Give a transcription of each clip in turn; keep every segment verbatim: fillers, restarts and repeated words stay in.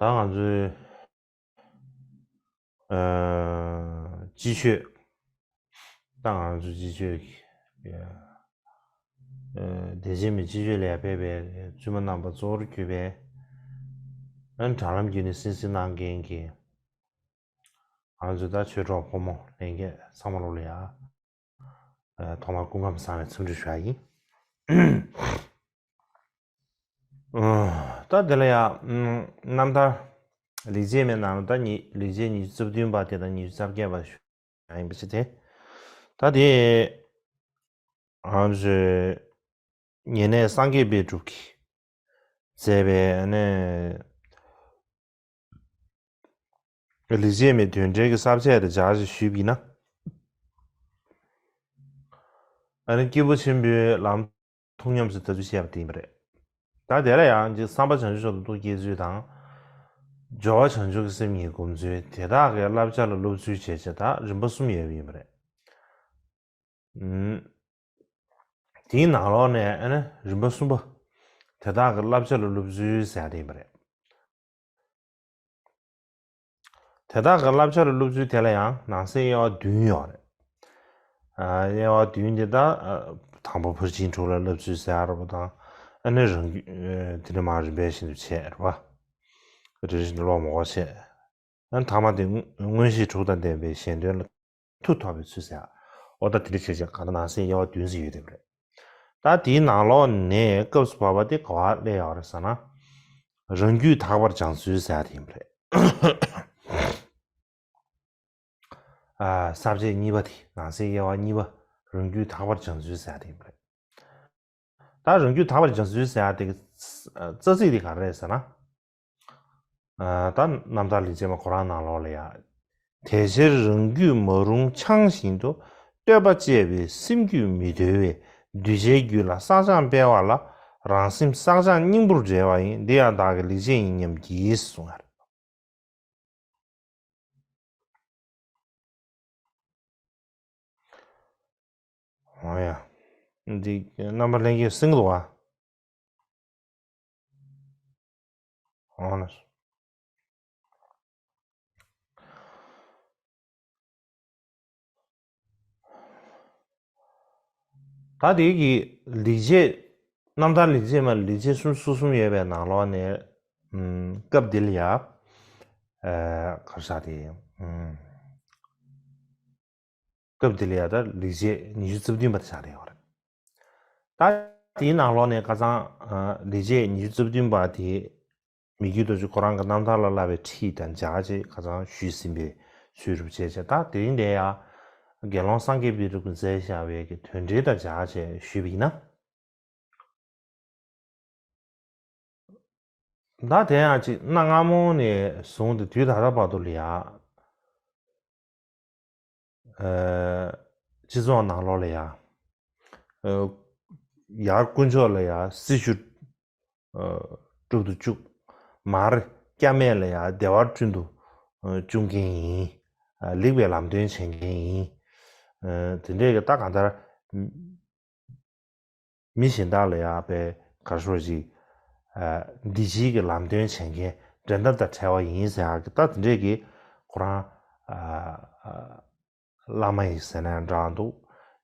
ད་ང་ཚོའི་ཨ་སྤྱི་ཆོས། ད་ང་ཚོའི་སྤྱི་ཆོས་ཀྱི་ཨ་བདེ་ཆེན་མའི་སྤྱི་ཆོས་ལ་ཕེབས་པའི་བཙུན་མ་རྣམ་པ་གཙོ་བོར་གྱུར་པའི་ཨ་དྲ་ལམ་བརྒྱུད་ནས་གསན་གཟིགས་གནང་མཁན་གྱི་ང་ཚོའི་ད་ཆོས་གྲོགས་ཕོ་མོ་ལྷན་རྒྱས་ཚང་མ་ལོ་ལ་ཡ། ཨ་ཐོག་མར་སྐུ་ཁམས་བཟང་བའི་འཚམས་འདྲི་ཞུ་ཡ་ཡིན། ཨ་ད་དེ་ལ་ཡ་ཨ་རྣམ་ཐར་ལེགས་བྱས་མའི་ནང་ལ་ད་ཉི་ལེགས་བྱས་ཉི་ཤུ་རྩ་བདུན་པ་དེ་དང་ཉི་ཤུ་རྩ་བརྒྱད་པ་ཞུ་ཡ་ཡིན་པ་ཞིག་དེ། ད་དེ་ཨ་ཚོས་ཉེ་གནས་སངས་རྒྱས་པའི་གྲུབ་ཀྱིས་མཛད་པའི་ཨ་ནི་ལེགས་བྱས་མའི་དོན་འགྲེལ་གྱི་ས་བཅད་དེ་སྦྱར་ཞིག་ཞུས་པ་ཡིན་ན། ཨ་ནི་སྐྱེས་བུ་ཆེན་པོའི་ལམ་ཐུགས་ཉམས་སུ་ད་དུ་བཤད་པ་དེ་ཡིན་པ་རེད། ད་དེ་ལ་ཡང་ཅིག་བསམ་པ་བྱང་ཆུབ་མཆོག་ཏུ་རྟོགས་བསྐྱེད་ཚུལ་དང་། སྦྱོར་བ་བྱང་ཆུབ་ཀྱི་སེམས་གཉིས་སྒོམ་ཚུལ། དེ་དག་གི་བསླབ་བྱ་ལ་སློབ་ཚུལ་བྱས་བྱས་ད་རིམ་པ་གསུམ་ཡོད་པ་ཡིན་པ་རེད། ཨུམ། དེའི་ནང་ལོགས་ནས་ཨ་ནི་རིམ་པ་གསུམ་པ། དེ་དག་གི་བསླབ་བྱ་ལ་སློབ་ཚུལ་ཟེར་ཡ་དེ་ཡིན་པ་རེད། དེ་དག་གི་བསླབ་བྱ་ལ་སློབ་ཚུལ་དེ་ལ་ཡང་ནང་གསེས་དབྱེ་བ་བདུན་ཡོད་རེད། ཨ་དབྱེ་བ་བདུན་དེ་དག་ཨ་དང་པོ་ཕར་ཕྱིན་དྲུག་ལ་བསླབ་ཚུལ་ཟེར་ཡ་རེད་པ་དང་། ཨ་ནི་རང་རྒྱུད་ཨ་དེ་ནས་མར་རིམ་པས་བཞིན་དུ་བྱས་རེད་པ། རེ་རེ་བཞིན་དུ་ཀློག་མ་དགོས་བྱས། ཨ་ནི་ཐ་མ་དེ་མངོན་མངོན་ཤེས་དྲུག་དང་ལྡན་པའི་གཞན་དོན་ལ་མཐུ་ཐོབ་པའི་ཚུལ་ཟེར་ཡ། འོ་ད་དེ་འདྲ་བྱས་བྱས་གང་ལྟར་ནང་གསེས་དབྱེ་བ་བདུན་ཟེར་ཡོད་དེ་རེད། ད་དེའི་ནང་ལོགས་ནས་སྐབས་སུ་བབ་པ་དེ་ག་བ་སླེབས་ཡོད་རེད་ཟེར་ན། རང་རྒྱུད་དག་པར་སྦྱང་ཚུལ་ཟེར་ཡ་དེ་ཡིན་པ་རེད། ཨ་ས་བཅད་གཉིས་པ་དེ་ནང་གསེས་དབྱེ་བ་གཉིས་པ། རང་རྒྱུད་དག་པར་སྦྱང་ཚུལ་ཟེར་ཡ་དེ་ཡིན་པ་རེད། ད་རང་རྒྱུད་དག་པར་སྦྱང་ཚུལ་ཟེར་ཡ་དེ་གི་རྩ་ཚིག་དེ་ག་རེ་རེད་ཟེར་ན། ཨ་ད་རྣམ་ཐར་ལེགས་བྱས་མ་ཁོ་རང་ནང་ལོགས་ལ་ཡ། དེ་ཕྱིར་རང་རྒྱུད་མ་རུངས་འཆང་བཞིན་དུ། བསྟོད་པ་བཅས་པས་སེམས་རྒྱུད་མི་དུལ་བས། གདུལ་བྱའི་རྒྱུད་ལ་བསགས་སྦྱང་སྤེལ་བ་ལ། རང་སེམས་བསགས་སྦྱང་སྙིང་པོར་འབྲེལ་བ་ཡིན། འདི་ཡང་བདག་གི་ལེགས་བྱས་ཡིན་སྙམ་བགྱིས། གསུངས་པ་རེད། འོ་ཡ། འདི་རྣམ་པ་ལྷན་རྒྱས་གསན་གྱི་འདུག་ག་འོ་ན། ད་དེ་གི་ལེགས་བྱས། རྣམ་ཐར་ལེགས་བྱས་མ་ལེགས་བྱས་སུམ་ཅུ་སོ་གསུམ་ཡོད་པའི་ནང་ལོགས་ནས། ཨམ་སྐབས་འདི་ལ་ཡ། ཨ་ག་རེ་ཟེར་དེ། ཨམ་སྐབས་འདི་ལ་ཡ་ད་ལེགས་བྱས་ཉི་ཤུ་རྩ་བདུན་པ་དེ་ཆགས་བསྡད་ཡོད་རེད། ད་དེའི་ནང་ལོགས་ནས་ཁ་སང་ཨ་ལེགས་བྱས་ཉི་ཤུ་རྩ་བདུན་པ་དེ། མི་བསྐྱོད་རྡོ་རྗེ་ཁོ་རང་གི་རྣམ་ཐར་ལ་བསླབ་པའི་ཁྲིད་དང་སྦྱར་བྱས་ཁ་སང་ཞུས་ཟིན་པའི་ཚུལ་རུ་བྱས་བྱས། ད་དེ་རིང་འདིར་ཡང་དགེ་སློང་སངས་རྒྱས་པའི་རིགས་ཀྱིས་མཛད་བཞག་པའི་གི་དོན་འགྲེལ་དང་སྦྱར་བྱས་ཞུས་པ་ཡིན་ན། ད་དེ་ཡང་ཅིག་གནའ་སྔ་མོ་ནས་བཟུང་སྟེ་དུས་ད་ལྟ་བར་དུ་ལ་ཡ། ཨ་སྤྱི་ཚོགས་ནང་ལོགས་ལ་ཡ། ཨ་ཡར་དཀོན་མཆོག་ལ་ཡ་སྲི་ཞུ་ཨ་སྒྲུབ་ཏུ་བཅུག་མར་སྐྱབས་མེད་ལ་ཡ་བདེ་བ་བསྐྲུན་དུ་ཨ་བཅུག་མཁན་ཡིན། ཨ་ལེགས་པའི་ལམ་སྟོན་བྱེད་མཁན་ཡིན། ཨ་དེ་འདྲས་ཀྱི་ད་གང་ལྟར། མི་གཞན་དག་ལ་ཡང་པའི་གར་ཤོར་ཅིག་ཨ་འདི་ཕྱིའི་གི་ལམ་སྟོན་བྱེད་མཁན་འགྲན་ཟླ་དང་བྲལ་བ་ཡིན་ཟེར་ཡག་གི་ད་དེ་འདྲས་ཀྱི་ཁོ་རང་ཨ་ཨ་བླ་མ་ཡིན་ཟེར་ན་འདྲ་འདུག་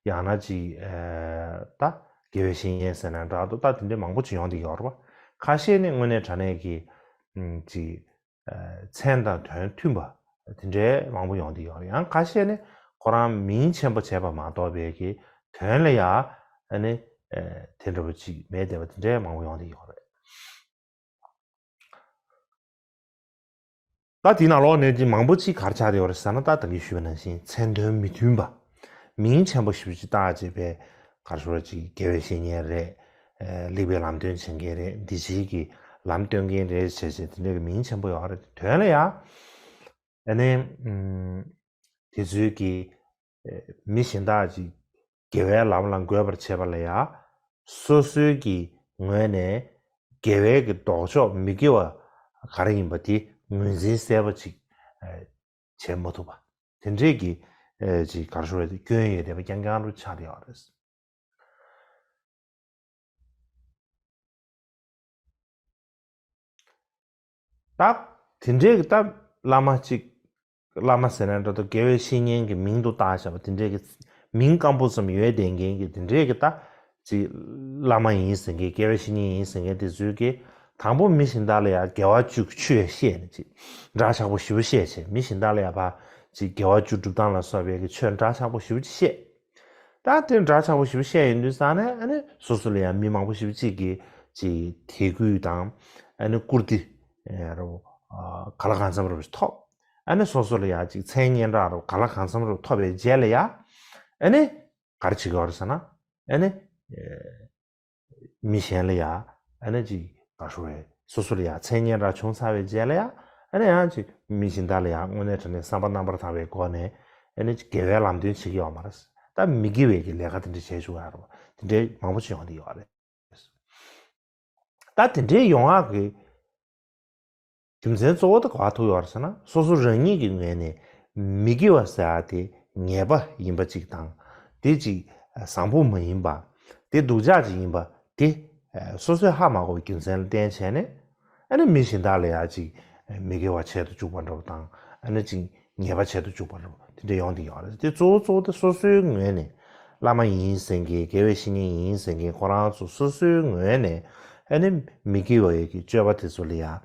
ཡང་ན་ཅིག་ཨ་ད་དགེ་བའི་བཤེས་གཉེན་ཟེར་ན་འདྲ་འདུག་ད་དེ་འདྲས་མང་པོ་ཅིག་ཡོང་བསྡད་ཡོད་རེད་པ། ཁ་ཤས་ནི་དངོས་གནས་དྲང་གནས་ཀྱི་ཨ་ཅིག་མཚན་དང་དོན་མཐུན་པ་དེ་འདྲའི་མང་པོ་ཡོང་གི་ཡོད་རེད། ཡང་ཁ་ཤས་ནི་ཁོ་རང་མིང་ཆེན་པོ་བྱས་པ་མ་གཏོགས་པའི་གི་དོན་ལ་ཡང་ཨ་ནི་དེ་འདྲ་པོ་ཅིག་མེད་བསྡད་པ་དེ་འདྲའི་མང་པོ་ཡོང་གི་ཡོད་རེད། ད་དེའི་ནང་ལོགས་ནས་ཅིག་མང་པོ་ཅིག་ག་རེ་ཆགས་བསྡད་ཡོད་རེད་ཟེར་ན། ད་ད་གིན་ཞུས་པ་ནང་བཞིན་མཚན་དོན་མི་མཐུན་པ། མིང་ཆེན་པོ་ཞེ་པོ་ཅིག་བཏགས་བྱས་པའི་ག་རེ་ཞུ་དགེ་བའི་བཤེས་གཉེན་རེད། ལེགས་པའི་ལམ་སྟོན་བྱེད་མཁན་རེད། འདི་ཕྱིའི་གི་ལམ་སྟོན་མཁན་རེད་བྱས་བྱས་དེ་འདྲའི་གི་མིང་ཆེན་པོ་ཡོད་རེད། དོན་ལ་ཡང་ཨ་ནི་དེ་ཚོའི་གི་མི་གཞན་དག་ཅིག་དགེ་བའི་ལམ་ལ་འགོད་པར་བྱེད་པ་ལ་ཡང་སོ་སོའི་གི་ངོས་ནས་དགེ་བའི་གི་ལྡོག་ཕྱོགས་མི་དགེ་བ་ག་རེ་ཡིན་པ་དེ་ངོས་འཛིན་གསལ་པོ་ཅིག་བྱེད་མ་ཐུབ་པ། དེ་འདྲས་ཀྱི་ཨེ་ཅིག་ག་རེ་ཞུ་དགོས་རེད། དེ་སྐྱོན་ཡོད་བསྡད་པ་རྐྱང་རྐྱང་རུ་ཆགས་བསྡད་ཡོད་རེད། ད་ དེ་འདྲའི་གི་ད་བླ་མ་གཅིག་བླ་མ་ཟེར་ན་འདྲ་འདུག་དགེ་བའི་བཤེས་གཉེན་གྱི་མིང་དུ་བཏགས་བཞག་པ་དེ་འདྲའི་གི་མིང་སྐམ་པོ་ཙམ་ཡོད་བསྡད་མཁན་གྱི་དེ་འདྲའི་གི་ད་ཅིག་བླ་མ་ཡིན་ཟེར་མཁན་དགེ་བའི་བཤེས་གཉེན་ཡིན་ཟེར་མཁན་དེ་ཚོའི་གི་དང་པོ་མི་གཞན་དག་ལ་ཡང་དགེ་བ་བཅུ་ཆོས་བཤད་ནས་ཅིག་འདྲ་ཆགས་པོ་ཞེ་པོ་བཤད་བྱས་མི་གཞན་དག་ལ་ཡང་ཕར་ཅིག་དགེ་བ་བཅུ་སྒྲུབ་སྟངས་ལ་སོགས་པའི་གི་ཆོས་འདྲ་ཆགས་པོ་ཞེ་པོ་ཅིག་བཤད། ད་དེ་འདྲ་ཆགས་པོ་ཞེ་པོ་བཤད་ཡོང་དུས་ཙང་ནས་ཨ་ནི་སོ་སོ་ལ་ཡང་མི་མང་པོ་ཞེ་པོ་ཅིག་གིས་ཅིག་དད་གུས་དང་ཨ་ནི་བཀུར་སྟི་རོ་ག་ལ་གང་འཚམ་རོ་ཐོབ། ཨ་ནི་སོ་སོ་ལ་ཡང་ཅིག་མཚན་སྙན་གྲགས་རོ་ག་ལ་གང་འཚམ་རོ་ཐོབ་པའི་རྗེས་ལ་ཡང་ཨ་ནི་ག་རེ་བྱེད་ཀྱི་ཡོད་རེད་ཟེར་ན་ཨ་ནི་མི་གཞན་ལ་ཡང་ཨ་ནི་ཅིག་ག་ཞུ་བའི་སོ་སོ་ལ་ཡང་མཚན་སྙན་གྲགས་བྱུང་ཚར་བའི་རྗེས་ལ་ཡང་ཨ་ནི་ཡང་ཅིག་མི་གཞན་དག་ལ་ཡང་དངོས་གནས་དྲང་གནས་བསམ་པ་རྣམ་པར་དག་པའི་སྒོ་ནས་ཨ་ནི་ཅིག་དགེ་བའི་ལམ་སྟོན་བྱེད་ཀྱི་ཡོད་མ་རེད། ད་མི་དགེ་བའི་གི་ལས་ཀ་དེ་འདྲ་བྱེད་བཅུག་ཡ་རེད་བ། དེ་འདྲའི་མང་པོ་ཅིག་ཡོང་གི་ཡོད་རེད། ད་དེ་འདྲའི་ཡོང་ཡག་གི་རྒྱུ་མཚན་གཙོ་བོ་དེ་ག་པར་ཐུག་ཡོད་རེད་ཟེར་ན་སོ་སོ་རང་ཉིད་ཀྱི་ངོས་ནས་མི་དགེ་བ་ཟེར་ཡ་དེ་ཉེས་པ་ཡིན་པ་ཅིག་དང་དེ་ཅིག་བཟང་པོ་མ་ཡིན་པ་དེ་སྡུག་ཅག་ཅིག་ཡིན་པ་དེ་སོ་སོས་ཧ་མ་གོ་བའི་རྒྱུ་མཚན་ལ་བརྟེན་བྱས་ནས་ཨ་ནི་མི་གཞན་དག་ལ་ཡ་ཅིག་མི་དགེ་བ་བྱེད་དུ་བཅུག་པ་འདྲ་བོ་དང་ཨ་ནི་ཅིག་ཉེས་པ་བྱེད་དུ་བཅུག་པ་རེད། དེ་འདྲ་ཡོང་དེ་ཡོད་རེད། དེ་གཙོ་བོ་གཙོ་བོ་དེ་སོ་སོའི་ངོས་ནས་བླ་མ་ཡིན་ཟེར་མཁན་དགེ་བའི་བཤེས་གཉེན་ཡིན་ཟེར་མཁན་ཁོ་རང་ཚོ་སོ་སོའི་ངོས་ནས་ཨ་ནི་མི་དགེ་བའི་གི་སྤྱོད་པ་དེ་ཚོ་ལ་ཡང་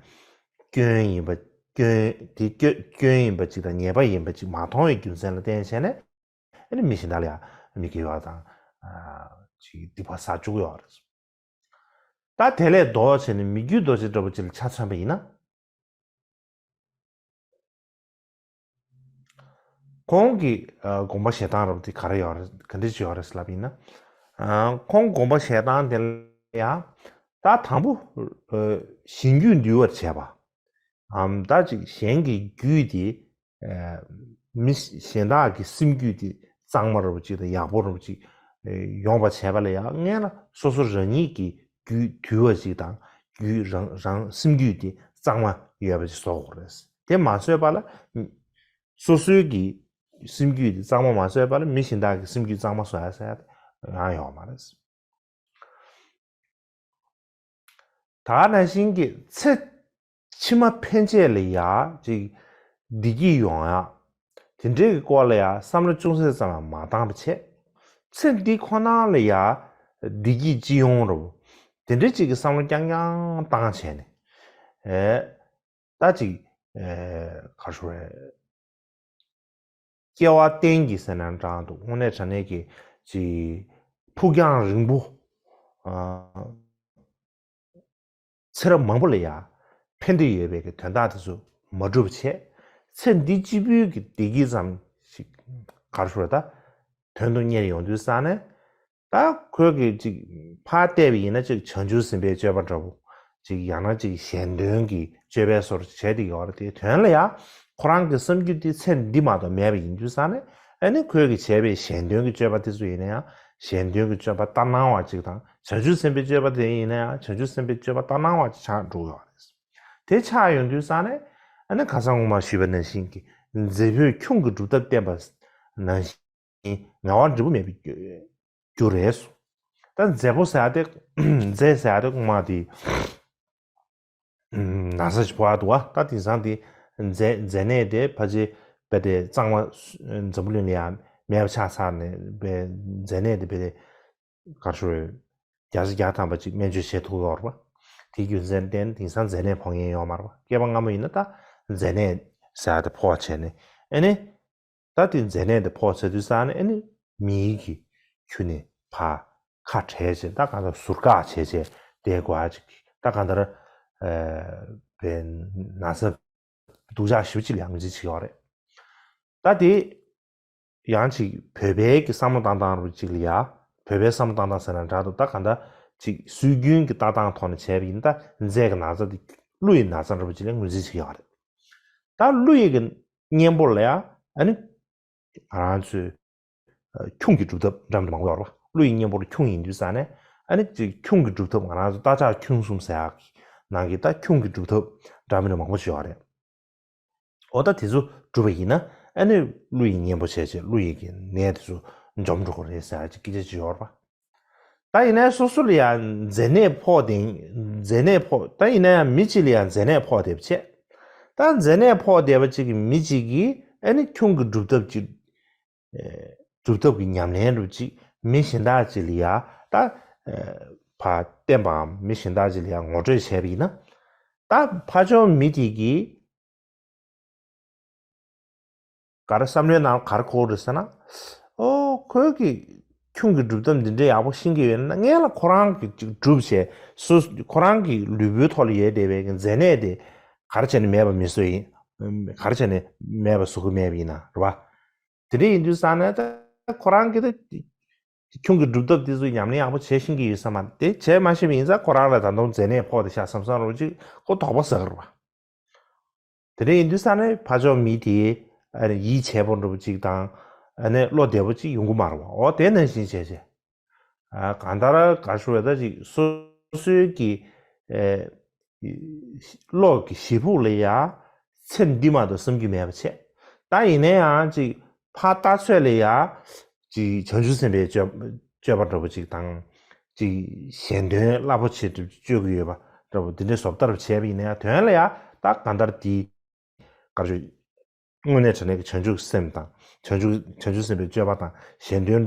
སྐྱོན་ཡིན་པ་སྐྱོན་དེ་སྐྱོ་སྐྱོན་ཡིན་པ་ཅིག་དང་ཉེས་པ་ཡིན་པ་ཅིག་མ་མཐོང་བའི་རྒྱུ་མཚན་ལ་བརྟེན་བྱས་ནས་ཨ་ནི་མི་གཞན་དག་ལ་ཡང་མི་དགེ་བ་དང་ཅིག་སྡིག་པ་བསགས་བཅུག་ཡོད་རེད། ད་དེ་ལས་ལྡོག་བྱས་ནས་མི་རྒྱུད་རྡོ་རྗེ་འདྲ་པོ་ཅིག་ལ་ཆ་མཚོན་པ་ཡིན་ན། ཁོང་གི་དགོངས་པ་བཞེས་སྟངས་རབ་དེ་ག་རེ་ཡོད་རེད་ག་འདྲ་ཅིག་ཡོད་རེད་ལབ་ཡིན་ན། ཁོང་དགོངས་པ་བཞེས་སྟངས་དེ་ལ་ཡང་ད་དང་པོ་གཞན་རྒྱུད་འདུལ་བར་བྱེད་པ། ཨམ་ད་ཅིག་གཞན་གྱི་རྒྱུད་དེ་མི་གཞན་དག་གི་སེམས་རྒྱུད་དེ་གཙང་མ་རབ་ཅིག་དང་ཡག་པོ་རབ་ཅིག་ཡོང་བ་བྱས་པ་ལ་ཡང་སྔན་ལ་སོ་སོ་རང་ཉིད་ཀྱི་རྒྱུད་དུལ་བ་ཅིག་དང་རྒྱུད་རང་རང་སེམས་རྒྱུད་དེ་གཙང་མ་ཡོད་པ་ཅིག་བཟོ་དགོས་རེད། དེ་མ་བཟོས་པ་ལ་སོ་སོའི་གི་སེམས་རྒྱུད་དེ་གཙང་མ་མ་བཟོས་པ་ལ་མི་གཞན་དག་གི་སེམས་རྒྱུད་གཙང་མ་བཟོ་ཡ་ཟེར་ཡ་དེ་ཡང་ཡོད་མ་རེད། ད་ནང་བཞིན་གྱི་ཚེ་ཕྱི་མ་ཕན་ཆད་ལ་ཡ་ཅིག་བདེ་སྐྱིད་ཡོང་ཡ། དེ་འདྲའི་གི་སྐོར་ལ་ཡ་བསམ་བློ་ཅུང་ཟད་ཙམ་ཡང་མ་བཏང་བ་བྱས། ཚེ་འདི་ཁོ་ན་ལ་ཡ་བདེ་སྐྱིད་ཅི་ཡོང་རུང་དེ་འདྲའི་ཅིག་གི་བསམ་བློ་རྐྱང་རྐྱང་བཏང་བྱས་ནས། ཨེ། ད་ཅིག་ཨེ། ག་རེ་ཞུ་རེད། སྐྱེ་བ་གཏན་གྱི་ཟེར་ན་འདྲ་འདུག་དངོས་གནས་དྲང་གནས་ཀྱི་ཅིག་ཕུགས་རྒྱང་རིང་པོ། ཨ། ཚེ་རབས་མང་པོ་ལ་ཡ་ཕན་བདེ་ཡོད་པའི་གི་དོན་དག་དེ་ཚོ་མ་འགྲུབ་བྱས། ཚེ་འདི་གཅིག་པུའི་གི་བདེ་སྐྱིད་ཙམ་ཞིག་ག་རེ་ཞུ་རེད་ད། དོན་དུ་གཉེར་ཡོང་དུས་ཙང་ནས། ད་ཁོས་གི་ཅིག་ཕར་བལྟས་པ་ཡིན་ན་ཅིག་བྱང་ཆུབ་སེམས་དཔའི་སྤྱོད་པ་འདྲ་བོ། ཅིག་ཡང་ན་ཅིག་གཞན་དོན་གྱི་སྤྱོད་པའི་བཟོ་འདྲ་བྱས་ཏེ་ཡོད་རེད་དེ་དོན་ལ་ཡང་ཁོ་རང་གི་བསམ་རྒྱུ་དེ་ཚེ་འདི་མ་གཏོགས་མེད་པ་ཡིན་དུས་ཙང་ནས་ཨ་ནི་ཁོས་གི་བྱས་པའི་གཞན་དོན་གྱི་སྤྱོད་པ་དེ་ཚོ་ཡིན་ན་ཡང་གཞན་དོན་གྱི་སྤྱོད་པ་ལྟར་སྣང་བ་ཅིག་དང་བྱང་ཆུབ་སེམས་དཔའི་སྤྱོད་པ་དེ་ཡིན་ན་ཡང་བྱང་ཆུབ་སེམས་དཔའི་སྤྱོད་པ་ལྟར་སྣང་བ་ཅིག་ཆགས་འགྲོ་གི་ཡོད་རེད། དེ་ཆགས་ཡོང་དུས་ཙང་ནས་ཨ་ནི་ཁ་སང་སྔོན་མ་ཞུས་པ་ནང་བཞིན་གྱི་མཛེ་ཕོས་ཁྱུང་གི་སྒྲུབ་ཐབས་བསྟན་པ་ནང་བཞིན། ངལ་བ་འབྲས་བུ་མེད་པའི་རྒྱུ་རེད་གསུངས། ད་མཛེ་ཕོ་ཟེར་ཡ་དེ་མཛེ་ཟེར་ཡ་དེ་དབུ་མ་དེ་ན་ཚ་ཞིག་ཕོག་ཡ་འདུག་བ། ད་དེང་སང་དེ་མཛེ་མཛེ་ནད་དེ་ཕལ་ཆེར་དཔེ་དེ་གཙང་མ་འཛམ་བུ་གླིང་ལ་ཡང་མེད་པ་ཆགས་ཚར་ནས་དཔེ་མཛེ་ནད་དེ་དཔེ་དེ་ག་རེ་ཞུ་རེད། བརྒྱ་ཆ་བརྒྱ་ཐམ་པ་ཅིག་སྨན་བཅོས་བྱེད་ཐུབ་ཡོད་རེད་བ། དེའི་རྒྱུ་མཚན་བརྟེན་དེང་སང་མཛེ་ནད་ཕོག་མཁན་ཡོད་མ་རེད་བ། སྐྱེས་པ་སྔ་མོ་ཡིན་ན་ད་མཛེ་ནད་ཟེར་ཡ་དེ་ཕོག་བྱས་ནས་ཨེ་ནི། ད་དེ་མཛེ་ནད་དེ་ཕོག་ཚར་དུས་ཙང་ནས་ཨེ་ནི་མིའི་གི་ཁྱུ་ནས་ཕར་ཁ་བྲལ་བྱས་ད་གང་ལྟར་ཟུར་བཀག་བྱས་བྱས་བསྡད་དགོས་ཨ་ཅིག་ད་གང་ལྟར་ཨ་བའི་ན་ཚ་སྡུག་ཅག་ཞེ་པོ་ཅིག་ལ་ཡང་ངོས་འཛིན་བྱེད་ཀྱི་ཡོད་རེད། ད་དེ་ཡང་ཅིག་བོད་པའི་གི་བསམ་བློ་བཏང་སྟངས་རུ་ཅིག་ལ་ཡ་བོད་པའི་བསམ་བློ་བཏང་སྟངས་ཟེར་ན་འདྲ་འདུག་ད་གང་ལྟར་ཅིག་སྲོལ་རྒྱུན་གྱི་ལྟ་སྟངས་ཐོག་ནས་བྱས་པ་ཡིན་ད་མཛེ་གི་ན་ཚ་དེ་ཀླུ་ཡི་ན་ཚ་འདྲ་པོ་ཅིག་ལ་ངོས་འཛིན་བྱེད་ཀྱི་ཡོད་རེད། ད་ཀླུ་ཡི་གི་གཉེན་པོ་ལ་ཡ་ཨ་ནི། ང་རང་ཚོས་ཁྱུང་གི་སྒྲུབ་ཐབས་འདྲ་མི་འདྲ་མང་པོ་ཡོད་རེད་བ། ཀླུ་ཡི་གཉེན་པོར་ཁྱུང་ཡིན་དུས་ཙང་ནས་ཨ་ནི་ཅིག་ཁྱུང་གི་སྒྲུབ་ཐབས་ང་རང་ཚོ་རྟ་ཕྱག་ཁྱུང་གསུམ་ཟེར་ཡག་གི་ནང་གི་ད་ཁྱུང་གི་སྒྲུབ་ཐབས་འདྲ་མི་འདྲ་མང་པོ་ཞིག་ཡོད་རེད། འོ་ད་དེ་ཚོ་སྒྲུབ་པ་ཡིན་ན་ཨ་ནི་ཀླུ་ཡི་གཉེན་པོ་བྱས་བྱས་ཀླུ་ཡི་གི་ནད་དེ་ཚོ་འཇོམས་འགྲོ་གི་རེད་ཟེར་ཡག་ཅིག་སྐད་ཆ་ཅིག་ཡོད་རེད་བ། ད་ཡིན་ནའི་སོ་སོ་ལ་ཡང་མཛེ་ནད་ཕོག་དེ་མཛེ་ནད་ཕོག་ད་ཡིན་ན་ཡང་མི་གཅིག་ལ་ཡང་མཛེ་ནད་ཕོག་དེ་བྱས། ད་མཛེ་ནད་ཕོག་བསྡད་པ་ཅིག་གི་མི་ཅིག་གིས་ཨ་ནི་ཁྱུང་གི་སྒྲུབ་ཐབས་ཅིག་ཨེ། སྒྲུབ་ཐབས་ཀྱི་ཉམས་ལེན་རུ་ཅིག་མི་གཞན་དག་ཅིག་ལ་ཡ་ད་ཨེ། ཕར་བསྟན་པའམ་མི་གཞན་དག་ཅིག་ལ་ཡ་ངོ་སྤྲོད་བྱས་པ་ཡིན་ན། ད་ཕར་ཕྱོགས་མི་དེ་གིས་ག་རེ་བསམ་བློའི་ནང་ག་རེ་འཁོར་རེད་ཟེར་ན། ཨོ་ཁོས་ཀྱི་ཁྱུང་གི་སྒྲུབ་ཐབས་འདི་འདྲའི་ཡག་པོ་ཤེས་ཀྱི་ཡོད་ན་སྔོན་ལ་ཁོ་རང་གིས་ཅིག་སྒྲུབ་བྱས་སུ་ཁོ་རང་གི་ལུས་པོའི་ཐོག་ལ་ཡོད་བསྡད་པའི་མཛེ་ནད་དེ་ག་རེ་བྱས་ནས་མེད་པ་མི་བཟོ་ཡིན། ག་རེ་བྱས་ནས་མེད་པ་བཟོ་གི་མེད་པ་ཡིན་ན་རེད་བ། དེ་འདྲ་ཡིན་དུས་ཙང་ནས་ད་ཁོ་རང་གིས་ད་ཁྱུང་གི་སྒྲུབ་ཐབས་དེ་ཚོ་ཉམས་ལེན་ཡག་པོ་བྱེད་ཤེས་ཀྱི་ཡོད་ས་མ་རེད། དེ་བྱས་མ་ཤེས་པ་ཡིན་ཙང་ཁོ་རང་ལ་ད་དུང་མཛེ་ནད་ཕོག་དེ་ཤག་བསམ་བསམ་རོགས་ཅིག་ཁོ་དོགས་པ་ཟ་གི་རེད་བ། དེ་འདྲ་ཡིན་དུས་ཙང་ནས་ཕར་ཕྱོགས་མི་དེ་ཡིད་ཆེས་པོ་འདྲ་པོ་ཅིག་དང་ཨ་ནི་བློ་བདེ་པོ་ཅིག་ཡོང་གི་མ་རེད་བ། འོ་དེ་ནང་བཞིན་བྱས་བྱས། གང་ལྟར་ག་ཞུ་བ་ད་ཅིག་སོ་སོའི་གི་ཨེ། བློ་གི་ཞེ་ཕུགས་ལ་ཡ་ཚེ་འདི་མ་གཏོགས་བསམ་རྒྱུ་མེད་པ་བྱས། ད་ཡིན་ན་ཡང་ཅིག་ཕར་ལྟ་ཚོད་ལ་ཡ་ཅིག་བྱང་ཆུབ་སེམས་དཔའི་སྤྱོད་སྤྱོད་པ་འདྲ་པོ་ཅིག་དང་ཅིག་གཞན་དོན་རླབས་པོ་ཆེ་སྤྱོད་ཀྱི་ཡོད་པ་འདྲ་པོ་འདི་འདྲའི་བཟོ་ལྟ་བྱས་པ་ཡིན་ན་ཡང་དོན་ལ་ཡ་ད་གང་ལྟར་འདི་ག་རེ་ཞུ། དངོས་གནས་དྲང་གནས་ཀྱི་བྱང་ཆུབ་སེམས་དང་བྱང་ཆུབ་བྱང་ཆུབ་སེམས་དཔའི་སྤྱོད་པ་དང་གཞན་དོན་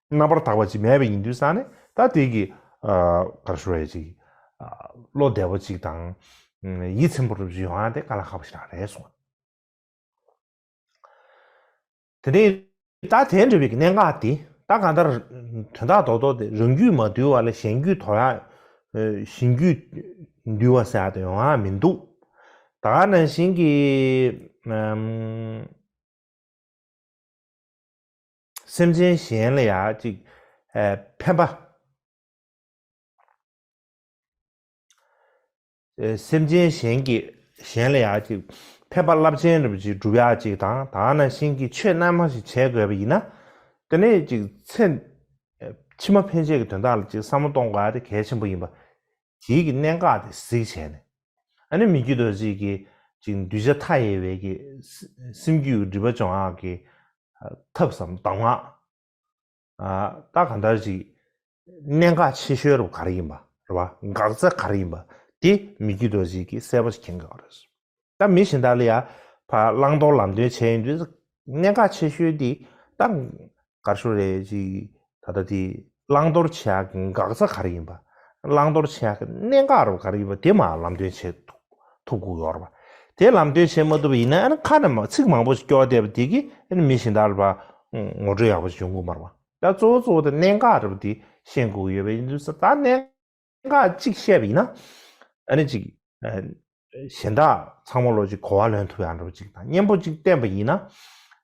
རྣམ་པར་དག་པ་ཅིག་མེད་པ་ཡིན་དུས་ཙང་ནས་ད་དེ་གི་ག་རེ་ཞུ་རེད་ཅིག་བློ་བདེ་པོ་ཅིག་དང་ཡིད་ཚིམ་པོ་རུ་ཅིག་ཡོང་ཡ་དེ་དཀའ་ལས་ཁག་པོ་ཞིག་རང་རེད་གསུངས། དེ་ནས་ད་དེ་འདྲ་བའི་གནད་འགག་དེ་ད་གང་ལྟར་དོན་དག་རྡོག་རྡོག་དེ་རང་རྒྱུད་མ་དུལ་བ་ལས་གཞན་རྒྱུད་དོར་ཡ། གཞན་རྒྱུད་འདུལ་བ་ཟེར་ཡ་དེ་ཡོང་ཡ་མི་འདུག་ད་ག་ནང་བཞིན་གྱི་ཨམ། སེམས་ཅན་གཞན་ལ་ཡ་ཅིག་ཨེ། ཕན་པ། ཨེ། སེམས་ཅན་གཞན་གྱི་གཞན་ལ་ཡ་ཅིག་ཕན་པ་རླབས་ཆེན་འདྲ་པོ་ཅིག་སྒྲུབ་ཡ་ཅིག་དང་ད་ག་ནང་བཞིན་གྱི་ཆོས་རྣལ་མ་ཞིག་བྱེད་དགོས་པ་ཡིན་ན། དེ་ནས་ཅིག་ཚེ་ཕྱི་མ་ཕན་ཆད་ཀྱི་དོན་དག་ལ་ཅིག་བསམ་བློ་གཏོང་དགོས་ཡ་དེ་གལ་ཆེན་པོ་ཡིན་པ། དེའི་གི་གནད་འགག་དེ་གཟིགས་བྱས་ནས། ཨ་ནི་མི་བསྐྱོད་རྡོ་རྗེ་གིས་ཅིག་གདུལ་བྱ་མཐའ་ཡས་པའི་གི་སེམས་རྒྱུད་ཀྱི་སྒྲིབ་པ་སྦྱོང་ཡག་གི་ཐབས་སམ་གདམས་ངག་ད་གང་ལྟར་ཅིག་གནད་འགག་ཆེ་ཤོས་རུ་ག་རེ་ཡིན་པ་རེད་བ། འགག་རྩ་ག་རེ་ཡིན་པ་དེ་མི་བསྐྱོད་རྡོ་རྗེ་གིས་གསལ་པོ་ཞིག་མཁྱེན་དགོས་རེད། ད་མི་གཞན་དག་ལ་ཡ་ཕར་བླང་དོར་ལམ་སྟོན་བྱས་ཡོང་དུས་གནད་འགག་ཆེ་ཤོས་དེ་ད་ག་རེ་ཞུ་རེད་ཅིག་ད་ལྟ་དེ་བླང་དོར་བྱེད་ཡག་གི་འགག་རྩ་ག་རེ་ཡིན་པ། བླང་དོར་བྱེད་ཡག་གི་གནད་འགག་རུ་ག་རེ་ཡིན་པ་དེ་མར་ལམ་སྟོན་བྱེད་ཐུབ་ཐུབ་དགོས་ཡོད་རེད་པ། དེ་ལམ་སྟོན་བྱེད་མ་ཐུབ་པ་ཡིན་ན་ཨ་ནི་ཁ་ནས་མ་ཚིག་མང་པོ་ཞིག་སྐྱོར་བསྡད་པ་དེ་གིས་ཨ་ནི་མི་གཞན་དག་ལ་ཕར་ངོ་སྤྲོད་ཡག་པོ་ཞིག་བྱུང་དགོས་མ་རེད་པ། ད་གཙོ་བོ་གཙོ་བོ་དེ་གནད་འགག་རེད་པ་དེ་ཤེས་དགོས་ཀྱི་ཡོད་པ་ཡིན་དུས་ད་གནད་འགག་གཅིག་བཤད་པ་ཡིན་ན། ཨ་ནི་གཅིག་ཨ། གཞན་དག་ཚང་མ་ལོ་གཅིག་གོ་བ་ལོན་ཐུབ་ཡག་འདྲ་པོ་གཅིག་དང་གཉེན་པོ་གཅིག་བསྟེན་པ་ཡིན་ན།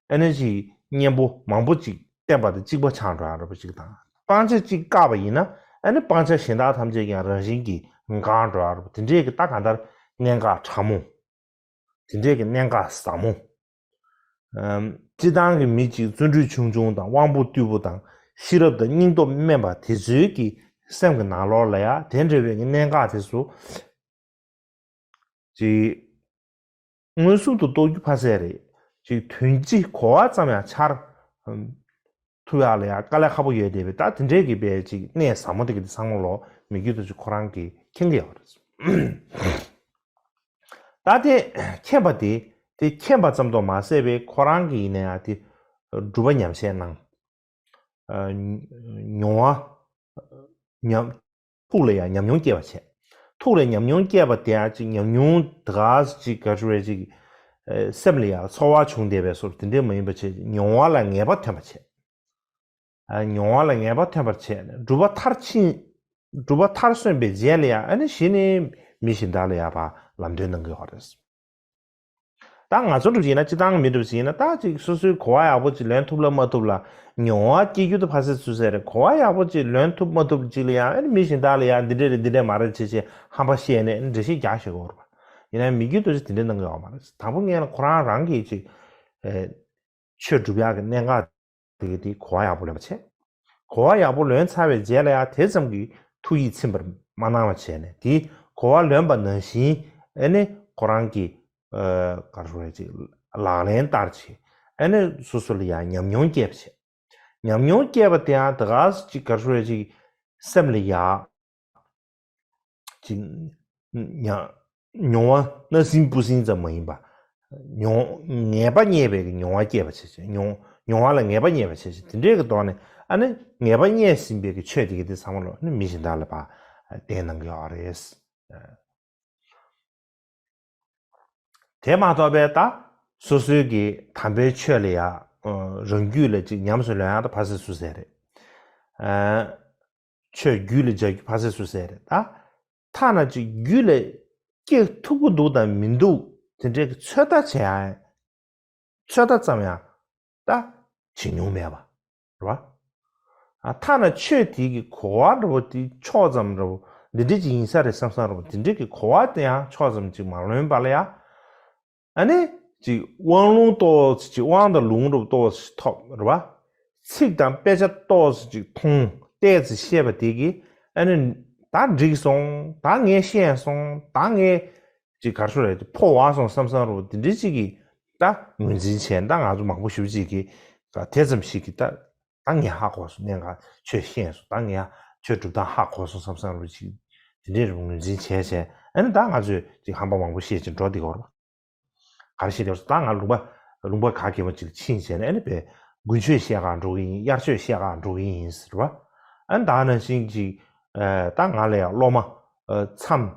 ཨ་ནི་གཅིག་གཉེན་པོ་མང་པོ་གཅིག་བསྟེན་པ་དང་གཅིག་པ་ཆགས་འགྲོ་ཡག་འདྲ་པོ་གཅིག་དང་། སྤང་བྱ་གཅིག་བཀག་པ་ཡིན་ན། ཨ་ནི་སྤང་བྱ་གཞན་དག་ཐམས་ཅད་ཀྱང་རང་བཞིན་གྱིས་འགག་འགྲོ་ཡག་འདྲ་པོ་དེ་འདྲས་ཀྱི་ད་གང་ལྟར་གནད་འགག་ཕྲ་མོ། དེ་འདྲས་ཀྱི་གནད་འགག་ཟབ་མོ། ཨམ། སྤྱིར་བཏང་གི་མི་གཅིག་བརྩོན་འགྲུས་ཆུང་ཆུང་དང་དབང་པོ་རྟུལ་པོ་དང་ཤེས་རབ་དང་སྙིང་སྟོབས་དམན་པ་དེ་ཚོའི་གི་སེམས་ཀྱི་ནང་ལོགས་ལ་ཡ་དེ་འདྲ་བའི་གི་གནད་འགག་དེ་ཚོ་ཅིག་མངོན་སུམ་དུ་རྟོགས་རྒྱུ་ཕ་སེ་རེད། ཅིག་དོན་སྤྱི་གོ་བ་ཙམ་ཡང་འཆར་ཐུབ་ཡག་ལ་ཡང་དཀའ་ལས་ཁག་པོ་ཡོད་བསྡད་པས། ད་དེ་འདྲས་ཀྱི་བས་ཅིག་གནད་ཟབ་མོ་དེ་གི་དེ་ཚང་མ་ལོ་མི་རྒྱུད་དུ་ཅིག་ཁོ་རང་གིས་མཁྱེན་གྱི་ཡོད་རེད། ད་དེ་མཁྱེན་པ་དེ་དེ་མཁྱེན་པ་ཙམ་དུ་མ་ཟད་པའི་ཁོ་རང་གི་ཡིན་ན་ཡང་དེ་སྒྲུབ་པ་ཉམས་བཞེས་གནང་། མྱོང་བ་ཉམས། ཐུགས་ལ་ཡང་ཉམས་མྱོང་སྐྱེས་པ་བྱས། ཐུགས་ལ་ཉམས་མྱོང་སྐྱེས་པ་དེ་ཡང་ཅིག་ཉམས་མྱོང་དེ་ག་ཅིག་ག་ཅི་རེད་ཅིག་སེམས་ལ་ཡང་ཚོར་བ་བྱུང་བསྡད་པའི་བཟོ་འདྲ་དེ་འདྲས་མ་ཡིན་པ་བྱས། མྱོང་བ་ལ་ངེས་པ་ཐོན་པ་བྱས། མྱོང་བ་ལ་ངེས་པ་ཐོན་པར་བྱས་ནས་སྒྲུབ་པ་མཐར་ཕྱིན། སྒྲུབ་པ་མཐར་སོན་པའི་རྗེས་ལ་ཡང་ཨ་ནི་གཞི་ནས་མི་གཞན་དག་ལ་ཡང་ཕར་ལམ་སྟོན་གནང་གི་ཡོད་རེད། ད་ང་ཚོ་འགྲུབ་ཡིན་ན་སྤྱི་བཏང་མི་འགྲུབ་ཡིན་ན་ད་ཅིག་སོ་སོའི་གོ་བ་ཡག་པོ་ཅིག་ལོན་ཐུབ་ལ་མ་ཐུབ་ལ་མྱོང་བ་སྐྱེ་རྒྱུ་དེ་ཕ་སེ་ཚུད་ས་རེད། གོ་བ་ཡག་པོ་ཅིག་ལོན་ཐུབ་མ་ཐུབ་ཅིག་ལ་ཡང་ཨ་ནི་མི་གཞན་དག་ལ་ཡང་འདི་འདྲས་རེད་འདི་འདྲས་མ་རེད་བྱས་བྱས་ཧམ་པ་བཤད་ནས་འགྲེལ་བཤད་རྒྱག་ཤེས་དགོས་རེད་པ། ཡིན་ན་མི་རྒྱུད་དུ་ཅིག་དེ་འདྲས་གནང་གི་ཡོད་མ་རེད། དང་པོ་ངས་ལ་ཁོ་རང་རང་གིས་ཅིག་ཆོས་སྒྲུབ་ཡག་གི་གནད་འགག་དེ་གི་དེ་གོ་བ་ཡག་པོ་ལོན་པ་བྱས། གོ་བ་ཡག་པོ་ལོན་ཚར་བའི་རྗེས་ལ་ཡང་དེ་ཙམ་གྱི་ཐུགས་ཡིད་ཚིམ་པར་མ་གནང་བ་བྱས་ནས་དེ་གོ་བ་ལོན་པ་ནང་བཞིན་ཨ་ནི་ཁོ་རང་གི་ཨ་ག་རེ་ཞུ་དགོས་རེད་ཅིག་ལག་ལེན་བསྟར་བྱས། ཨ་ནི་སོ་སོ་ལ་ཡང་ཉམས་མྱོང་སྐྱེས་པ་བྱས། ཉམས་མྱོང་སྐྱེས་པ་དེ་ཡང་དེ་ག་ཅིག་ག་རེ་ཞུ་དགོས་རེད་ཅིག་སེམས་ལ་ཡང་། ཅིག་ཉ- མྱོང་བ་སྣ་ཟིན་སྤུ་ཟིན་ཙམ་མ་ཡིན་པ། མྱོང་ངེས་པ་རྙེད་པའི་གི་མྱོང་བ་སྐྱེས་པ་བྱས་བྱས། མྱོང་མྱོང་བ་ལ་ངེས་པ་རྙེད་པ་བྱས་བྱས། དེ་འདྲའི་གི་ཐོག་ནས་ཨ་ནི་ངེས་པ་རྙེད་ཟིན་པའི་གི་ཆོས་དེ་གི་དེ་ཚང་མ་ལོ་ནི་མི་གཞན་དག་ལ་ཕར་བསྟན་གནང་གི་ཡོད་རེད། དེ་མ་གཏོགས་པའི་ད་སོ་སོའི་གི་དམ་པའི་ཆོས་ལ་ཡ་རང་རྒྱུད་ལ་ཅིག་ཉམས་སུ་ལེན་ཡག་ད་ཕ་སེ་སུ་ཟེར་རེད། ཆོས་རྒྱུད་ལ་སྦྱར་རྒྱུ་ཕ་སེ་སུ་ཟེར་རེད་ད། ཐ་ན་ཅིག་རྒྱུད་ལ་སྐྱེ་ཐུབ་ཀྱི་འདུག་དང་མི་འདུག་དེ་འདྲའི་གི་ཚོད་ལྟ་བྱེད་ཡ། ཚོད་ལྟ་ཙམ་ཡང་ད་བྱེད་མྱོང་མེད་པ་རེད་བ། ཐ་ན་ཆོས་དེ་གི་གོ་བ་འདྲ་བོ་དེ་ཕྱོགས་ཙམ་འདྲ་བོ་འདི་འདྲ་ཅིག་ཡིན་ས་རེད་བསམ་བསམ་འདྲ་བོ་དེ་འདྲའི་གི་གོ་བ་དེ་ཡང་ཕྱོགས་ཙམ་ཅིག་མ་ལོན་པ་ལ་ཡ། ཨ་ནི་ཅིག་དབང་ལུང་ཏོག་ཙམ་ཅིག་དབང་དང་ལུང་འདྲ་བོ་ཏོག་ཙམ་ཅིག་ཐོབ་རེད་བ། ཚིག་དང་དཔེ་ཆ་ཏོག་ཙམ་ཅིག་མཐོང་བལྟས་ཙམ་ཤེས་པ་དེ་གིས་ཨ་ནི་ད་འགྲིག་སོང་། ད་ངས་ཤེས་སོང་། ད་ངས་ཅིག་གར་ཤོར་རེད་འཕོ་བ་སོང་བསམ་བསམ་འདྲ་བོ་དེ་འདྲའི་ཅིག་གིས་ད་ངོས་འཛིན་བྱས། ད་ང་ཚོ་མང་པོ་ཞེ་པོ་ཅིག་གིས་ད་དེ་ཙམ་ཞིག་གིས་ད་ད་ངས་ཧ་གོ་སོང་། གནད་འགག་ཆོས་ཤེས་སོང་། ད་ངས་ཆོས་སྒྲུབ་སྟངས་ཧ་གོ་སོང་བསམ་བསམ་འདྲ་བོ་ཅིག་དེ་འདྲའི་ངོས་འཛིན་བྱས་བྱས། ཨ་ནི་ད་ང་ཚོས་ཅིག་ཧམ་པ་མང་པོ་བཤད་ཅིག་འགྲོ་བསྡད་ཀྱི་ཡོད་རེད་བ། ག་རེ་བཤད་དེ་ད་ང་ལུང་པ་ལུང་པ་ག་གེ་མོ་ཅིག་ཕྱིན་བྱས་ནས་ཨ་ནི་དཔེ་དགུན་ཆོས་བཤད་གར་འགྲོ་གི་ཡིན། དབྱར་ཆོས་བཤད་གར་འགྲོ་གི་ཡིན་ཟེར་བ། ཨ་ནི་ད་ནང་བཞིན་ཅིག་ད་ང་ལ་ཡང་སློབ་མ་མཚམས་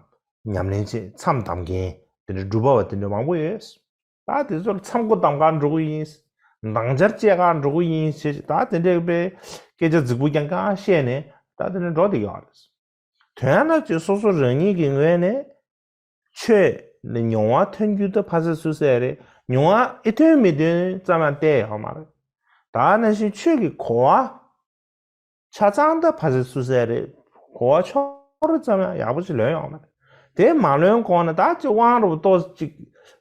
ཉམས་ལེན་བྱེད། མཚམས་བསྡམ་མཁན་དེ་འདྲ་སྒྲུབ་པ་བ་དེ་འདྲ་མང་པོ་ཡོད། ད་དེ་ཚོར་མཚམས་སྒོ་བསྡམ་གར་འགྲོ་གི་ཡིན། འདང་ཆར་བཅད་གར་འགྲོ་གི་ཡིན་ཞེས་ད་དེ་འདྲའི་དཔེ་སྐད་ཆ་རྫིག་པོ་རྐྱང་རྐྱང་བཤད་ནས་ད་དེ་འདྲ་འགྲོ་བསྡད་ཡོད་རེད། དོན་ལ་ཅིག་སོ་སོ་རང་ཉིད་ཀྱི་ངོས་ནས་ཆོས་ལ་མྱོང་བ་ཐོན་རྒྱུ་དེ་ཕ་སེ་སུ་སེ་རེད། མྱོང་བ་ཨེ་ཐོན་མི་ཐོན་ཙམ་ཡང་བལྟས་ཡོད་མ་རེད། ད་ནང་བཞིན་ཆོས་ཀྱི་གོ་བ་ཆ་ཚང་དེ་ཕ་སེ་སུ་སེ་རེད། གོ་བ་ཕྱོགས་རེ་ཙམ་ཡང་ཡག་པོ་ཅིག་ལོན་ཡོད་མ་རེད། དེ་མ་ལོན་གོང་ནས་ད་ཅིག་དབང་རུ་ཏོག་ཅིག་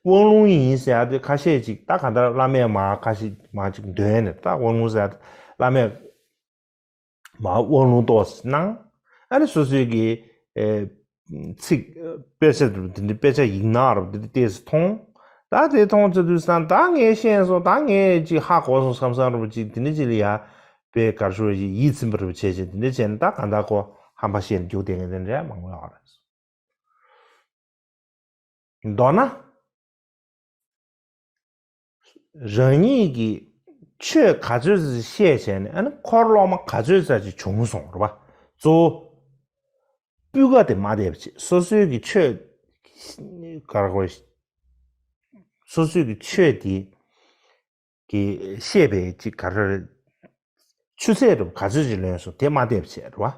དབང་ལུང་ཡིན་ཟེར་ཡ་དེ་ཁ་ཤས་ཅིག་ད་ག་འདྲ་བླ་མས་མ་ཁ་ཤས་མ་ཅིག་འདོན་ནས་ད་དབང་ལུང་ཟེར་ཡ་དེ་བླ་མས་མ་དབང་ལུང་ཏོག་ཙམ་གནང་། ཨ་ནི་སོ་སོའི་གི་ཨེ་ཚིག་དཔེ་ཆ་དེ་འདྲ་དཔེ་ཆ་ཡིག་ནག་རུ་དེ་འདྲ་ཏོག་ཙམ་མཐོང་། ད་དེ་མཐོང་ཚར་དུས་ཙང་ད་ངས་ཤེས་སོང་། ད་ངས་ཅིག་ཧ་གོ་སོང་བསམ་བསམ་རུ་ཅིག་དེ་འདྲ་ཅིག་ལ་ཡ་དཔེ་གར་ཤོར་ཅིག་ཡིད་ཚིམ་པ་རུ་བྱས་བྱས་དེ་འདྲ་བྱས་ནས་ད་གང་ལྟར་ཁོ་ཧམ་པ་བཤད་ནས་རྒྱུགས་བསྡད་མཁན་དེ་འདྲ་མང་པོ་ཡོད་རེད། མདོར་ན། རང་ཉིད་ཀྱིས་ཆོས་ག་ཚོད་ཙམ་ཤེས་བྱས་ནས་ཨ་ནི་འཁོར་སློབ་མ་ག་ཚོད་ཙམ་ཅིག་བྱུང་སོང་རེད་བ། གཙོ་བོ་སྤུས་ཀ་དེ་མ་བདེ་བ་བྱེད། སོ་སོའི་གི་ཆོས་ག་རེ་གོ། སོ་སོའི་གི་ཆོས་དེ་གི་ཤེས་པའི་ཅིག་ག་རེ་རེད། ཆུ་ཚད་རུ་ག་ཚོད་ཅིག་ལོན་སོང་དེ་མ་བདེ་བ་བྱེད་རེད་བ།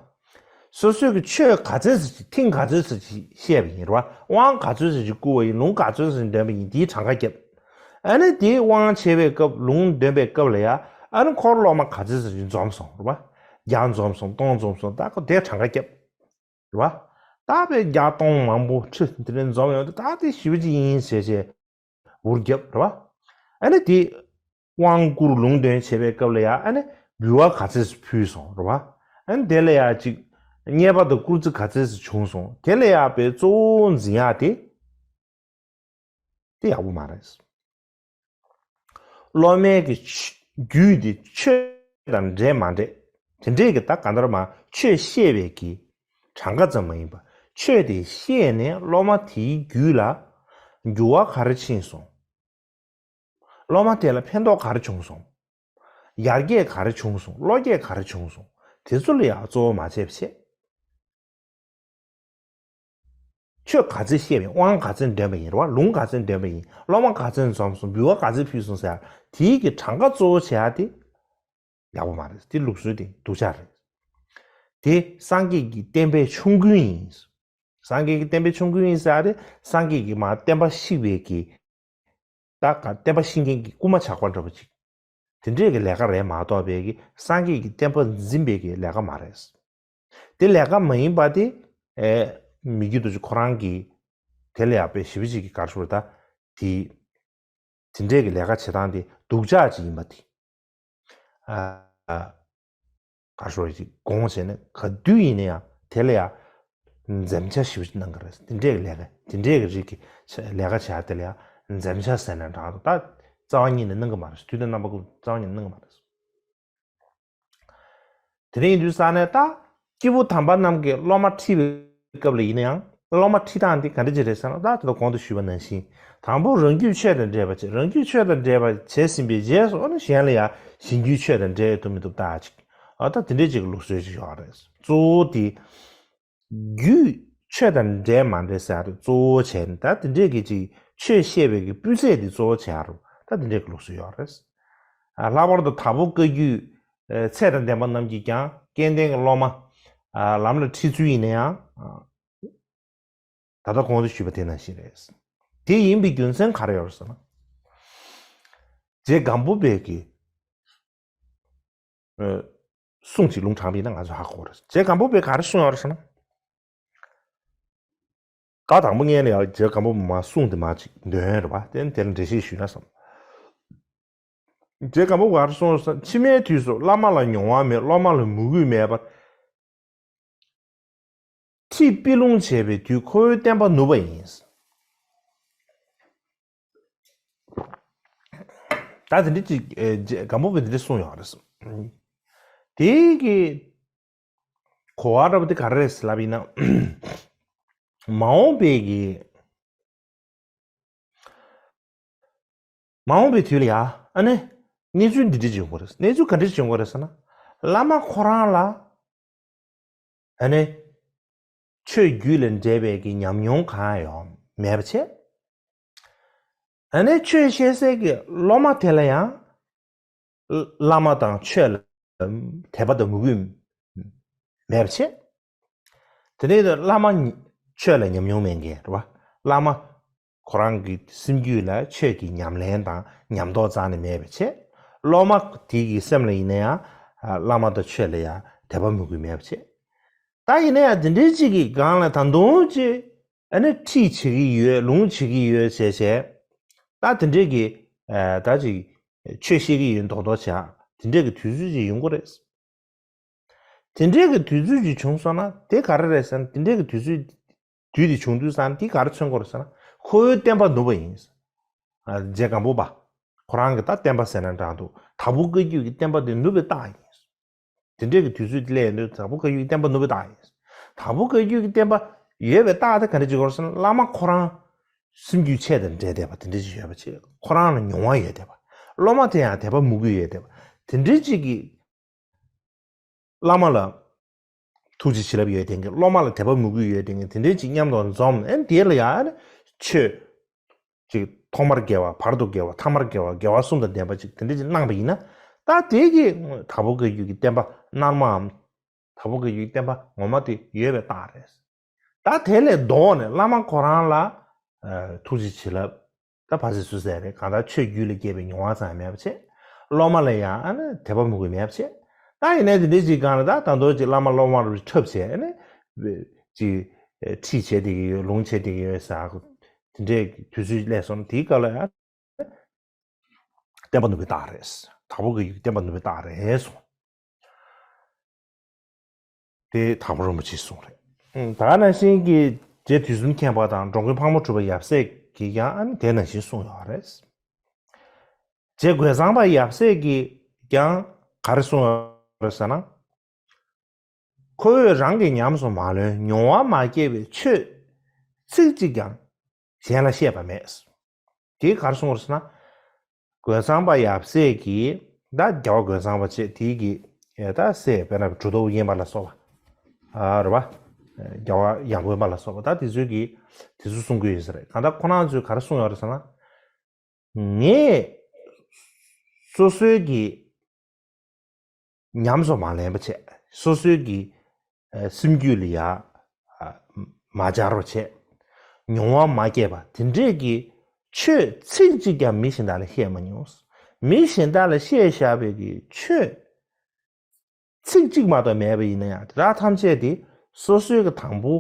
སོ་སོའི་གི་ཆོས་ག་ཚོད་ཙམ་ཅིག་ཐེངས་ག་ཚོད་ཙམ་ཅིག་བཤད་པ་ཡིན་རེད་བ། དབང་ག་ཚོད་ཙམ་ཅིག་བསྐུར་བ་ཡིན། ལུང་ག་ཚོད་ཙམ་འདོན་པ་ཡིན། དེའི་གྲངས་ཀ་བརྒྱབ། ཨ་ནི་དེའི་དབང་བྱེད་པའི་སྐབས་ལུང་འདོན་པའི་སྐབས་ལ་ཡ་ཨ་ནི་འཁོར་སློབ་མ་ག་ཚོད་ཙམ་ཅིག་འཛོམས་སོང་རེད་བ། བརྒྱ་འཛོམས་སོང་། སྟོང་འཛོམས་སོང་། ད་ཁོ་དེ་གྲངས་ཀ་བརྒྱབ། རེད་བ། ད་དཔེ་བརྒྱ་སྟོང་མང་པོ་ཁྲི་དེ་འདྲ་འཛོམས་ཡོང་དུས་ད་དེ་ཞེ་པོ་ཅིག་ཡིན་ཟེར་བྱས་འུར་བརྒྱབ་རེད་བ། ཨ་ནི་དེ་དབང་བསྐུར་ལུང་འདོན་བྱེད་པའི་སྐབས་ལ་ཡ་ཨ་ནི་འབུལ་བ་ག་ཚོད་ཕུལ་སོང་རེད་བ། ཨ་ནི་དེ་ལ་ཡ་ཅིག་རྙེད་པ་དང་བསྐུར་རྩིས་ག་ཚོད་བྱུང་སོང་། དེ་ལ་ཡ་དཔེ་གཙོ་བོ་འཛིན་ཡག་དེ། དེ་ཡག་པོ་མ་རེད། སློབ་མའི་གི་ཆ་རྒྱུད་དེ་ཆོས་དང་འདྲེས་མ་འདྲེས། དེ་འདྲས་ཀྱི་ད་ག་འདྲ་མ་ཆོས་ཤེས་པའི་གི་གྲངས་ཀ་ཙམ་མ་ཡིན་པ། ཆོས་དེ་ཤེས་ནས་སློབ་མ་དེའི་རྒྱུད་ལ་འགྱུར་བ་ག་རེ་ཕྱིན་སོང་། སློབ་མ་དེ་ལ་ཕན་ཐོགས་ག་རེ་བྱུང་སོང་། ཡར་རྒྱས་ག་རེ་བྱུང་སོང་། བློ་སྐྱེད་ག་རེ་བྱུང་སོང་། དེ་ཚོ་ལ་ཡང་གཙོ་བོ་མ་བྱས་པ་བྱས། ཆོས་ག་ཚོད་བཤད་པ་ཡིན། དབང་ག་ཚོད་འདོན་པ་ཡིན། རེད་བ། ལུང་ག་ཚོད་འདོན་པ་ཡིན། སློབ་མ་ག་ཚོད་འཛོམས་སོང་། འབུལ་བ་ག་ཚོད་ཕུལ་སོང་ཟེར་ཡ་དེའི་གི་གྲངས་ཀ་གཙོ་བོ་བྱེད་ཡ་དེ་ཡག་པོ་མ་རེད། དེ་ལུགས་སྲོལ་དེ་སྡུག་ཅག་རེད། དེ་སངས་རྒྱས་ཀྱི་བསྟན་པའི་ཆོམ་རྐུན་ཡིན། སངས་རྒྱས་ཀྱི་བསྟན་པའི་ཆོམ་རྐུན་ཡིན་ཟེར་ཡ་དེ་སངས་རྒྱས་ཀྱི་མར་བསྟན་པ་བཤིག་པའི་གི་ད་ག་བསྟན་པ་བཤིག་མཁན་གྱི་རྐུན་མ་ཇག་པ་འདྲ་པོ་ཅིག་དེ་འདྲས་ཀྱི་ལས་ཀ་རེད་མ་གཏོགས་པའི་གི་སངས་རྒྱས་ཀྱི་བསྟན་པ་འཛིན་པའི་གི་ལས་ཀ་མ་རེད། དེ་ལས་ཀ་མ་ཡིན་པ་དེ་ཨེ་མི་རྒྱུད་དུ་ཁོ་རང་གི་དེ་ལ་ཡག་པའི་ཞི་བ་ཅིག་གི་གར་ཤོར་ད་དེ་དེ་འདྲས་ཀྱི་ལས་ཀ་བྱེད་སྟངས་དེ་སྡུག་ཅག་ཅིག་ཡིན་པ་དེ་ཨ་གར་ཤོར་ཅིག་དགོངས་བྱས་ནས་ག་དུས་ཡིན་ན་ཡང་དེ་ལ་ཡག་འཛེམ་བྱ་ཞེ་པོ་ཅིག་གནང་གི་རེད། དེ་འདྲས་ཀྱི་ལས་ཀ་དེ་འདྲས་ཀྱི་རིགས་ཀྱི་ལས་ཀ་བྱེད་ཡ་དེ་ལ་ཡང་འཛེམ་བྱ་ཟེར་ན་འདྲ་འདུག་ད་རྩ་བ་ཉིད་ནས་གནང་གི་མ་རེད། དུས་དང་རྣམ་པ་ཀུན་རྩ་བ་ཉིད་ནས་གནང་གི་མ་རེད། དེ་འདྲ་ཡིན་དུས་ས་ནས་ད་སྐྱེས་བུ་དམ་པ་རྣམས་ཀྱིས་སློབ་མ་ཁྲིད་པའི་སྐབས་ལ་ཡིན་ན་ཡང་ སློབ་མ་ཁྲིད་སྟངས་འདི་ག་འདྲ་ཅིག་རེད་ཟེར་ན། ད་དེ་ལ་གོང་དུ་ཞུས་པ་ནང་བཞིན། དང་པོ་རང་རྒྱུད་ཆོས་དང་འདྲེས་པ་བྱེད། རང་རྒྱུད་ཆོས་དང་འདྲེས་པ་བྱས་ཟིན་པའི་རྗེས་སུ། ཨ་ནི་གཞན་ལ་ཡང་གཞན་རྒྱུད་ཆོས་དང་འདྲེས་ཐུབ་མི་ཐུབ་བལྟ་ཅིག་ཨ། ད་དེ་འདྲས་ཅིག་གི་ལུགས་སྲོལ་ཅིག་ཡོད་རེད། གཙོ་བོ་དེ། རྒྱུད་ཆོས་དང་འདྲེས་མ་འདྲེས་ཟེར་ཡ་དེ་གཙོ་བོ་བྱས་ནས། ད་དེ་འདྲས་ཀྱི་ཅིག་ཆོས་བཤད་པའི་གི་སྤུས་ཚད་དེ་གཙོ་བོ་བྱེད་ཡ་རུ། ད་དེ་འདྲས་ཀྱི་ལུགས་སྲོལ་ཡོད་རེད། ཨ། ལྷག་པར་དུ་དྭགས་པོ་བཀའ་བརྒྱུད། ཨ། ཚད་དང་ལྡན་པ་རྣམས་ཀྱིས་ཀྱང་སྐལ་ལྡན་གྱི་སློབ་མ། ཨ། ལམ་ལ་ཁྲིད་ཚུལ་ཡིན་ན་ཡང་། ཨ། ད་ལྟ་གོང་དུ་ཞུས་པ་དེ་ནང་བཞིན་རེད། དེ་ཡིན་པའི་རྒྱུ་མཚན་ག་རེ་ཡོད་རེད་ཟེར་ན། རྗེ་སྒམ་པོ་པའི་གི། ཨ། གསུང་ཅིག་ལུང་དྲངས་པ་ཡིན་ན་ང་ཚོ་ཧ་གོ་རེད། རྗེ་སྒམ་པོ་པས་ག་རེ་གསུངས་ཡོད་རེད་ཟེར་ན། ད་དང་པོ་ངས་ནི་ཡང་རྗེ་སྒམ་པོ་པའི་གསུང་དེ་མར་ཅིག་འདོན་རེད་པ། དེ་ནི་དེ་ལ་འགྲེལ་བཤད་ཞུས་ན་བསམ། རྗེ་སྒམ་པོ་པས་ག་རེ་གསུངས་ཡོད་ཟེར་ན། ཕྱི་མའི་དུས་སུ་བླ་མ་ལ་མྱོང་བ་མེད། སློབ་མ་ལ་མོས་གུས་མེད་པར། ཁྲིད་དཔེ་ལུང་བྱས་པའི་དུས་ཁོ་བོའི་བསྟན་པ་ནུབ་པ་ཡིན། ད་དེ་འདྲ་ཅིག་ཨེ། རྗེ་སྒམ་པོ་པས་འདི་འདྲ་གསུངས་ཡོད་རེད། དེའི་གི་གོ་བ་འདྲ་པོ་དེ་ག་རེ་རེད་ཟེར་ལབ་ཡིན་ན། མ་འོངས་པའི་གི། མ་འོངས་པའི་དུས་ལ་ཡ། ཨ་ནི། གནས་ཚུལ་འདི་འདྲ་ཅིག་ཡོང་གི་རེད། གནས་ཚུལ་ག་འདྲ་ཅིག་ཡོང་གི་རེད་ཟེར་ན། བླ་མ་ཁོ་རང་ལ། ཨ་ནི། ཆོས་བརྒྱུད་ལ་འབྲེལ་བའི་གི་ཉམས་མྱོང་གང་ཡང་མེད་པ་བྱས། ཨ་ནི་ཆོས་བཤད་སའི་གི་སློབ་མ་དེ་ལ་ཡང་། བླ་མ་དང་ཆོས་ལ་དད་པ་དང་མོས་གུས་མེད་པ་བྱས། དེ་ནས་བླ་མ་ཆོས་ལ་ཉམས་མྱོང་མེད་མཁན་རེད་པ། བླ་མ་ཁོ་རང་གི་སེམས་རྒྱུད་ལ་ཆོས་ཀྱི་ཉམས་ལེན་དང་ཉམས་རྟོགས་རྩ་ནས་མེད་པ་བྱས། སློབ་མ་དེ་གི་སེམས་ལ་ཡིན་ན་ཡང་བླ་མ་དང་ཆོས་ལ་ཡང་དད་པ་མོས་གུས་མེད་པ་བྱས། ད་ཡིན་ན་ཡང་དེ་འདྲའི་གཅིག་གི་སྒང་ལ་ད་དུང་ཅིག་ཨ་ནི་ཁྲིད་བྱེད་ཀྱི་ཡོད། ལུང་བྱེད་ཀྱི་ཡོད་བྱས་བྱས། ད་དེ་འདྲའི་གི་ཨ། ད་ཅིག་ཆོས་བཤད་ཀྱི་ཡོད་མདོག་མདོག་བྱས། དེ་འདྲའི་གི་དུས་ཚོད་ཅིག་ཡོང་གི་རེད། དེ་འདྲའི་གི་དུས་ཚོད་ཅིག་བྱུང་སོང་ན་དེ་ག་རེ་རེད་ཟེར་ན། དེ་འདྲའི་གི་དུས་ཚོད། དུས་དེ་བྱུང་དུས་ཙང་དེ་ག་རེ་མཚོན་གྱི་རེད་ཟེར་ན། ཁོ་བོའི་བསྟན་པ་ནུབ་པ་ཡིན། ཨ། རྗེ་སྒམ་པོ་པ་ཁོ་རང་གི་ད་བསྟན་པ་ཟེར་ན་འདྲ་འདུག་དྭགས་པོ་བཀའ་བརྒྱུད་ཀྱི་བསྟན་པ་དེ་ནུབ་པའི་རྟགས་ཡིན། དེ་འདྲའི་གི་དུས་ཚོད་དེ་སླེབས་ཡོང་དུས་དྭགས་པོ་བཀའ་བརྒྱུད་ཀྱི་བསྟན་པ་ནུབ་པའི་རྟགས་ཡིན། དྭགས་པོ་བཀའ་བརྒྱུད་ཀྱི་བསྟན་པ་ཡོད་པའི་རྟགས་དེ་ག་འདྲ་ཅིག་ཡོད་རེད་ཟེར་ན། བླ་མ་ཁོ་རང་སེམས་རྒྱུད་ཆོས་དང་འདྲེས་བསྡད་པ་དེ་འདྲ་ཅིག་ཡོད་པ་བྱས། ཁོ་རང་ལ་མྱོང་བ་ཡོད་བསྡད་པ། སློབ་མ་དེ་ཡང་དད་པ་མོས་གུས་ཡོད་བསྡད་པ། དེ་འདྲའི་ཅིག་གི་བླ་མ་ལ་ཐུགས་རྗེ་བྱིན་རླབས་ཡོད་བསྡད་མཁན། སློབ་མ་ལ་དད་པ་མོས་གུས་ཡོད་བསྡད་མཁན་དེ་འདྲའི་ཅིག་མཉམ་དུ་འཛོམས། ཨ་ནི་དེ་ལ་ཡང་ཆོས་ཅིག་ཐོག་མར་དགེ་བ། བར་དུ་དགེ་བ། ཐ་མར་དགེ་བ། དགེ་བ་གསུམ་དང་ལྡན་པ་ཅིག་དེ་འདྲ་ཅིག་གནང་བ་ཡིན་ན། ད་དེ་གི་དྭགས་པོ་བཀའ་བརྒྱུད་ཀྱི་བསྟན་པ་རྣལ་མའམ་དྭགས་པོ་བཀའ་བརྒྱུད་ཀྱི་བསྟན་པ་ངོ་མ་དེ་ཡོད་པའི་རྟགས་རེད། ད་དེ་ལས་ལྡོག་ནས་བླ་མ་ཁོ་རང་ལ་ཨ། ཐུགས་རྗེ་བྱིན་རླབས། ད་ཕ་སྲིད་སུ་ཟེར་རེད། གང་ལྟར་ཆོས་བརྒྱུད་ལ་སྐྱེས་པའི་མྱོང་བ་ཙམ་མེད་པ་བྱས། སློབ་མ་ལ་ཡང་ཨ་ནི་དད་པ་མོས་གུས་མེད་པ་བྱས། ད་ཡིན་ནའི་དེ་འདྲའི་ཅིག་སྒང་ལ་ད་ད་དུང་ཅིག་བླ་མ་སློབ་མ་རུ་འཁྲབ་བྱས། ཨ་ནི་ཅིག་ཁྲིད་བྱས་བསྡད་ཀྱི་ཡོད། ལུང་བྱས་བསྡད་ཀྱི་ཡོད་ཟེར། དེ་འདྲའི་དུས་ཚོད་སླེབས་སོང་ན་དེའི་སྐབས་ལ་ཡང་བསྟན་པ་ནུབ་པའི་རྟགས་རེད། དྭགས་པོ་གི་བསྟན་པ་ནུབ་པའི་རྟགས་རེད་གསུངས། དེ་དྭགས་པོ་རིན་པོ་ཆེས་གསུངས་རེད། ཨང་། ད་ག་ནང་བཞིན་གྱི་རྗེ་དུས་གསུམ་མཁྱེན་པ་དང་འགྲོ་མགོན་ཕག་མོ་གྲུ་པ་ཡབ་སྲས་ཀྱིས་ཀྱང་ཨ་ནི་དེ་ནང་བཞིན་གསུངས་ཡོད་རེད། རྗེ་རྒོད་ཚང་པ་ཡབ་སྲས་ཀྱིས་ཀྱང་ག་རེ་གསུངས་ཡོད་རེད་ཟེར་ན། ཁོ་བོས་རང་གིས་ཉམས་སུ་མ་ལོན། མྱོང་བ་མ་སྐྱེས་པའི་ཆོས་ཚིག་གཅིག་ཀྱང་གཞན་ལ་བཤད་པ་མེད། དེ་ག་རེ་གསུངས་རེད་ཟེར་ན། རྒོད་ཚང་པ་ཡབ་སྲས་ཀྱིས། ད་རྒྱལ་བ་རྒོད་ཚང་པ་བྱས། དེའི་གི་ཨེ། ད་སྲས་དཔེར་ན་གྲུབ་ཐོབ་དབུ་བརྙེས་པ་ལ་སོགས་པ། ཨ། རེད་པ། རྒྱལ་བ་ཡང་དགོན་པ་ལ་སོགས་པ། ད་དེ་ཚོས་ཀྱིས་དེ་ཚོ་གསུང་གི་ཡོད་ས་རེད། གང་ལྟར་ཁོ་རང་ཚོས་ག་རེ་གསུངས་ཡོད་རེད་ཟེར་ན། ངས་སོ་སོའི་གི་ཉམས་སུ་མ་ལེན་པ་བྱས། སོ་སོའི་གི་ཨ། སེམས་རྒྱུད་ལ་ཡ། ཨ། མ་འབྱར་བ་བྱས། མྱོང་བ་མ་སྐྱེས་པ་དེ་འདྲས་ཀྱི་ཆོས་ཚིག་གཅིག་ཀྱང་མི་གཞན་དག་ལ་བཤད་མ་མྱོང་། མི་གཞན་དག་ལ་བཤད་བཞག་པའི་གི་ཆོས་ཚིག་གཅིག་མ་གཏོགས་མེད་པ་ཡིན་ན་ཡང་། དེ་དག་ཐམས་ཅད་དེ་སོ་སོའི་གི་དང་པོ་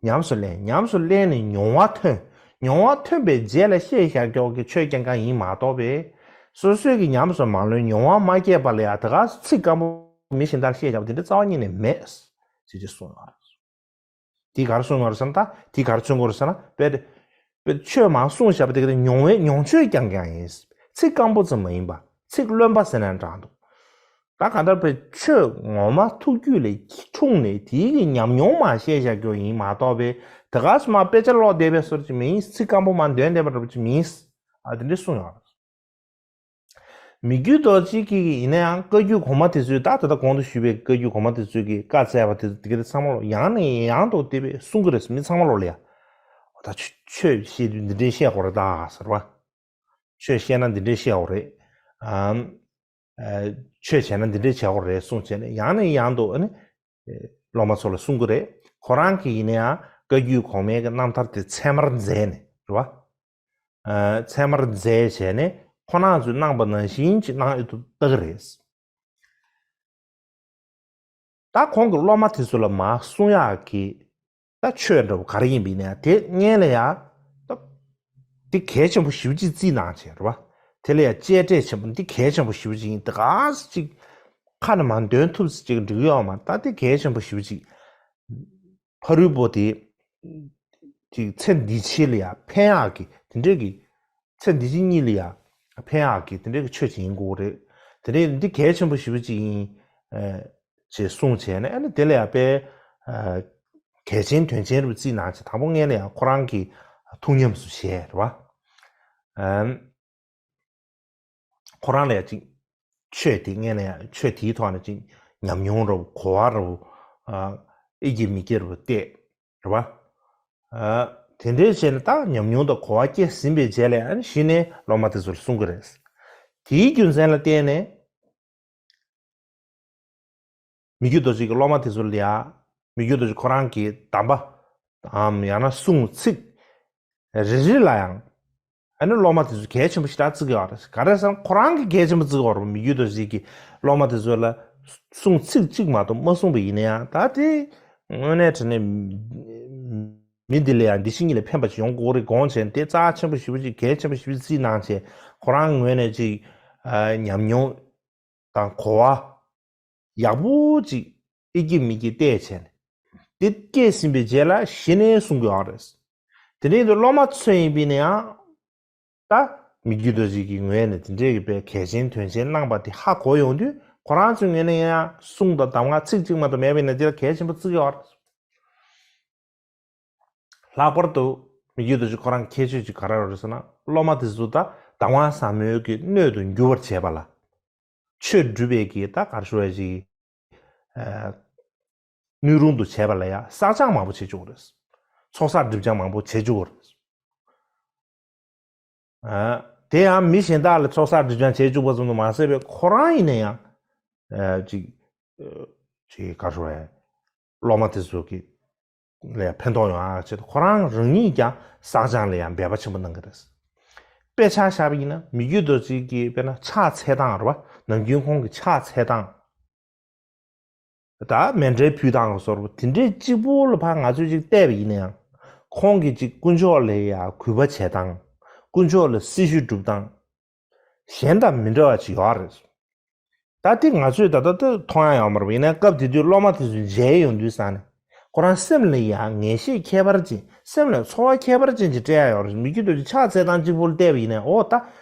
ཉམས་སུ་ལེན། ཉམས་སུ་ལེན་ནས་མྱོང་བ་ཐོན། མྱོང་བ་ཐོན་པའི་རྗེས་ལ་བཤད་བཞག་ཀྱོག་གི་ཆོས་རྐྱང་རྐྱང་ཡིན་མ་གཏོགས་པས། སོ་སོའི་གི་ཉམས་སུ་མ་ལོན། མྱོང་བ་མ་སྐྱེས་པ་ལ་ཡང་དེ་ག་ཚིག་སྐམ་པོ་མི་གཞན་དག་ལ་བཤད་བཞག་པ་དེ་འདྲ་རྩ་བ་ཉིད་ནས་མེད། ཅེས་ཅེས་གསུངས་ཡོད་རེད། དེ་ག་རེ་གསུངས་ཡོད་རེད་ཟེར་ན། ད་དེ་ག་རེ་མཚོན་གྱི་རེད་ཟེར་ན། དཔེ་དེ་དཔེ་ཆོས་མར་གསུངས་བཞག་པ་དེ་ག་དེ་མྱོང་བའི་མྱོང་ཆོས་རྐྱང་རྐྱང་ཡིན། ཚིག་སྐམ་པོ་ཙམ་མ་ཡིན་པ། ཚིག་རློན་པ་ཟེར་ན་འདྲ་འདུག་ད་གང་ལྟར་པའི་ཆོས་ངོ་མ་ཐུགས་རྒྱུད་ལས་འཁྲུངས་ནས་དེའི་གི་ཉམས་མྱོང་མ་བཤད་བཞག་རྒྱུ་ཡིན་མ་གཏོགས་པའི་དེ་ག་སུ་མ་དཔེ་ཆ་ཀློག་བསྡད་པའི་སོར་ཅིག་མིན། ཚིག་སྐམ་པོ་མ་འདོན་བསྡད་པ་འདྲ་པོ་ཅིག་མིན། ཨ་དེ་འདྲས་གསུངས་ཡོད། མི་བསྐྱོད་རྡོ་རྗེ་གིས་ཡིན་ན་ཡང་བཀའ་བརྒྱུད་གོང་མ་དེ་ཚོས་ད་ད་ལྟ་གོང་དུ་ཞུས་པའི་བཀའ་བརྒྱུད་གོང་མ་དེ་ཚོས་ཀྱི་བཀའ་སྩལ་བ་དེ་ཚོ་དེ་ག་དེ་ཚང་མ་ལོ་ཡང་ནས་ཡང་དུ་དེ་བས་གསུང་གི་རེད། མི་ཚང་མ་ལོ་ལ་ཡ། ད་ཆོས་ཆོས་བཤད་དུས་འདི་འདྲའི་བཤད་དགོས་རེད་ད་ཟེར་བ། ཆོས་བཤད་ན་འདི་འདྲའི་བཤད་དགོས་རེད། ཨམ། ཨ། ཆོས་བྱས་ན་འདི་འདྲའི་བྱ་དགོས་རེད་གསུངས་བྱས་ནས་ཡང་ནས་ཡང་དུ་ཨ་ནི། སློབ་མ་ཚོ་ལ་གསུང་གི་རེད། ཁོ་རང་གིས་ཡིན་ན་ཡང་བཀའ་བརྒྱུད་གོང་མའི་གི་རྣམ་ཐར་དེ་ཚད་མར་མཛད་ནས་རེད་བ། ཨ། ཚད་མར་མཛད་བྱས་ནས་ཁོ་རང་ཚོས་གནང་པ་ནང་བཞིན་ཅིག་གནང་ཡོད་དུ་ལྟ་གི་རེད། ད་ཁོང་གི་སློབ་མ་དེ་ཚོ་ལ་མར་གསུང་ཡག་གི། ད་ཆོས་འདྲ་བོ་ག་རེ་ཡིན་པ་ཡིན་ན་ཡང་དེ་སྔོན་ལ་ཡང་། ད་འདི་གལ་ཆེན་པོ་ཞེ་པོ་ཅིག་བརྩིས་གནང་བྱས་རེད་བ། དེ་ལ་ཡང་གཅེས་སྤྲས་ཆེན་པོ་འདི་གལ་ཆེན་པོ་ཞེ་པོ་ཅིག་ཡིན། འདི་ག་ས་ཅིག་ཁ་ནས་མར་འདོན་ཐུབ་ས་ཅིག་འགྲིག་ཡོད་མ་རེད། ད་འདི་གལ་ཆེན་པོ་ཞེ་པོ་ཅིག་ཕ་རོལ་པོ་དེ་ཅིག་ཚེ་འདི་ཕྱི་ལ་ཡང་ཕན་ཡག་གི་དེ་འདྲས་ཀྱི། ཚེ་འདི་ཕྱི་གཉིས་ལ་ཡང་ཕན་ཡག་གི་དེ་འདྲའི་གི་ཆོས་ཅིག་ཡིན་དགོས་རེད། དེ་འདྲའི་འདི་གལ་ཆེན་པོ་ཞེ་པོ་ཅིག་ཡིན། ཨ། ཅེས་གསུངས་བྱས་ནས་ཨ་ནི་དེ་ལ་ཡང་དཔེ། ཨ། གལ་ཆེན་དོན་ཆེན་རུ་བརྩིས་གནང་བྱས་དང་པོ་སྔོན་ལ་ཡང་ཁོ་རང་གི་ཐུགས་ཉམས་སུ་བཞེས་རེད་བ། ཨ། ཁོ་རང་ལ་ཡང་ཅིག་ཆོས་དེ་སྔོན་ལ་ཡང་ཆོས་དེའི་ཐོག་ནས་ཅིག་ཉམས་མྱོང་རུ་གོ་བ་རུ། ཨ། ཨེ་སྐྱེ་མི་སྐྱེ་རུ་བལྟས། རེད་བ། ཨ། དེ་འདྲའི་བྱས་ནས་ད་ཉམས་མྱོང་དང་གོ་བ་སྐྱེས་ཟིན་པའི་རྗེས་ལ་ཨ་ནི་གཞི་ནས་སློབ་མ་དེ་ཚོར་གསུང་གི་རེད། དེའི་རྒྱུ་མཚན་ལ་བརྟེན་ནས་མི་བསྐྱོད་རྡོ་རྗེ་གི་སློབ་མ་དེ་ཚོ་ལ་ཡ། མི་བསྐྱོད་རྡོ་རྗེ་ཁོ་རང་གི་གདམས་པའམ་ཡང་ན་གསུང་ཚིག་རེ་རེ་ལ་ཡང་། ཨ་ནི་སློབ་མ་དེ་ཚོ་གལ་ཆེན་པོ་ཞེ་དྲག་བརྩི་གི་ཡོད་རེད། ག་རེ་ཟེར་ན་ཁོ་རང་གི་གལ་ཆེན་པོ་བརྩི་གི་ཡོད་རེད། མི་བསྐྱོད་རྡོ་རྗེ་གི་སློབ་མ་དེ་ཚོ་ལ་གསུང་ཚིག་གཅིག་མ་གཏོགས་མ་གསུངས་པ་ཡིན་ན་ཡང་ད་དེ་དངོས་གནས་དྲང་གནས་མི་འདི་ལ་ཡང་འདི་ཕྱི་གཉིས་ལ་ཕན་པ་ཞིག་ཡོང་དགོས་རེད་དགོངས་བྱས་ནས་དེ་རྩ་ཆེན་པོ་ཞེ་པོ་ཅིག་གལ་ཆེན་པོ་ཞེ་པོ་ཅིག་བརྩིས་གནང་བྱས་ཁོ་རང་ངོས་ནས་ཅིག་ཨ། ཉམས་མྱོང་དང་གོ་བ་ཡག་པོ་ཅིག་ཨེ་སྐྱེ་མི་སྐྱེ་བལྟས་བྱས་ནས་དེ་སྐྱེས་ཟིན་པའི་རྗེས་ལ་གཞི་ནས་གསུང་གི་ཡོད་རེད། དེ་འདྲའི་དུ་སློབ་མ་ཚོ་ཡིན་པས་ན་ཡང་། ད་མི་བསྐྱོད་རྡོ་རྗེ་གི་ངོས་ནས་དེ་འདྲའི་གི་དཔེ་གལ་ཆེན་དོན་ཆེན་གནང་པ་དེ་ཧ་གོ་ཡོང་དུས་ཁོ་རང་ཚོའི་ངོས་ནས་ཡང་གསུང་དང་གདམས་ངག་ཚིག་གཅིག་མ་གཏོགས་མེད་པས་ན་དེ་ལ་གལ་ཆེན་པོ་བརྩི་གི་ཡོད་རེད། ལྷག་པར་དུ་མི་བསྐྱོད་རྡོ་རྗེ་ཁོ་རང་ཁྱད་ཆོས་ཅིག་ག་རེ་རེད་ཟེར་ན་སློབ་མ་དེ་ཚོ་ད་གདམས་ངག་ཟབ་མོའི་གི་སྣོད་དུ་འགྱུར་བར་བྱེད་པ་ལ། ཆོས་སྒྲུབ་པའི་གི་ད་ག་རེ་ཞུ་བ་ཞིག་ཨ། སྣོད་རུང་དུ་བྱས་པ་ལ་ཡང་བསགས་སྦྱང་མང་པོ་བྱེད་བཅུག་པ་རེད། ཚོགས་བསགས་སྒྲིབ་སྦྱང་མང་པོ་བྱེད་བཅུག་པ་རེད། ཨ། དེ་ཡང་མི་གཞན་དག་ལ་ཚོགས་བསགས་སྒྲིབ་སྦྱང་བྱེད་བཅུག་པ་ཙམ་དུ་མ་ཟད་པའི་ཁོ་རང་ཡིན་ན་ཡང་། ཨ། ཅིག་ཅིག་ག་རེ་ཞུ་བ། སློབ་མ་དེ་ཚོ་གི་ལ་ཡང་ཕན་ཐོགས་ཡོང་ཡག་ཆེད་དུ་ཁོ་རང་རང་ཉིད་ཀྱང་བསགས་སྦྱང་ལ་ཡང་འབད་པ་ཆེན་པོ་གནང་གི་རེད། དཔེ་ཆ་བཞག་པ་ཡིན་ན་མི་བསྐྱོད་རྡོ་རྗེ་གི་དཔེར་ན་ཕྱག་འཚལ་སྟངས་རེད་བ། ནམ་རྒྱུན་ཁོང་གི་ཕྱག་འཚལ་སྟངས། ད་མཎྜལ་ཕུལ་སྟངས་ལ་སོགས་པ་དེ་འདྲའི་གཅིག་པོ་ལ་ཕར་ང་ཚོས་ཅིག་བལྟས་པ་ཡིན་ན་ཡང་། ཁོང་གིས་ཅིག་དཀོན་མཆོག་ལ་ཡང་གུས་པ་བྱེད་སྟངས། དཀོན་མཆོག་ལ་སྲི་ཞུ་སྒྲུབ་སྟངས། གཞན་དང་མི་འདྲ་བ་ཅིག་ཡོད་རེད། ད་དེ་ང་ཚོས་ད་ལྟ་ད་མཐོང་ཡ་ཡོད་མ་རེད། ཡིན་ན་སྐབས་དེ་དུས་སློབ་མ་དེ་ཚོ་མཇལ་ཡོང་དུས་ཙང་ནས་ཁོ་རང་སེམས་ལ་ཡང་ངེས་ཤེས་ཁྱད་པར་ཅན། སེམས་ལ་ཚོར་བ་ཁྱད་པར་ཅན་ཅིག་སྤྲད་ཡ་ཡོད་རེད། མི་བསྐྱོད་རྡོ་རྗེ་ཕྱག་འཚལ་སྟངས་གཅིག་པོ་ལ་བལྟས་པ་ཡིན་ན། འོ་ད་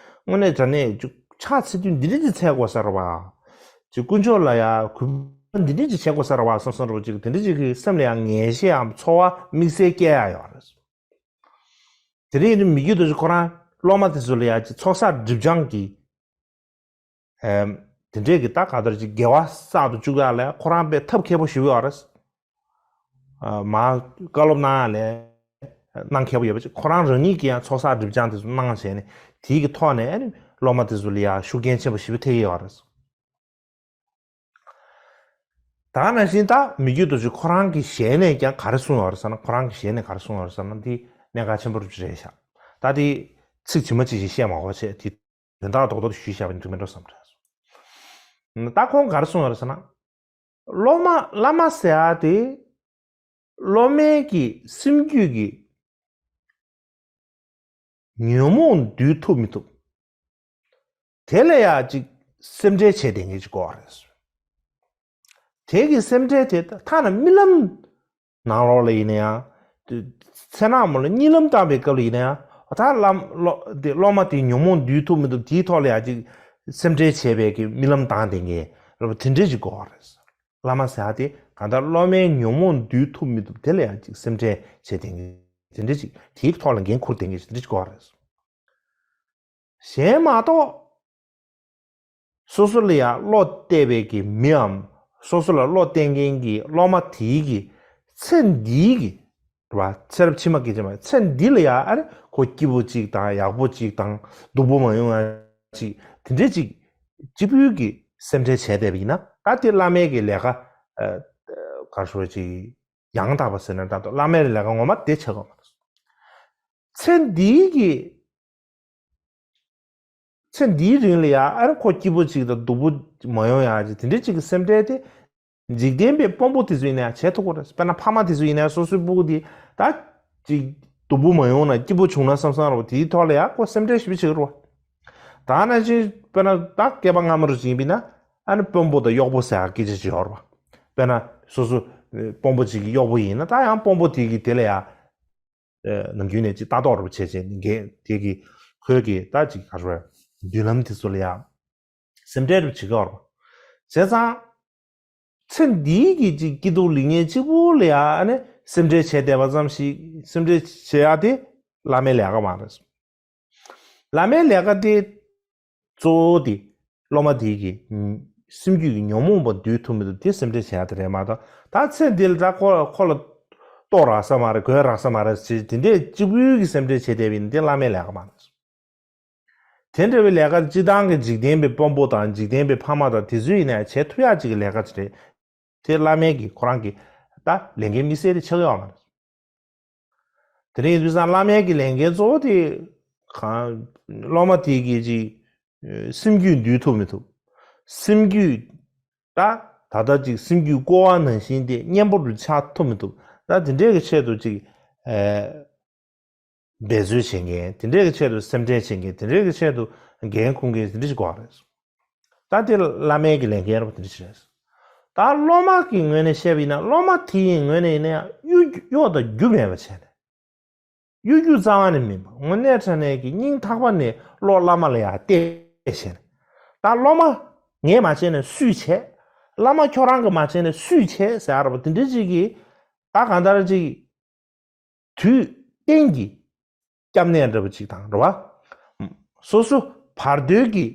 དངོས་གནས་དྲང་གནས་ཅིག་ཕྱག་འཚལ་དུས་འདི་འདྲ་ཅིག་འཚལ་དགོས་ས་རེད་བ། ཅིག་དཀོན་མཆོག་ལ་ཡང་གུས་པ་འདི་འདྲ་ཅིག་བྱེད་དགོས་ས་རེད་བ་བསམ་བསམ་རེད་བ། ཅིག་དེ་འདྲ་ཅིག་གི་སེམས་ལ་ཡང་ངེས་ཤེས་འམ་ཚོར་བ་དམིགས་བསལ་སྐྱེ་ཡ་ཡོད་རེད། དེ་རིང་ནི་མི་བསྐྱོད་རྡོ་རྗེ་ཁོ་རང་སློབ་མ་དེ་ཚོ་ལ་ཡང་ཅིག་ཚོགས་བསགས་སྒྲིབ་སྦྱང་གི། ཨེམ། དེ་འདྲས་ཀྱི་ད་ག་དར་ཅིག་དགེ་བ་བསགས་ཏུ་བཅུག་ཡག་ལ་ཁོ་རང་དཔེ་ཐབས་མཁས་པོ་ཞིག་ཡོད་རེད། ཨ། མ་བཀའ་སློབ་གནང་ཡག་ལ་གནང་མཁས་པོ་ཡོད་པ་ཅིག་ཁོ་རང་རང་ཉིད་ཀྱིས་ཡང་ཚོགས་བསགས་སྒྲིབ་སྦྱང་དེ་ཚོ་གནང་བྱས་ནས་དེའི་གི་ཐོག་ནས་ཨ་ནི་སློབ་མ་དེ་ཚོ་ལ་ཡང་ཤུགས་རྐྱེན་ཆེན་པོ་ཞེ་པོ་ཐེབས་ཀྱི་ཡོད་རེད། ད་ག་ནང་བཞིན་ད་མི་བསྐྱོད་རྡོ་རྗེ་ཁོ་རང་གི་ཞལ་ནས་ཀྱང་ག་རེ་གསུངས་ཡོད་རེད་ཟེར་ན། ཁོ་རང་གི་ཞལ་ནས་ག་རེ་གསུངས་ཡོད་རེད་ཟེར་ན་འདི་གནད་འགག་ཆེན་པོ་རེད་ཤག་ད་འདི་ཚིག་ཇི་མ་ཇི་བཞིན་བཤད་མ་དགོས་བྱས་དེ་དོན་དག་རྡོག་རྡོག་ཞུས་བཞག་པ་ཡིན་འགྲིག་མེད་འགྲོ་བསམ་རེད། ད་ཁོང་ག་རེ་གསུངས་ཡོད་རེད་ཟེར་ན། སློབ་མ་བླ་མ་ཟེར་ཡག་དེ་སློབ་མའི་གི་སེམས་རྒྱུད་ཀྱི་ཉོན་མོངས་འདུལ་ཐུབ་མི་ཐུབ། དེ་ལ་ཡ་ཅིག་སེམས་ཁྲལ་བྱས་བསྡད་མཁན་ཅིག་དགོས་རེད། དེ་གི་སེམས་ཁྲལ་དེ་ཐ་ན་རྨི་ལམ་ནང་ལོགས་ལ་ཡིན་ན་ཡང་། མཚན་ནག་མོ་ལ་གཉིད་ལམ་བཏང་པའི་སྐབས་ལ་ཡིན་ན་ཡང་། ད་བླ་སློ་དེ་སློབ་མ་དེའི་ཉོན་མོངས་འདུལ་ཐུབ་མི་ཐུབ་དེའི་ཐོག་ལ་ཡ་ཅིག་སེམས་ཁྲལ་བྱས་པའི་གི་རྨི་ལམ་བཏང་བསྡད་མཁན། རེད་པ། དེ་འདྲས་ཅིག་དགོས་པ་རེད། བླ་མ་ཟེར་ཡ་དེ་གང་ལྟར་སློབ་མའི་ཉོན་མོངས་འདུལ་ཐུབ་མི་ཐུབ་དེ་ལ་ཡང་ཅིག་སེམས་ཁྲལ་བྱེད་བསྡད་མཁན་དེ་འདྲས་ཅིག་དེའི་ཐོག་ལ་འགན་འཁུར་བསྡད་མཁན་ཞིག་དེ་འདྲས་ཅིག་དགོས་པ་རེད། གཞན་མ་གཏོགས། སོ་སོ་ལ་ཡང་བློ་གཏད་པའི་གི་མིའམ། སོ་སོ་ལ་བློ་གཏད་མཁན་གྱི་སློབ་མ་དེའི་གི་ཚེ་འདིའི་གི་རེད་པ། ཚེ་རབས་ཕྱི་མ་སྐད་ཆ་མ་ཚེ་འདི་ལ་ཡང་ཨ་རེ་ཁོ་སྐྱིད་པོ་ཅིག་དང་ཡག་པོ་ཅིག་དང་སྡུག་པོ་མ་ཡོང་ཡ་ཅིག་དེ་འདྲས་ཅིག་གཅིག་པུའི་གི་སེམས་ཁྲལ་བྱས་བསྡད་པ་ཡིན་ན་ད་དེ་བླ་མའི་གི་ལས་ཀ་ཨ་ག་རེ་ཞུ་དགོས་ཅིག་ཡང་དག་པ་ཟེར་ན་ད་བླ་མའི་ལས་ཀ་ངོ་མ་དེ་བྱེད་དགོས་མ་རེད། ཚེ་འདིའི་གི་ཚེ་འདིའི་རིང་ལ་ཡང་ཨ་རེ་ཁོ་སྐྱིད་པོ་ཅིག་དང་སྡུག་པོ་མ་ཡོང་ཡ་ཅིག་དེ་འདྲའི་ཅིག་གི་སེམས་ཁྲལ་དེ་འཇིག་རྟེན་པའི་དཔོན་པོ་དེ་ཚོ་ཡིན་ན་ཡང་བྱེད་ཐུབ་ཀྱི་རེད། དཔེར་ན་ཕ་མ་དེ་ཚོ་ཡིན་ན་ཡང་སོ་སོའི་སྤུ་གུ་དེ་ད་ཅིག་སྡུག་པོ་མ་ཡོང་ན་སྐྱིད་པོ་བྱུང་ན་བསམ་བསམ་རེད་པ། དེའི་ཐོག་ལ་ཡང་ཁོ་སེམས་ཁྲལ་ཞེ་པོ་བྱེད་ཀྱི་རེད་པ། ད་ནང་བཞིན་དཔེར་ན་ད་སྐྱེས་པ་སྔ་མ་རུ་ཅིག་ཡིན་པ་ཡིན་ན་ཨ་ནི་དཔོན་པོ་དང་གཡོག་པོ་ཟེར་ཡ་སྐད་ཆ་ཅིག་ཡོད་རེད་པ། དཔེར་ན་སོ་སོ་དཔོན་པོ་ཅིག་གི་གཡོག་པོ་ཡིན་ན་ད་ཡང་དཔོན་པོ་དེ་གི་དེ་ལ་ཡང་ནམ་རྒྱུན་ནས་ཅིག་ལྟ་རྟོག་རུ་བྱས་བྱས་ནས་འགན་དེ་གི་ཁོའི་གི་ད་ཅིག་ག་རེ་མདུན་ལམ་དེ་ཚོ་ལ་ཡང་སེམས་ཁྲལ་རུ་བྱེད་ཀྱི་ཡོད་རེད། བྱས་ཙང་ཚེ་འདིའི་གི་ཅིག་སྐྱིད་སྡུག་ལེགས་ཉེས་གཅིག་པུ་ལ་ཡང་ཨ་ནི་སེམས་ཁྲལ་བྱས་བསྡད་པ་ཙམ་ཞིག་སེམས་ཁྲལ་བྱེད་ཡ་དེ་བླ་མའི་ལས་ཀ་མ་རེད། བླ་མའི་ལས་ཀ་དེ་གཙོ་བོ་དེ་སློབ་མ་དེ་གི་སེམས་རྒྱུད་ཀྱི་ཉོན་མོངས་པ་འདུལ་ཐུབ་མི་ཐུབ་དེ་སེམས་ཁྲལ་བྱེད་ཡ་དེ་རེད་མ་གཏོགས། ད་ཚེ་འདི་ལ་ད་ཁོ་ཁོ་ལ་ལྟོ་རག་ས་མ་རེད། གོས་རག་ས་མ་རེད་ཅེས་དེ་འདྲས་གཅིག་པུའི་གི་སེམས་ཁྲལ་བྱེད་བསྡད་པ་ཡིན་ན་དེ་བླ་མའི་ལས་ཀ་མ་རེད། དེ་འདྲ་བའི་ལས་ཀ་སྤྱི་བཏང་གི་འཇིག་རྟེན་པའི་དཔོན་པོ་དང་འཇིག་རྟེན་པའི་ཕ་མ་དང་དེ་ཚོ་ཡིན་ན་ཡང་བྱེད་ཐུབ་ཡ་ཅིག་གི་ལས་ཀ་ཅིག་རེད། དེ་བླ་མའི་གི་ཁོ་རང་གི་ད་ལས་འགན་དམིགས་བསལ་དེ་ཆགས་ཡོད་མ་རེད། དེ་རིང་དུས་སང་བླ་མའི་གི་ལས་འགན་གཙོ་བོ་དེ་གང་སློབ་མ་དེ་གི་ཅིག་སེམས་རྒྱུད་འདུལ་ཐུབ་མི་ཐུབ། སེམས་རྒྱུད་ད་ད་ལྟ་ཅིག་སེམས་རྒྱུད་ཀོ་བ་ནང་བཞིན་དེ་མཉེན་པོ་རུ་ཆགས་ཐུབ་མི་ཐུབ། ད་དེ་འདྲའི་གི་ཆེད་དུ་ཅིག་འབད་རྩོལ་བྱེད་མཁན་དེ་འདྲའི་གི་ཆེད་དུ་སེམས་ཁྲལ་བྱེད་མཁན་དེ་འདྲའི་གི་ཆེད་དུ་འགན་འཁུར་མཁན་དེ་འདྲ་ཞིག་དགོས་རེད། ད་དེ་བླ་མའི་གི་ལས་འགན་རེད་པ། དེ་འདྲ་ཞིག་རེད། ད་སློབ་མ་གི་ངོས་ནས་བཤད་པ་ཡིན་ན་སློབ་མ་དེ་ཡི་ངོས་ནས་ཡིན་ན་ཡང་གཡོ་གཡོ་དང་རྒྱུ་མེད་པ་བྱས་ནས། གཡོ་སྒྱུ་རྩ་བ་ནས་མིན་པ་དངོས་གནས་དྲང་གནས་ཀྱི་སྙིང་ཐག་པ་ནས་བློ་བླ་མ་ལ་ཡང་གཏད་བྱས་ནས། ད་སློབ་མ་ངས་མ་བྱས་ནས་སུས་བྱས། བླ་མ་ཁྱོད་རང་གིས་མ་བྱས་ནས་སུས་བྱས་ཟེར་ཡ་རེད་པ། དེ་འདྲ་ཅིག་གིས་ད་གང་ལྟར་ཅིག་དུས་གཏན་གྱི་སྐྱབས་གནས་འདྲ་པོ་ཅིག་དང་རེད་པ། སོ་སོ་བར་དོའི་གི་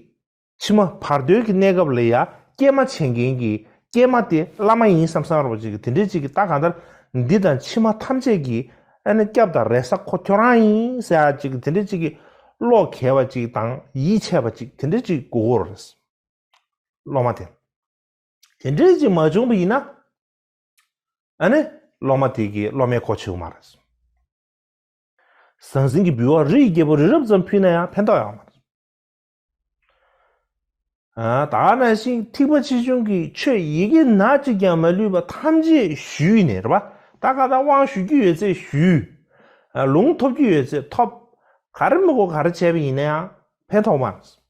ཕྱི་མ་བར་དོའི་གི་གནས་སྐབས་ལ་ཡ་སྐྱེལ་མ་བྱེད་མཁན་གྱི་སྐྱེལ་མ་དེ་བླ་མ་ཡིན་བསམ་བསམ་འདྲ་པོ་ཅིག་གི་དེ་འདྲའི་ཅིག་གི་ད་གང་ལྟར་འདི་དང་ཕྱི་མ་ཐམས་ཅད་ཀྱི་ཨ་ནི་སྐྱབས་དང་རེ་ས་ཁོ་ཁྱོད་རང་ཡིན་ཟེར་ཡ་ཅིག་གི་དེ་འདྲའི་ཅིག་གི་བློ་གལ་བ་ཅིག་དང་ཡིད་ཆེས་པ་ཅིག་དེ་འདྲའི་ཅིག་དགོས་ཀྱི་རེད། སློབ་མ་དེ། དེ་འདྲའི་ཅིག་མ་བྱུང་བ་ཡིན་ན། ཨ་ནི་སློབ་མ་དེ་གིས་སློབ་མའི་གོ་ཆོད་མ་རེད། ཟང་ཟིང་གི་འབུལ་བ་རི་ཡི་རྒྱལ་པོ་རི་རབ་ཙམ་ཕུལ་ན་ཡང་ཕན་ཐོགས་ཡོད་མ་རེད། ཨ། ད་ག་ནང་བཞིན་ཐེག་པ་ཆེ་ཆུང་གི་ཆོས་ཡི་གེ་ནག་གཅིག་ཀྱང་མ་ལུས་པ་ཐམས་ཅད་ཞུས་ནས་རེད་པ། ད་ག་ད་དབང་ཞུ་རྒྱུ་ཡོད་ཚད་ཞུས། ཨ། ལུང་ཐོབ་རྒྱུ་ཡོད་ཚད་ཐོབ། ག་རེ་མི་དགོས་ག་རེ་བྱས་པ་ཡིན་ན་ཡང་ཕན་ཐོགས་མ་རེད།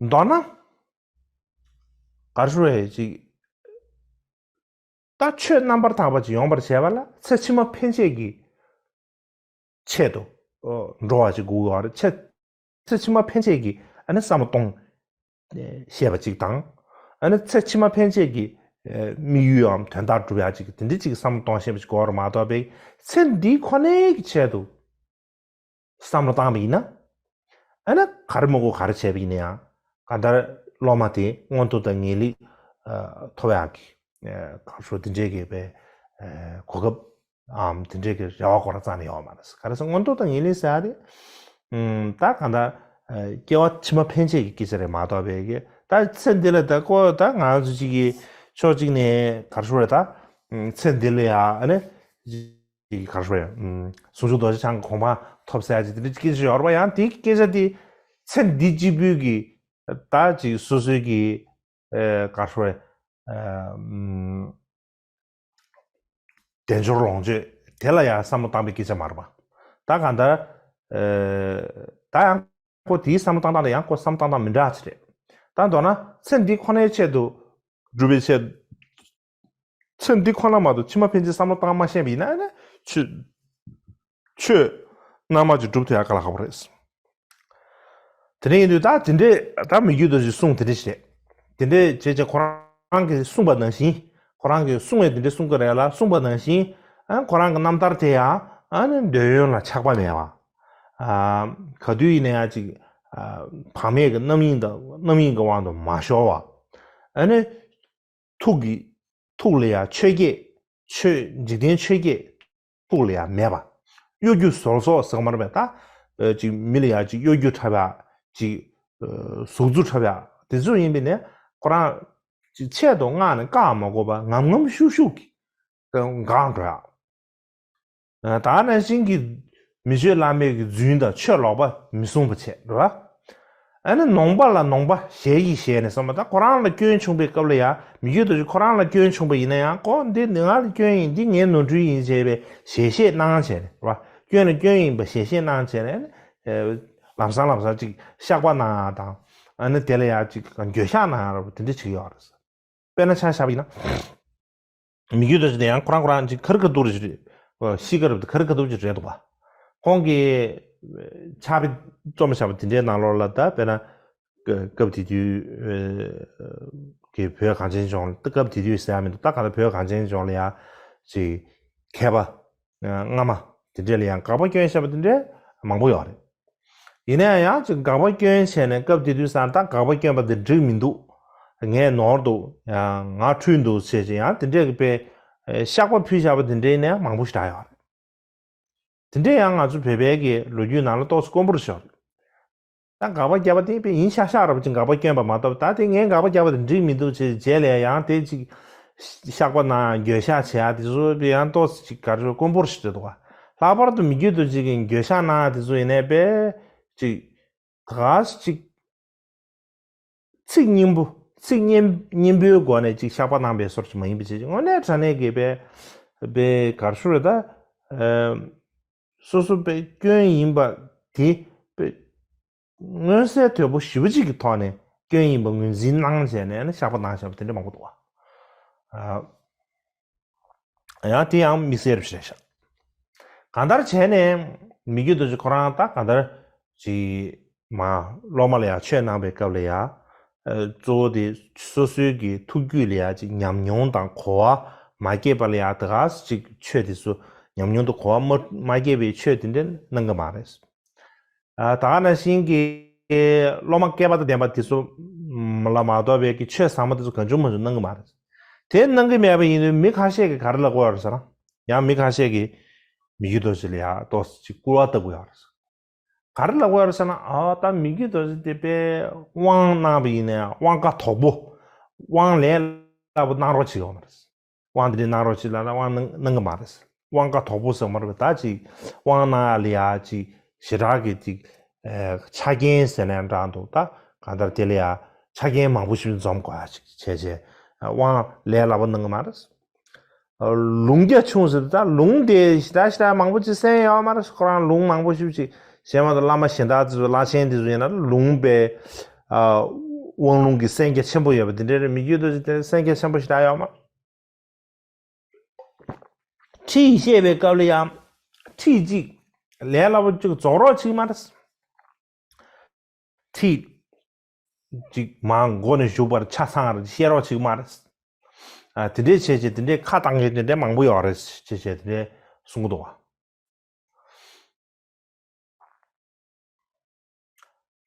མདོར་ན། ག་རེ་ཞུ་དགོས་རེད་ཅིག་ད་ཆོས་རྣམ་པར་དག་པ་ཅིག་ཡོང་བར་བྱས་པ་ལ་ཚེ་ཕྱི་མ་ཕན་ཆད་ཀྱི་ཆེད་དུ་འགྲོ་བ་ཅིག་དགོས་ཀྱི་ཡོད་རེད། ཚེ་ཚེ་ཕྱི་མ་ཕན་ཆད་ཀྱི་ཨ་ནི་བསམ་བློ་གཏོང་ཤེས་པ་ཅིག་དང་། ཨ་ནི་ཚེ་ཕྱི་མ་ཕན་ཆད་ཀྱི་དམིགས་ཡུལ་འམ་དོན་དག་སྒྲུབ་ཡ་ཅིག་དེ་འདྲ་ཅིག་བསམ་བློ་གཏོང་ཤེས་པ་ཅིག་དགོས་པ་རེད་མ་གཏོགས་པའི་ཚེ་འདི་ཁོ་ནའི་གི་ཆེད་དུ་བསམ་བློ་བཏང་བ་ཡིན་ན། ཨ་ནི་ག་རེ་མི་དགོས་ག་རེ་བྱས་པ་ཡིན་ན་ཡང་གང་ལྟར་སློབ་མ་དེ་མངོན་མཐོ་དང་ངེས་ལེགས་ཐོབ་ཡག་གི་གང་ཞུ་དེ་འདྲའི་གི་པའི་གོ་སྐབས་འམ་དེ་འདྲའི་གི་རེ་བ་ཁོ་རང་རྩ་ནས་ཡོད་མ་རེད། ག་རེ་ཟེར་མངོན་མཐོ་དང་ངེས་ལེགས་ཟེར་ཡ་དེ་ད་གང་ལྟར་སྐྱེ་བ་ཕྱི་མ་ཕན་ཆད་ཀྱི་སྐད་ཆ་རེད་མ་གཏོགས་པའི་གི་ད་ཚེ་འདི་ལ་ད་ཀོ་ད་ང་ཚོ་གཅིག་གི་ཕྱོགས་གཅིག་ནས་ག་རེ་ཞུ་རེད། ད་ཚེ་འདི་ལ་ཡ་ཨ་ནི། ག་རེ་ཞུ་དགོས་རེད། ཟུང་འཇུག་རྡོ་རྗེ་འཆང་གི་གོ་འཕང་ཐོབ་ཟེར་ཡ་ཅིག་དེ་འདྲ་སྐད་ཆ་ཡོད་རེད་པ། ཡང་དེའི་སྐད་ཆ་དེ་ཚེ་འདི་གཅིག་པུའི་གི་ད་ཅིག་སོ་སོའི་གི་ག་རེ་ཞུ་དགོས་རེད། དལ་འབྱོར་ལོངས་སྤྱོད་དེ་ལ་ཡང་བསམ་བློ་བཏང་པའི་སྐད་ཆ་མ་རེད་པ། ད་གང་ལྟར་ད་ཡང་ཁོ་དེའི་བསམ་བློ་བཏང་སྟངས་ལ་ཡང་ཁོ་བསམ་བློ་བཏང་སྟངས་མི་འདྲ་ཅིག་རེད། ད་མདོར་ན་ཚེ་འདི་ཁོ་ནའི་ཆེད་དུ་སྒྲུབ་པའི་ཆེད། ཚེ་འདི་ཁོ་ན་མ་གཏོགས་ཕྱི་མ་ཕན་ཆད་བསམ་བློ་བཏང་མ་ཤེས་པ་ཡིན་ན་ཨ་ནི་ཆོས་ཆོས་ སྣང་བ་ཅིག་སྒྲུབ་ཐུབ་ཡག་དཀའ་ལས་ཁག་པོ་རེད། དེ་འདྲ་ཡིན་དུས་ད་དེ་འདྲས་ད་མི་རྒྱུད་རྡོ་རྗེའི་གསུང་དེ་འདྲས་ཞིག་རེད། དེ་འདྲས་བྱས་བྱས་ཁོ་རང་གིས་གསུངས་པ་ནང་བཞིན། ཁོ་རང་གིས་གསུང་བས་དེ་འདྲས་གསུང་གི་རེད་ལ། གསུངས་པ་ནང་བཞིན་ཨ་ཁོ་རང་གི་རྣམ་ཐར་དེ་ཡང་ཨ་ནི་འདོད་ཡོན་ལ་ཆགས་པ་མེད་པ། ཨ་ག་དུས་ཡིན་ན་ཡང་ཅིག་ཨ་བག་མེད་ཀྱི་རྣམ་གཡེང་དང་རྣམ་གཡེང་གི་དབང་དུ་མ་ཤོར་བ། ཨ་ནི་ཐུགས་ཀྱི་ཐུགས་ལ་ཡང་ཆོས་བརྒྱད། ཆོས་འཇིག་རྟེན་ཆོས་བརྒྱད་ཐུགས་ལ་ཡང་མེད་པ། གཡོ་སྒྱུ་ཟོལ་ཟོག་ཟེར་ག་མ་རེད་པས། ད་ཨ་ཅིག་མི་ལ་ཡང་ཅིག་གཡོ་སྒྱུ་འཁྲབ་ཡག་ཅིག་ཨ་ཟུག་རྫུ་འཁྲབ་ཡག་དེ་ཚོ་ཡིན་པས་ནས་ཁོ་རང་ཅིག་ཆེད་དུ་མངགས་ནས་བཀག་མ་དགོས་པ་ངམ་ངམ་ཤུགས་ཤུགས་ཀྱིས་འགག་འགྲོ་ཡག་ད་ག་ནང་བཞིན་གྱི་མི་ཆོས་བླ་མེད་ཀྱི་རྫུན་དང་ཆོས་ལོག་པ་མི་གསུང་བ་བྱས་རེད་བ། ཨ་ནི་ནོངས་པ་ལ་ནོངས་པ་ཞལ་གྱིས་བཞེས་ནས་གསུངས་པ། ད་ཁོ་རང་ལ་སྐྱོན་བྱུང་བའི་སྐབས་ལ་ཡང་མི་རྒྱུད་རྡོ་རྗེ་ཁོ་རང་ལ་སྐྱོན་བྱུང་བ་ཡིན་ན་ཡང་ཁོ་འདི་ང་ལ་སྐྱོན་ཡིན། འདི་ངའི་ནོར་འཁྲུལ་ཡིན་ཞེས་པའི་ཞལ་བཞེས་གནང་བྱས་ནས་རེད་བ། སྐྱོན་ལ་སྐྱོན་ཡིན་པ་ཞལ་བཞེས་གནང་བྱས་ནས་ཨ་ནི་ལམ་སང་ལམ་སང་ཅིག་བཤགས་པ་གནང་ཡག་དང་ཨ་ནི་དེ་ལ་ཡང་ཅིག་འགྱོད་བཤགས་གནང་ཡག་རེད་བ། དེ་འདྲ་བྱེད་ཀྱི་ཡོད་རེད། དཔེར་ན་ཆ་བཞག་པ་ཡིན་ན། མི་རྒྱུད་རྡོ་རྗེ་དེ་ཡང་ཁོ་རང་ཁོ་རང་ཅིག་ཁ་རི་ཁ་ཐུག་རེད། ཤི་ཁ་རུ་ཁ་རི་ཁ་ཐུག་ཅིག་རེད་འདུག་པ། ཁོང་གིས་ཕྱག་དཔེ་རྩོམ་བཞག་པ་དེ་འདྲའི་ནང་ལོགས་ལ་ད་དཔེར་ན་སྐབས་དེ་དུས་ཀྱི་བོད་གངས་ཅན་ལྗོངས་ལ། ད་སྐབས་དེ་དུས་ཟེར་ཡག་མི་འདུག་ད་ག་ད་བོད་གངས་ཅན་ལྗོངས་ལ་ཡང་ཅིག་མཁས་པ་སྔ་མ་དེ་འདྲས་ལ་ཡང་དགག་པ་སྐྱོན་བཞག་པ་དེ་འདྲས་མང་པོ་ཡོད་རེད། ཡིན་ན་ཡང་ཅིག་དགག་པ་སྐྱོན་བྱས་ནས་སྐབས་དེ་དུས་ཙང་ད་དགག་པ་སྐྱོན་པ་དེ་འགྲིག་མི་འདུག་ངས་ནོར་འདུག་ཡང་ང་འཁྲུལ་འདུག་ཟེར་བྱས་ཡང་དེ་འདྲས་ཀྱི་དཔེ་བཤགས་པ་ཕུལ་བཞག་པ་དེ་འདྲས་ནས་མང་པོ་ཞིག་བསྒྲགས་ཡོད་རེད། དེ་འདྲས་ཡང་ང་ཚོ་བོད་པའི་གི་ལོ་རྒྱུས་ནང་ལ་ཏོག་ཙམ་དཀོན་པོ་རེད་ཤག་ད་དགག་པ་བརྒྱབ་པ་དེ་དཔེ་ཡིན་ཤག་ཤག་རེད་པ། ཅིག་དགག་པ་སྐྱོན་པ་མ་གཏོགས། ད་དེ་ངས་དགག་པ་བརྒྱབ་པ་དེ་འགྲིག་མི་འདུག་ཅེས་རྗེས་ལ་ཡང་དེ་ཅིག་བཤགས་པ་གནང་འགྱོད་བཤགས་བྱེད་ཡག་དེ་ཚོ་དཔེ་ཡང་ཏོག་ཙམ་ཅིག་ག་རེ་དཀོན་པོ་རེད་ཤག་འདུག་ག་ལྷག་པར་དུ་མི་རྒྱུད་རྡོ་རྗེ་གིས་འགྱོད་བཤགས་གནང་ཡག་དེ་ཚོ་ཡིན་ནའི་དཔེ་ཅིག་ད་ག་ཅིག་ཚིག་སྙན་པོ། ཚིག་སྙན་སྙན་པོའི་སྒོ་ནས་ཅིག་བཤགས་པ་གནང་པའི་སོར་ཅིག་མ་ཡིན་པ་བྱས། དངོས་གནས་དྲང་གནས་ཀྱི་དཔེ་དཔེ་ག་རེ་ཞུ་རེད་ད། ཨ་སོ་སོ་དཔེ་སྐྱོན་ཡིན་པ་དེ་དཔེ་མངོན་གསལ་དོད་པོ་ཞེ་པོ་ཅིག་གི་ཐོག་ནས་སྐྱོན་ཡིན་པ་ངོས་འཛིན་གནང་བྱས་ནས་ནི་བཤགས་པ་གནང་བཞག་པ་དེ་འདྲ་མང་པོ་འདུག་བ། ཨ་ཡང་དེ་ཡང་དམིགས་བསལ་རེ་ཞིག་རེད་ཤག་གང་ལྟར་བྱས་ནས་མི་རྒྱུད་རྡོ་རྗེ་ཁོ་རང་ད་གང་ལྟར་ཅིག་མ་སློབ་མ་ལ་ཡང་ཆོས་གནང་པའི་སྐབས་ལ་ཡང་ཨ་གཙོ་བོ་དེ་སོ་སོའི་གི་ཐུགས་རྒྱུད་ལ་ཡང་ཅིག་ཉམས་མྱོང་དང་གོ་བ་མ་སྐྱེས་པ་ལ་ཡང་ད་ག་ཅིག་ཆོས་དེ་ཚོ་ཉམས་མྱོང་དང་གོ་བ་མ་མ་སྐྱེས་པའི་ཆོས་དེ་འདྲ་གནང་གི་མ་རེད། ཨ་ད་ག་ནང་བཞིན་གྱི་སློབ་མ་བསྐལ་པ་དང་ལྡན་པ་དེ་ཚོ་ལ་མ་གཏོགས་པའི་གི་ཆོས་ཟབ་མོ་དེ་ཚོ་གང་བྱུང་མང་བྱུང་གནང་གི་མ་རེད། དེ་གནང་གི་མེད་པ་ཡིན་དུས་མི་ཁ་ཤས་ཀྱིས་ག་རེ་ལབ་ཀྱི་ཡོད་རེད་ཟེར་ན། ཡང་མི་ཁ་ཤས་ཀྱིས་མི་རྒྱུད་རྡོ་རྗེ་ལ་ཡང་ཏོག་ཙམ་ཅིག་སྐུར་བ་བཏབ་ཀྱི་ཡོད་རེད། ག་རེ་ལབ་ཀྱི་ཡོད་རེད་ཟེར་ན། ཨ་ད་མི་རྒྱུད་རྡོ་རྗེ་དེ་དཔེ་དབང་གནང་བ་ཡིན་ན་ཡང་དབང་ཀ་དོག་པོ། དབང་ལས་སླ་པོ་གནང་རོགས་བྱེད་ཀྱི་ཡོད་མ་རེད། དབང་དེ་འདྲ་གནང་རོགས་བྱེད་ལབ་ན་དབང་གནང་གནང་གི་མ་རེད། དབང་ཀ་དོག་པོ་ཟེར་མ་རེད་པས། ད་ཅིག་དབང་གནང་ཡག་ལ་ཡ་ཅིག་ཞེ་དྲག་གི་ཅིག་ཨེ་ཆ་རྐྱེན་ཟེར་ན་ཡང་འདྲ་འདུག་ད་གང་ལྟར་དེ་ལ་ཡ་ཆ་རྐྱེན་མང་པོ་ཞིག་འཛོམས་དགོས་ཡག་ཅིག་བྱས་བྱས་དབང་ལས་སླ་པོ་གནང་གི་མ་རེད། ལུང་རྒྱ་ཆུང་ཟེར་དུས་ད་ལུང་དེ་ཞེ་དྲག་ཞེ་དྲག་མང་པོ་ཅིག་གསན་ཡོད་མ་རེད། ཁོ་རང་ལུང་མང་པོ་ཞིག་ཅིག་གཞན་མ་གཏོགས་བླ་མ་གཞན་དག་ཚོ་བླ་ཆེན་དེ་ཚོ་ཡིན་ན་ལུང་པའི་ཨ་དབང་ལུང་གི་གསན་རྒྱ་ཆེན་པོ་ཡོད་པ་དེ་འདྲ་རེད། མི་རྒྱུད་རྡོ་རྗེ་དེ་གསན་རྒྱ་ཆེན་པོ་ཞེ་དྲག་ཡོད་མ་རེད། ཁྲིད་བཤད་པའི་སྐབས་ལ་ཡང་ཁྲིད་ཅིག་ལས་སླ་པོ་ཅིག་རྫོགས་རོགས་བྱེད་ཀྱི་མ་རེད། ཁྲིད་ཅིག་མར་མགོ་ནས་མཇུག་བར་ཆ་ཚང་རེ་བཤད་རོགས་བྱེད་ཀྱི་མ་རེད། ཨ་དེ་འདྲས་བྱས་བྱས་དེ་འདྲས་ཁ་བཏང་མཁན་དེ་འདྲས་མང་པོ་ཡོད་རེད་ཅེས་བྱས་དེ་འདྲས་གསུང་གི་འདུག་བ།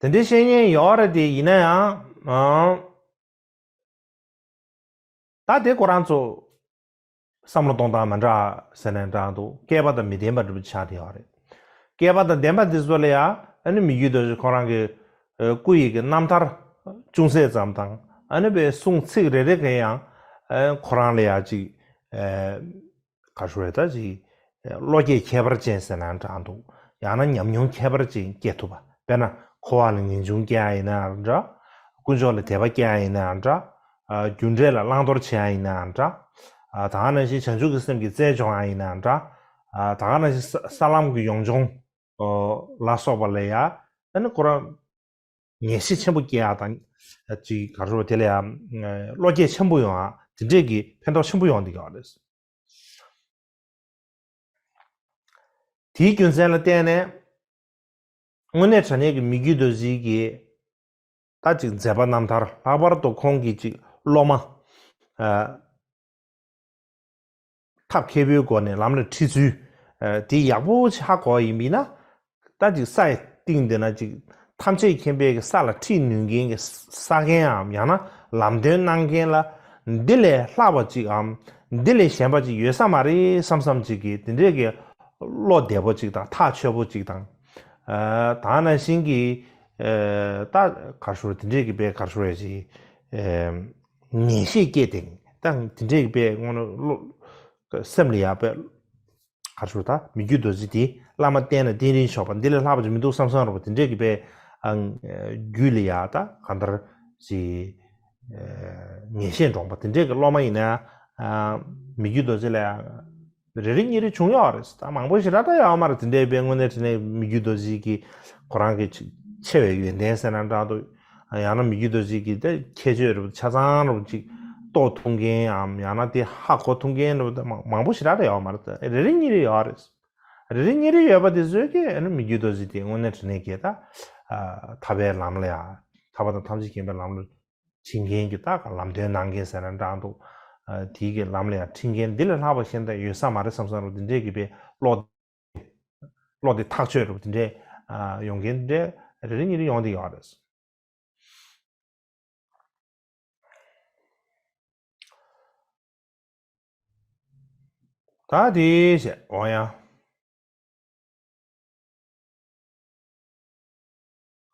དེ་འདྲའི་བཤད་མཁན་ཡོད་རེད་དེ། ཡིན་ན་ཡང་ཨང་། ད་དེ་ཁོ་རང་ཚོ་བསམ་བློ་གཏོང་སྟངས་མི་འདྲ་ཟེར་ནས་འདྲ་འདུག་བསྐལ་པ་དང་མི་ལྡན་པ་འདྲ་པོ་ཆགས་བསྡད་ཡོད་རེད། བསྐལ་པ་དང་ལྡན་པ་དེ་ཚོ་ལ་ཡང་ཨ་ནི་མི་རྒྱུད་རྡོ་རྗེ་ཁོ་རང་གི་ཨ་སྐུ་ཡི་གི་རྣམ་ཐར་ཅུང་ཟད་ཙམ་དང་། ཨ་ནི་པའི་གསུང་ཚིག་རེ་རེ་གས་ཡང་ཨ་ཁོ་རང་ལ་ཡང་ཅིག་ཨ། ག་རེ་ཞུ་དགོས་རེད། ད་ཅིག་བློ་སྐྱེད་ཁྱད་པར་ཅན་ཟེར་ན་འདྲ་འདུག་ཡང་ན་ཉམས་མྱོང་ཁྱད་པར་ཅན་སྐྱེ་ཐུབ་པ། དཔེར་ན་འཁོར་བ་ལ་ངེས་འབྱུང་སྐྱེ་ཡ་ཡིན་ནའང་འདྲ། དཀོན་མཆོག་ལ་དད་པ་སྐྱེ་ཡ་ཡིན་ནའང་འདྲ། ཨ་རྒྱུ་འབྲས་ལ་བླང་དོར་བྱེད་ཡ་ཡིན་ནའང་འདྲ། ཨ་ད་ག་ནང་བཞིན་བྱང་ཆུབ་ཀྱི་སེམས་ཀྱི་རྩལ་སྦྱོང་ཡ་ཡིན་ནའང་འདྲ། ཨ་ད་ག་ནང་བཞིན་ས་ས་ལམ་གྱི་ཡོངས་སྦྱོང་ལ་སོགས་པ་ལ་ཡ་ཨ་ནི་ཁོ་རང་ངེས་ཤེས་ཆེན་པོ་སྐྱེ་ཡ་དང་། ཅིག་ག་རེ་ཞུ་དགོས་རེད། དེ་ལ་ཡ་བློ་སྐྱེད་ཆེན་པོ་ཡོང་ཡ་དེ་འདྲས་ཀྱི་ཕན་ཐོགས་ཆེན་པོ་ཡོང་བསྡད་ཀྱི་ཡོད་རེད། དེའི་རྒྱུ་མཚན་ལ་བརྟེན་ནས་ དངོས་གནས་དྲང་གནས་ཀྱི་མི་བརྒྱུད་རྡོ་རྗེ་གི་ད་ཅིག་མཛད་པ་རྣམ་ཐར། ལྷག་པར་དུ་ཁོང་གི་ཅིག་སློབ་མ། ཨ། ཐབས་མཁས་པོའི་སྒོ་ནས་ལམ་ལ་ཁྲིད་ཚུལ། ཨ། དེ་ཡག་པོ་ཅིག་ཧ་གོ་བ་ཡིན་པ་ཡིན་ན། ད་ཅིག་ས་ཡི་གཏིང་དེ་ན་ཅིག་ཐམས་ཅད་མཁྱེན་པའི་གི་ས་ལ་ཁྲིད་ནུས་མཁན་གྱི་ས་མཁན་འམ། ཡང་ན་ལམ་སྟོན་གནང་མཁན་ལ་འདི་ལས་ལྷག་པ་ཅིག་འམ། འདི་ལས་གཞན་པ་ཅིག་ཡོད་ས་མ་རེད་བསམ་བསམ་ཅིག་གི་དེ་འདྲས་ཀྱི་བློ་བདེ་པོ་ཅིག་དང་ཐག་ཆོད་པོ་ཅིག་དང་། ཨ། ད་ནང་བཞིན་གྱི། ཨ། ད་ག་རེ་ཞུ་དེ་འདྲས་ཀྱི་དཔེ་ག་རེ་ཞུ་ཡ་ཅིག་ཨ། ངེས་ཤེས་སྐྱེས་ཏེ་ད་དེ་འདྲས་ཀྱི་དཔེ་དངོས་གནས་བློ། སེམས་ལ་ཡ་དཔེ། ག་རེ་ཞུ། ད་མི་བརྒྱུད་རྡོ་རྗེ་དེ་བླ་མ་བསྟེན་ན་བསྟེན་རིན་ཆོག་པ། འདི་ལས་ལྷག་པ་ཅིག་མི་འདུག་བསམ་བསམ་རོགས་པ་དེ་འདྲས་ཀྱི་དཔེ། ཨ། རྒྱུད་ལ་ཡ་ད་གང་ལྟར་ཅིག་ཨ། ངེས་ཤེས་འདྲོངས་པ་དེ་འདྲས་ཀྱི་སློབ་མ་ཡིན་ན། ཨ། མི་བརྒྱུད་རྡོ་རྗེ་ལ་ཡ་རེ་རེ་གཉིས་རེ་བྱུང་ཡོད་རེད། ད་མང་པོ་ཞེ་དྲག་ད་ཡོད་མ་རེད། དེ་འདྲའི་དཔེ་དངོས་གནས་དྲང་གནས་མི་བརྒྱུད་རྡོ་རྗེ་གི་ཁོ་རང་གི་ཆེ་བའི་ཡོན་ཏན་ཟེར་ན་འདྲ་འདུག་ཡང་ན་མི་བརྒྱུད་རྡོ་རྗེ་གི་དེ་ཁྱད་ཆོས་རེད་ཆ་ཚང་རེད་ཅིག་རྟོགས་ཐུབ་མཁན་འམ། ཡང་ན་དེ་ཧ་གོ་ཐུབ་མཁན་རེད། ད་མང་མང་པོ་ཞེ་དྲག་ད་ཡོད་མ་རེད། ད་རེ་རེ་གཉིས་རེ་ཡོད་རེད། རེ་རེ་གཉིས་རེ་ཡོད་པ་དེ་ཚོས་ཀྱི་ཨ་ནི་མི་བརྒྱུད་རྡོ་རྗེ་དེ་དངོས་གནས་དྲང་གནས་ཀྱི་ད། ཨ། ཐར་པའི་ལམ་ལ་ཡ། ཐར་པ་དང་ཐམས་ཅད་མཁྱེན་པའི་ལམ་ལ་ཁྲིད་མཁན་གྱི་ད་ལམ་སྟོན་གནང་མཁན་ཟེར་ན་འདྲ་འདུག་ཨ། དེའི་གི་ལམ་ལ་ཡང་ཁྲིད་མཁན་འདི་ལས་ལྷག་པ་གཞན་དག་ཡོད་ས་མ་རེད་བསམ་བསམ་རོགས་འདི་འདྲས་ཀྱི་དཔེ་བློ། བློ་དེ་ཐག་ཆོད་རོགས་འདི་འདྲས། ཨ། ཡོང་མཁན་འདི་འདྲས་རེ་རེ་གཉིས་རེ་ཡོང་བསྡད་ཡོད་རེད། ད་དེ་བྱས་འོ་ཡ།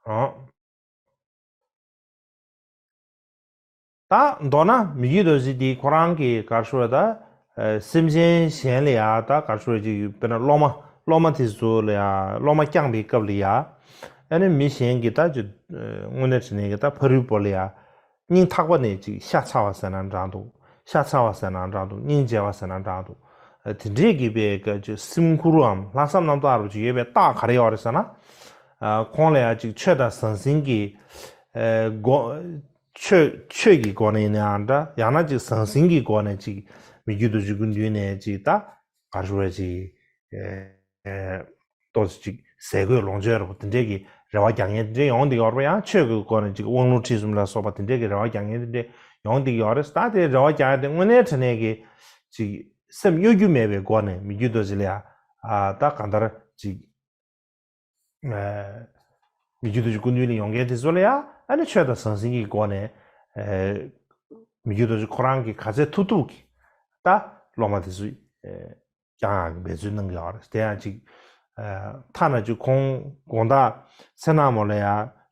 ཨ། ད་མདོར་ན་མི་བརྒྱུད་རྡོ་རྗེ་འདི་ཁོ་རང་གི་ག་རེ་ཞུ་བ་ད། ཨ། སེམས་ཅན་གཞན་ལ་ཡ་ད་ག་རེ་ཞུ་བ་ཅིག་དཔེར་ན་སློབ་མ་སློབ་མ་དེ་ཚོ་ལ་ཡ་སློབ་མ་བསྐྱངས་པའི་སྐབས་ལ་ཡ། ཨ་ནི་མི་གཞན་གྱི་ད་ཅིག་ཨ། དངོས་གནས་དྲང་གནས་ཀྱི་ད་ཕ་རོལ་པོ་ལ་ཡ། སྙིང་ཐག་པ་ནས་ཅིག་ཤ་ཚ་བ་ཟེར་ན་འདྲ་འདུག་ཤ་ཚ་བ་ཟེར་ན་འདྲ་འདུག་སྙིང་རྗེ་བ་ཟེར་ན་འདྲ་འདུག་ཨ། དེ་འདྲས་ཀྱི་དཔེ་ག་ཅིག་སེམས་ཁུར་རམ་ལྷག་བསམ་རྣམ་དག་རུ་ཅིག་ཡོད་པའི་རྟགས་ག་རེ་ཡོད་རེད་ཟེར་ན། ཨ། ཁོང་ལ་ཡ་ཅིག་ཆོས་དང་ཟང་ཟིང་གི། ཨ། སྒོ། ཆོས་ཆོས་ཀྱི་སྒོ་ནས་ཡིན་ནའང་འདྲ། ཡང་ན་ཅིག་ཟང་ཟིང་གི་སྒོ་ནས་ཅིག་མི་བརྒྱུད་རྡོ་རྗེ་སྐུ་མདུན་ནས་ཅིག་ད་ག་རེ་ཞུ་བ་ཅིག་ཨ། ཏོག་ཙམ་ཅིག་ཟས་གོས་ལོངས་སྤྱོད་རོགས་དེ་འདྲས་ཀྱི་རེ་བ་རྒྱག་མཁན་དེ་འདྲས་ཡོང་བསྡད་ཡོད་རེད་པ། ཡང་ཆོས་ཀྱི་སྒོ་ནས་ཅིག་དབང་ལུང་ཁྲིད་གསུམ་ལ་སོགས་པ་དེ་འདྲས་ཀྱི་རེ་བ་རྒྱག་མཁན་དེ་འདྲས་ཡོང་བསྡད་ཡོད་རེད། ད་དེ་རེ་བ་རྒྱག་ཡ་དེ་དངོས་གནས་དྲང་གནས་ཀྱི་ཅིག་སེམས་གཡོ་སྒྱུ་མེད་པའི་སྒོ་ནས་མི་བརྒྱུད་རྡོ་རྗེ་ལ་ཡ། ཨ། ད་གང་ལྟར་ཅིག་ཨ། མི་བརྒྱུད་རྡོ་རྗེ་སྐུ་མདུན་ལ་ཡོང་མཁན་དེ་ཚོ་ལ་ཡ་ཨ་ནི་ཆོས་དང་ཟང་ཟིང་གི་སྒོ་ནས། ཨ། མི་བརྒྱུད་རྡོ་རྗེ་ཁོ་རང་གིས་ག་ཚད་ཐུབ་ཐུབ་ཀྱིས་ད་སློབ་མ་དེ་ཚོ། ཨ། བསྐྱང་ཡག་གི་འབད་བརྩོན་གནང་གི་ཡོད་རེད། དེ་ཡང་ཅིག་ཨ། ཐ་ན་ཅིག་ཁོང་དགོང་དག་མཚན་ནག་མོ་ལ་ཡ་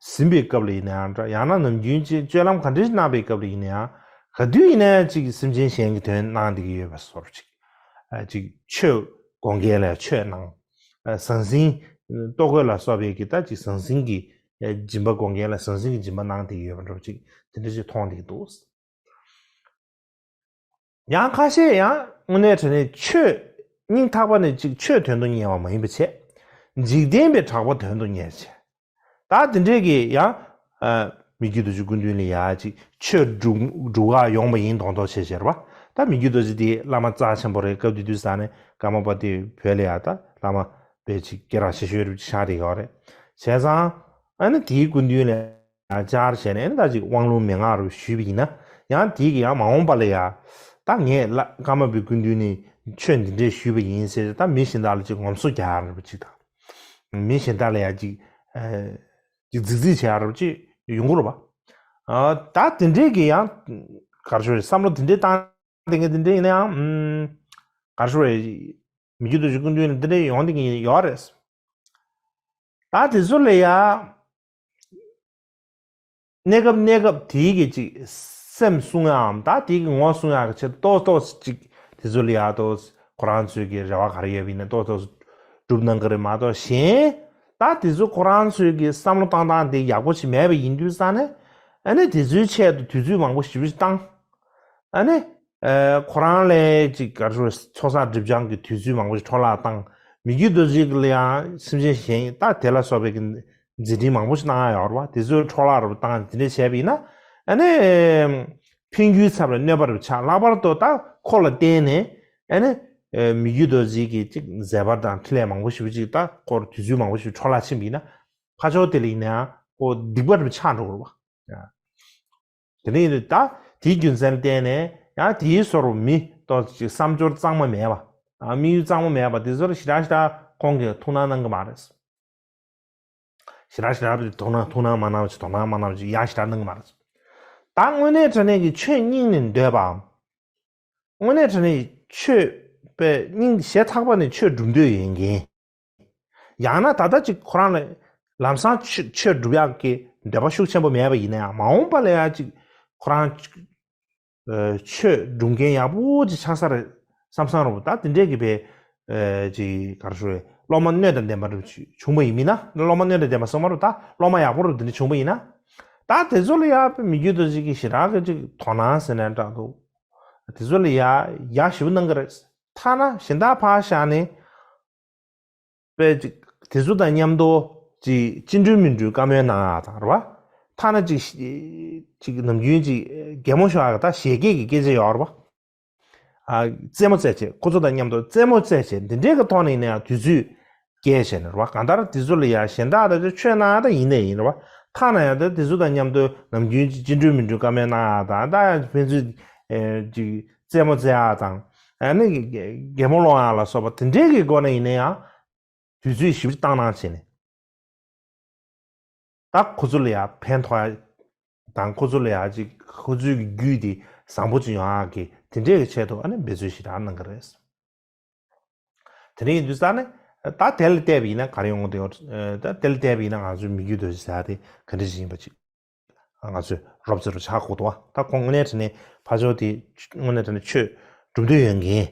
ཟིན་པའི་སྐབས་ལ་ཡིན་ན་ཡང་འདྲ། ཡང་ན་ནམ་རྒྱུན་ཅིག་སྤྱོད་ལམ་ག་འདྲ་ཞིག་གནང་པའི་སྐབས་ལ་ཡིན་ན་ཡང་། ག་དུས་ཡིན་ན་ཡང་ཅིག་སེམས་ཅན་གཞན་གྱི་དོན་གནང་བསྡད་ཀྱི་ཡོད་པ་བཟོ་འདྲ་ཅིག་ཨ། ཅིག་ཆོས་དགོངས་མཁན་ལ་ཆོས་གནང་། ཨ། ཟང་ཟིང་ལྟོ་གོས་ལ་སོགས་པའི་གི་ད་ཅིག་ཟང་ཟིང་གི་སྦྱིན་པ་དགོངས་མཁན་ལ་ཟང་ཟིང་གི་སྦྱིན་པ་གནང་བསྡད་ཀྱི་ཡོད་པ་འདྲ་པོ་ཅིག་དེ་འདྲ་ཅིག་མཐོང་བསྡད་ཀྱི་འདུག་ཡང་ཁ་ཤས་ཡང་དངོས་གནས་དྲང་གནས་ཆོས་སྙིང་ཐག་པ་ནས་ཅིག་ཆོས་དོན་དུ་གཉེར་བ་མ་ཡིན་པ་བྱས། འཇིག་རྟེན་པའི་གྲགས་པ་དོན་དུ་གཉེར་བྱས། ད་དེ་འདྲས་ཀྱི་ཡང་། ཨ། མི་བརྒྱུད་རྡོ་རྗེ་སྐུ་མདུན་ལ་ཡ་ཅིག་ཆོས་སྒྲུབ་སྒྲུབ་ག་ཡོང་བ་ཡིན་མདོག་མདོག་བྱས་བྱས་རེད་པ། ད་མི་བརྒྱུད་རྡོ་རྗེ་དེ་བླ་མ་རྩ་ཆེན་པོ་རེད། སྐབས་དེ་དུས་ས་ནས་ཀརྨ་པ་དེ་བོད་ལ་ཡ་ད་བླ་མ་དཔེ་ཅིག་སྐད་གྲགས་ཆེ་ཤོས་རེད་ཆགས་བསྡད་ཡོད་རེད། བྱས་ཙང་ཨ་ནི་དེའི་སྐུ་མདུན་ལ་ཡ་བཅར་བྱས་ནས་ཨ་ནི་ད་ཅིག་དབང་ལུང་མན་ངག་རུ་ཞུས་པ་ཡིན་ན། ཡང་དེའི་གི་ཡང་མ་འོངས་པ་ལ་ཡ་ད་ངས་ལ་ཀརྨ་པའི་སྐུ་མདུན་ནས་ཆོས་འདི་འདྲས་ཞུས་པ་ཡིན་ཟེར་ད་མི་གཞན་དག་ལ་ཅིག་ངོམ་སོ་རྒྱག་ཡག་འདྲ་པོ་ཅིག་དང་། མི་གཞན་དག་ལ་ཡ་ཅིག་ཨ། ཅིག་རྫིག་རྫིག་བྱེད་ཡག་རབ་ཅིག་ཡོང་གི་རེད་པ། ཨ། ད་དེ་འདྲས་ཀྱི་ཡང་ག་རེ་ཞུ་རེད། བསམ་བློ་དེ་འདྲས་བཏང་དེ་འདྲས་ཡིན་ན་ཡང་། ཨམ། ག་རེ་ཞུ་རེད། མི་བརྒྱུད་རྡོ་རྗེ་སྐུ་མདུན་ལ་དེ་འདྲས་ཡོང་དེ་གི་ཡོད་རེད། ད་དེ་ཚོ་ལ་ཡ། གནས་སྐབས་གནས་སྐབས་དེའི་གི་ཅིག་སེམས་བསྲུང་ཡའམ་ད་དེའི་གི་ངོ་བསྲུང་ཡག་གི་ཆེད་ཏོག་ཏོག་ཅིག་དེ་ཚོ་ལ་ཡ་ཏོག་ཁོ་རང་ཚོའི་གི་རེ་བ་ག་རེ་ཡོད་པ་ཡིན་ན་ཏོག་ཏོག་སྒྲུབ་གནང་གི་རེད་མ་གཏོགས་གཞན། ད་དེ་ཚོ་ཁོ་རང་ཚོའི་གི་བསམ་བློ་བཏང་སྟངས་དེ་ཡག་པོ་ཞིག་མེད་པ་ཡིན་དུས་ཙང་ནས། ཨ་ནི་དེ་ཚོའི་ཆེད་དུ་དུས་ཚོད་མང་པོ་ཞེ་པོ་ཞིག་བཏང་། ཨ་ནི། ཨ། ཁོ་རང་ལ་ཅིག་ག་རེ་ཞུ་རེད། ཚོགས་བསགས་སྒྲིབ་སྦྱང་གི་དུས་ཚོད་མང་པོ་ཞིག་འཕྲོ་བརླག་བཏང་། མི་བརྒྱུད་རྡོ་རྗེ་ལ་ཡང་སེམས་ཅན་གཞན་ད་དེ་ལ་སོགས་པའི་གི་མཛད་འཕྲིན་མང་པོ་ཞིག་གནང་ཡག་ཡོད་རེད་པ། དེ་ཚོའི་འཕྲོ་བརླག་རུ་བཏང་དེ་འདྲས་བྱས་པ་ཡིན་ན། ཨ་ནི། ཕན་རྒྱུའི་ཚབ་ལ་གནོད་པ་རུ་ཆགས། ལྷག་པར་དུ་ད་ཁོ་ལ་བརྟེན་ནས་ཨ་ནི། ཨ། མི་བརྒྱུད་རྡོ་རྗེ་གི་ཅིག་མཛད་པ་དང་འཕྲིན་ལས་མང་པོ་ཞེ་པོ་ཅིག་ད་ཁོར་དུས་ཚོད་མང་པོ་ཞིག་འཕྲོ་བརླག་ཕྱིན་པ་ཡིན་ན། ཕར་ཕྱོགས་དེ་ལ་ཡིན་ན་ཡང་ཁོ་སྡིག་པ་རུ་ཆགས་འགྲོ་གི་རེད་བ། དེ་ནས་ད་དེའི་རྒྱུ་མཚན་ལ་བརྟེན་ནས་ཡང་དེའི་བཟོ་རུ་མི་ཏོག་ཅིག་བསམ་སྦྱོར་གཙང་མ་མེད་པ། ཨ་དམིགས་ཡུལ་གཙང་མ་མེད་པ་དེ་ཚོར་ཞེ་དྲག་ཞེ་དྲག་ཁོང་གིས་ཐུགས་སྣང་གནང་གི་མ་རེད། ཞེ་དྲག་ཞེ་དྲག་དོ་སྣང་ཐུགས་སྣང་མ་གནང་བ་ཅིག་དོ་སྣང་མ་གནང་བ་ཅིག་ཡ་ཞེ་དྲག་གནང་གི་མ་རེད། ད་དངོས་གནས་དྲང་གནས་ཀྱི་ཆོས་སྙིང་ནས་འདོད་པའམ། དངོས་གནས་དྲང་གནས་ཆོས་པའི་སྙིང་ཞེ་ཐག་པ་ནས་ཆོས་སྒྲུབ་འདོད་ཡོད་མཁན། ཡང་ན་ད་ལྟ་ཅིག་ཁོ་རང་ལ་ལམ་སང་ཆོས་ཆོས་སྒྲུབ་ཡག་གི་འདོད་པ་ཤུགས་ཆེན་པོ་མེད་པ་ཡིན་ན་ཡང་མ་འོངས་པ་ལ་ཡང་ཅིག་ཁོ་རང་ཨ་ཆོས་སྒྲུབ་མཁན་ཡག་པོ་ཅིག་ཆགས་ས་རེད་བསམ་བསམ་རུང་ད་དེ་འདྲས་ཀྱི་བའི་ཨ་ཅིག་ག་རེ་ཞུ་རེད། སློབ་མ་སྣོད་དང་ལྡན་པ་རུ་བྱུང་བ་ཡིན་མིན་ན་སློབ་མ་སྣོད་དང་ལྡན་པ་སོང་མ་རུང་ད་སློབ་མ་ཡག་པོ་རུ་དེ་འདྲ་བྱུང་བ་ཡིན་ན། ད་དེ་ཚོ་ལ་ཡང་མི་རྒྱུད་དུ་ཅིག་གི་ཞེ་དྲག་གི་ཅིག་དོ་སྣང་ཟེར་ནས་འདྲ་འདུག་དེ་ཚོ་ལ་ཡ་ཡག་ཞེ་པོ་གནང་གི་རེད། ཐ་ན་གཞན་དག་ཕར་བཞག་ནས། དཔེ་ཅིག་དེ་ཚོ་དང་མཉམ་དུ་ཅིག་སྤྱི་འགྲོས་མི་འགྲོས་བཀའ་མོལ་གནང་ཡག་དང་རེད་བ། ཐ་ན་ཅིག་ཅིག་ནམ་རྒྱུན་ཅིག་གད་མོ་ཤོར་ཡག་ད་བཞད་གད་ཀྱི་སྐད་ཆ་ཡོད་རེད་བ། ཨ་རྩེད་མོ་རྩེ་བྱེད་ཁོ་ཚོ་དང་མཉམ་དུ་རྩེད་མོ་རྩེ་བྱེད་འདི་འདྲའི་གི་ཐོག་ནས་ཡིན་ན་ཡང་དུས་ཚོད་སྐྱེལ་བྱས་ནས་རེད་བ། གང་ལྟར་དེ་ཚོ་ལ་ཡང་གཞན་དག་ད་ཆོས་གནང་ཡག་ད་ཡིན་ནའི་ཡིན་རེད་བ། ཐ་ན་ཡང་ད་དེ་ཚོ་དང་མཉམ་དུ་ནམ་རྒྱུན་ཅིག་སྤྱི་འགྲོས་མི་འགྲོས་བཀའ་མོལ་གནང་ཡག་དང་ད་ཡང་ཕན་ཚུན་ཨེ་ཅིག་རྩེད་མོ་རྩེ་ཡག་དང་ཨ་ནི་གད་མོ་སློང་ཡག་ལ་སོགས་པ་དེ་འདྲའི་གི་སྒོ་ནས་ཡིན་ན་ཡང་དུས་ཚོད་ཞིབ་བཏང་གནང་བྱས་ནས་ད་ཁོ་ཚོ་ལ་ཡང་ཕན་ཐོགས་ཡག་དང་ཁོ་ཚོ་ལ་ཡང་ཅིག་ཁོ་ཚོའི་གི་རྒྱུད་དེ་བཟང་པོ་ཅིག་ཡོང་ཡག་གི་དེ་འདྲའི་གི་ཆེད་དུ་ཨ་ནི་འབད་རྩོལ་ཞེ་དྲག་གནང་གི་རེད། དེ་འདྲ་ཡིན་དུས་ཙང་ནས་ད་དེ་ལ་བལྟས་པ་ཡིན་ན་ག་རེ་ཡོང་གི་འདུག་ད་དེ་ལ་བལྟས་པ་ཡིན་ན་ང་ཚོའི་མི་རྒྱུད་རྡོ་རྗེ་ཟེར་ཡག་དེ་ག་འདྲ་ཞིག་ཡིན་པ་ཅིག་ང་ཚོས་རོབ་ཙམ་རུ་ཆགས་དགོས་འདུག་བ། ད་ཁོང་དངོས་གནས་དྲང་གནས་ཕར་ཕྱོགས་དེ་དངོས་གནས་དྲང་གནས་ཆོས་སྒྲུབ་འདོད་ཡོད་མཁན།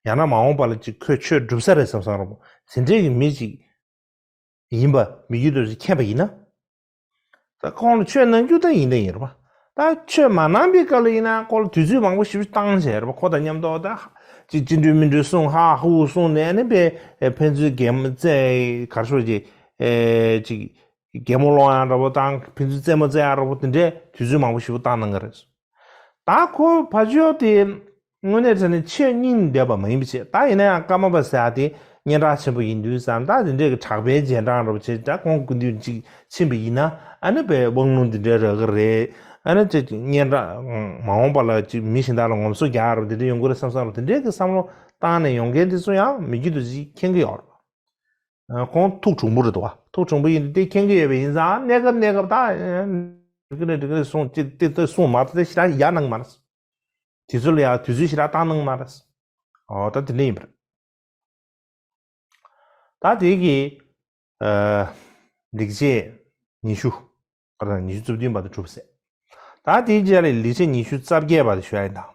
ཡང་ན་མ་འོངས་པ་ལ་ཅིག་ཁོས་ཆོས་སྒྲུབ་ས་རེད་བསམ་བསམ་རུང་དེ་འདྲའི་གི་མི་ཅིག་ཡིན་པ་མི་རྒྱུད་རྡོ་རྗེས་མཁྱེན་པ་ཡིན་ན། ད་ཁོང་ལ་ཆོས་གནང་རྒྱུ་ད་ཡིན་ད་ཡིན་རེད་པ། ད་ཆོས་མ་གནང་པའི་སྐབས་ལ་ཡིན་ན་ཁོ་ལ་དུས་ཚོད་མང་པོ་ཞིག་བཏང་བྱས་རེད་པ། ཁོ་དང་མཉམ་དུ་ད་ཅིག་སྤྱི་འགྲོས་མི་འགྲོས་གསུང་ཧ་ཧུ་གསུང་ནས་ནི་པའི་ཕན་ཚུན་གད་མོ་རྩེ་ག་རེ་ཞུ་རེད་ཅིག་ཨེ་ཅིག་གད་མོ་སློང་ཡག་འདྲ་པོ་དང་ཕན་ཚུན་རྩེད་མོ་རྩེ་ཡག་འདྲ་པོ་དེ་འདྲའི་དུས་ཚོད་མང་པོ་ཞིག་བཏང་གནང་གི་རེད། ད་ཁོ་ཕར་ཕྱོགས་དེ་དངོས་གནས་དྲང་གནས་ཆོས་སྙིང་འདོད་པ་མ་ཡིན་པ་བྱས། ད་ཡིན་ན་ཡང་ཀརྨ་པ་ཟེར་ཡག་དེ་སྙན་གྲགས་ཆེན་པོ་ཡིན་དུས་ཙང་ད་དེ་འདྲའི་གི་གྲགས་པའི་རྗེས་འབྲང་འདྲ་པོ་བྱས། ད་ཁོང་སྐུ་མདུན་ཅིག་ཕྱིན་པ་ཡིན་ན་ཨ་ནི་པའི་དབང་ལུང་འདི་འདྲའི་རག་གི་རེད། ཨ་ནི་ཅིག་སྙན་གྲགས་མ་འོངས་པ་ལ་ཅིག་མི་གཞན་དག་ལ་ངོམ་སོ་རྒྱག་རོགས་དེ་འདྲ་ཡོང་གི་རེད་བསམ་བསམ་རོགས་དེ་འདྲའི་གི་བསམ་བློ་བཏང་ནས་ཡོང་མཁན་དེ་ཚོ་ཡང་མི་རྒྱུད་དུ་ཅིག་མཁྱེན་གི་ཡོད་རེད། ཁོང་ཐུགས་གྲུང་པོ་རེད་འདུག་བ། ཐུགས་གྲུང་པོ་ཡིན་དུས་དེ་མཁྱེན་གྱི་ཡོད་པ་ཡིན་ཙང་གནས་སྐབས་གནས་སྐབས་ད་འགྲིག་གི་རེད་འགྲིག་གི་རེད་གསུངས་ཅི་དེ་ལྟར་གསུངས་མ་ཐག་དེ་ཞེ་དྲག་ཡ་གནང་མ་རེད། དུས་ཚོད་ལ་ཡ་དུས་ཚོད་ཞེ་དྲག་བཏང་གནང་མ་རེད། ཨོ་ད་དེ་འདྲ་ཡིན་པ་རེད། ད་དེ་གི་ཨ་ལེགས་བྱས་ཉི་ཤུ་ག་རེ་ཉི་ཤུ་རྩ་བདུན་བར་དུ་གྲུབ་ཟེར། ད་དེའི་རྗེས་ལ་ལེགས་བྱས་ཉི་ཤུ་རྩ་བརྒྱད་བར་དུ་ཞུ་ཡ་ཡིན་ད།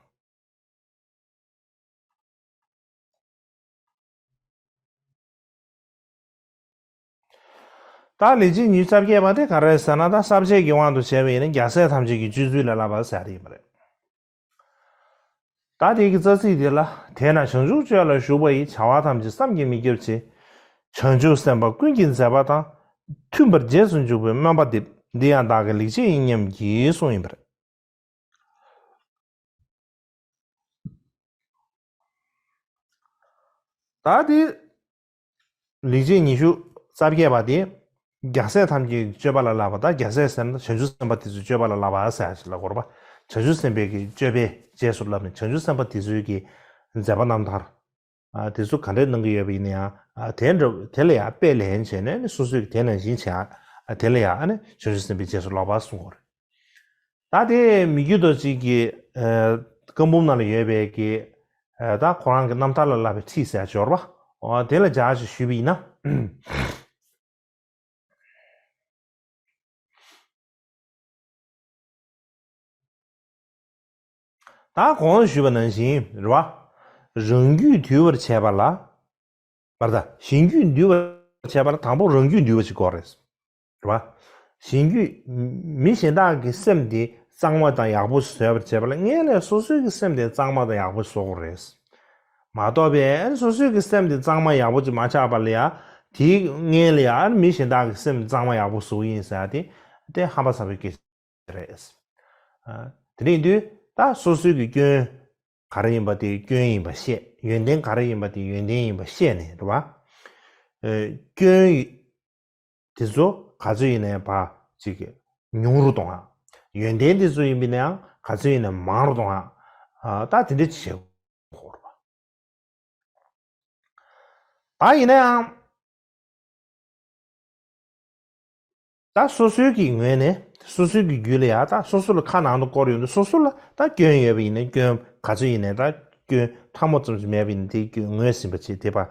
ད་ལེགས་བྱས་ཉི་ཤུ་རྩ་བརྒྱད་པ་དེ་ག་རེ་ཟེར་ན། ད་ས་བཅད་ཀྱི་དབང་དུ་བྱས་པ་ཡིན་ན་རྒྱལ་སྲས་ཐམས་ཅད་ཀྱི་སྤྱོད་ཚུལ་ལ་བསླབ་པ་ཟེར་ཡ་དེ་ཡིན་པ་རེད། ད་དེ་གི་རྩ་ཚིག་དེ་ལ། དེས་ན་བྱང་ཆུབ་སྤྱོད་ལ་ཞུགས་པ་ཡི། བྱ་བ་ཐམས་ཅད་བསམ་གྱིས་མི་ཁྱབ་ཕྱིར། བྱང་ཆུབ་སེམས་དཔའ་ཀུན་གྱི་མཛད་པ་དང་། མཐུན་པར་རྗེས་སུ་འཇུག་པའི་སྨོན་པ་འདེབས། འདི་ཡང་བདག་གི་ལེགས་བྱས་ཡིན་སྙམ་བགྱིད། གསུངས་ཡིན་པ་རེད། ད་དེ་ལེགས་བྱས་ཉི་ཤུ་རྩ་བརྒྱད་པ་དེ་རྒྱལ་སྲས་ཐམས་ཅད་ཀྱི་སྤྱོད་པ་ལ་བསླབ་པ་དང་། རྒྱལ་སྲས་ཟེར་ན་བྱང་ཆུབ་སེམས་དཔའ་དེ་ཚོའི་སྤྱོད་པ་ལ་བསླབ་པ་ཟེར་ཞིག་ལ་གོ་རེད་པ། བྱང་ཆུབ་སེམས་དཔའི་གི་སྤྱོད་པའི་རྗེས་སུ་བསླབ་ནས་བྱང་ཆུབ་སེམས་དཔའ་དེ་ཚོའི་གི་མཛད་པ་རྣམ་ཐར། ཨ་དེ་ཚོ་ག་འདྲས་གནང་གི་ཡོད་པ་ཡིན་ན་ཡང་། ཨ་དེ་འདྲ་དེ་ལ་ཡང་དཔེ་ལེན་བྱས་ནས་ནི་སོ་སོས་དེ་ནང་བཞིན་བྱས། ཨ་དེ་ལ་ཡང་ཨ་ནི་བྱང་ཆུབ་སེམས་དཔའི་རྗེས་སུ་བསླབ་པ་གསུང་གི་ཡོད་རེད། ད་དེ་མི་རྒྱུད་རྡོ་རྗེ་གི་ཨ་བཀའ་འབུམ་ནང་ལ་ཡོད་པའི་གི་ཨ་ད་ཁོ་རང་གི་རྣམ་ཐར་ལ་བསླབ་པའི་ཁྲིད་ཟེར་ཡག་ཅིག་ཡོད་རེད་པ། འོ་དེ་ལ་སྦྱར་ཞིག་ཞུས་པ་ཡིན་ན། ད་གོང་དུ་ཞུས་པ་ནང་བཞིན་རེད་བ། རང་རྒྱུད་འདུལ་བར་བྱེད་པ་ལ། བར་ད་གཞན་རྒྱུད་འདུལ་བར་བྱེད་པ་ལ་དང་པོ་རང་རྒྱུད་འདུལ་བ་ཞིག་དགོས་རེད། རེད་བ། གཞན་རྒྱུད། མི་གཞན་དག་གི་སེམས་དེ་གཙང་མ་དང་ཡག་པོ་བཟོ་བར་བྱེད་པ་ལ་སྔོན་ལ་སོ་སོའི་གི་སེམས་དེ་གཙང་མ་དང་ཡག་པོ་བཟོ་དགོས་རེད། མ་གཏོགས་པའི་སོ་སོའི་གི་སེམས་དེ་གཙང་མ་ཡག་པོ་ཅིག་མ་ཆགས་པ་ལ་ཡ། དེའི་སྔོན་ལ་ཡ་མི་གཞན་དག་གི་སེམས་གཙང་མ་ཡག་པོ་བཟོ་གི་ཡིན་ཟེར་ཡ་དེ། དེ་ཧམ་པ་ཚ་པོའི་སྐད་ཆ་རེད། ཨ། དེ་འདྲ་ཡིན་དུས་ད་སོ་སོའི་གི་སྐྱོན་ག་རེ་ཡིན་པ་དེ་སྐྱོན་ཡིན་པ་ཤེས། ཡོན་ཏན་ག་རེ་ཡིན་པ་དེ་ཡོན་ཏན་ཡིན་པ་ཤེས་ནས་རེད་བ། ཨ། སྐྱོན་དེ་ཚོ་ ག་ཚོད་ཡིན་ནའི་ཕར་ཅིག་ཉུང་རུ་གཏོང་ཡ། ཡོན་ཏན་དེ་ཚོ་ཡིན་པ་ཡིན་ན་ཡང་ག་ཚོད་ཡིན་ནའི་མང་རུ་གཏོང་ཡ། ཨ། ད་དེ་འདྲ་བྱེད་དགོས་རེད་པ། ད་ཡིན་ན་ཡང་། ད་སོ་སོའི་གི་ངོས་ནས་སོ་སོའི་གི་རྒྱུད་ལ་ཡ། ད་སོ་སོ་ལ་ཁ་ནང་དུ་བསྐོར་ཡོང་དུས་སོ་སོ་ལ་ད་སྐྱོན་ཡོད་པ་ཡིན་ན། སྐྱོན་ག་ཚོད་ཡིན་ནའི་ད་སྐྱོན་ཕྲ་མོ་ཙམ་ཞིག་མེད་པ་ཡིན་ན་དེ་སྐྱོན་ངོས་ཟིན་པ་བྱས། དེ་ཕར་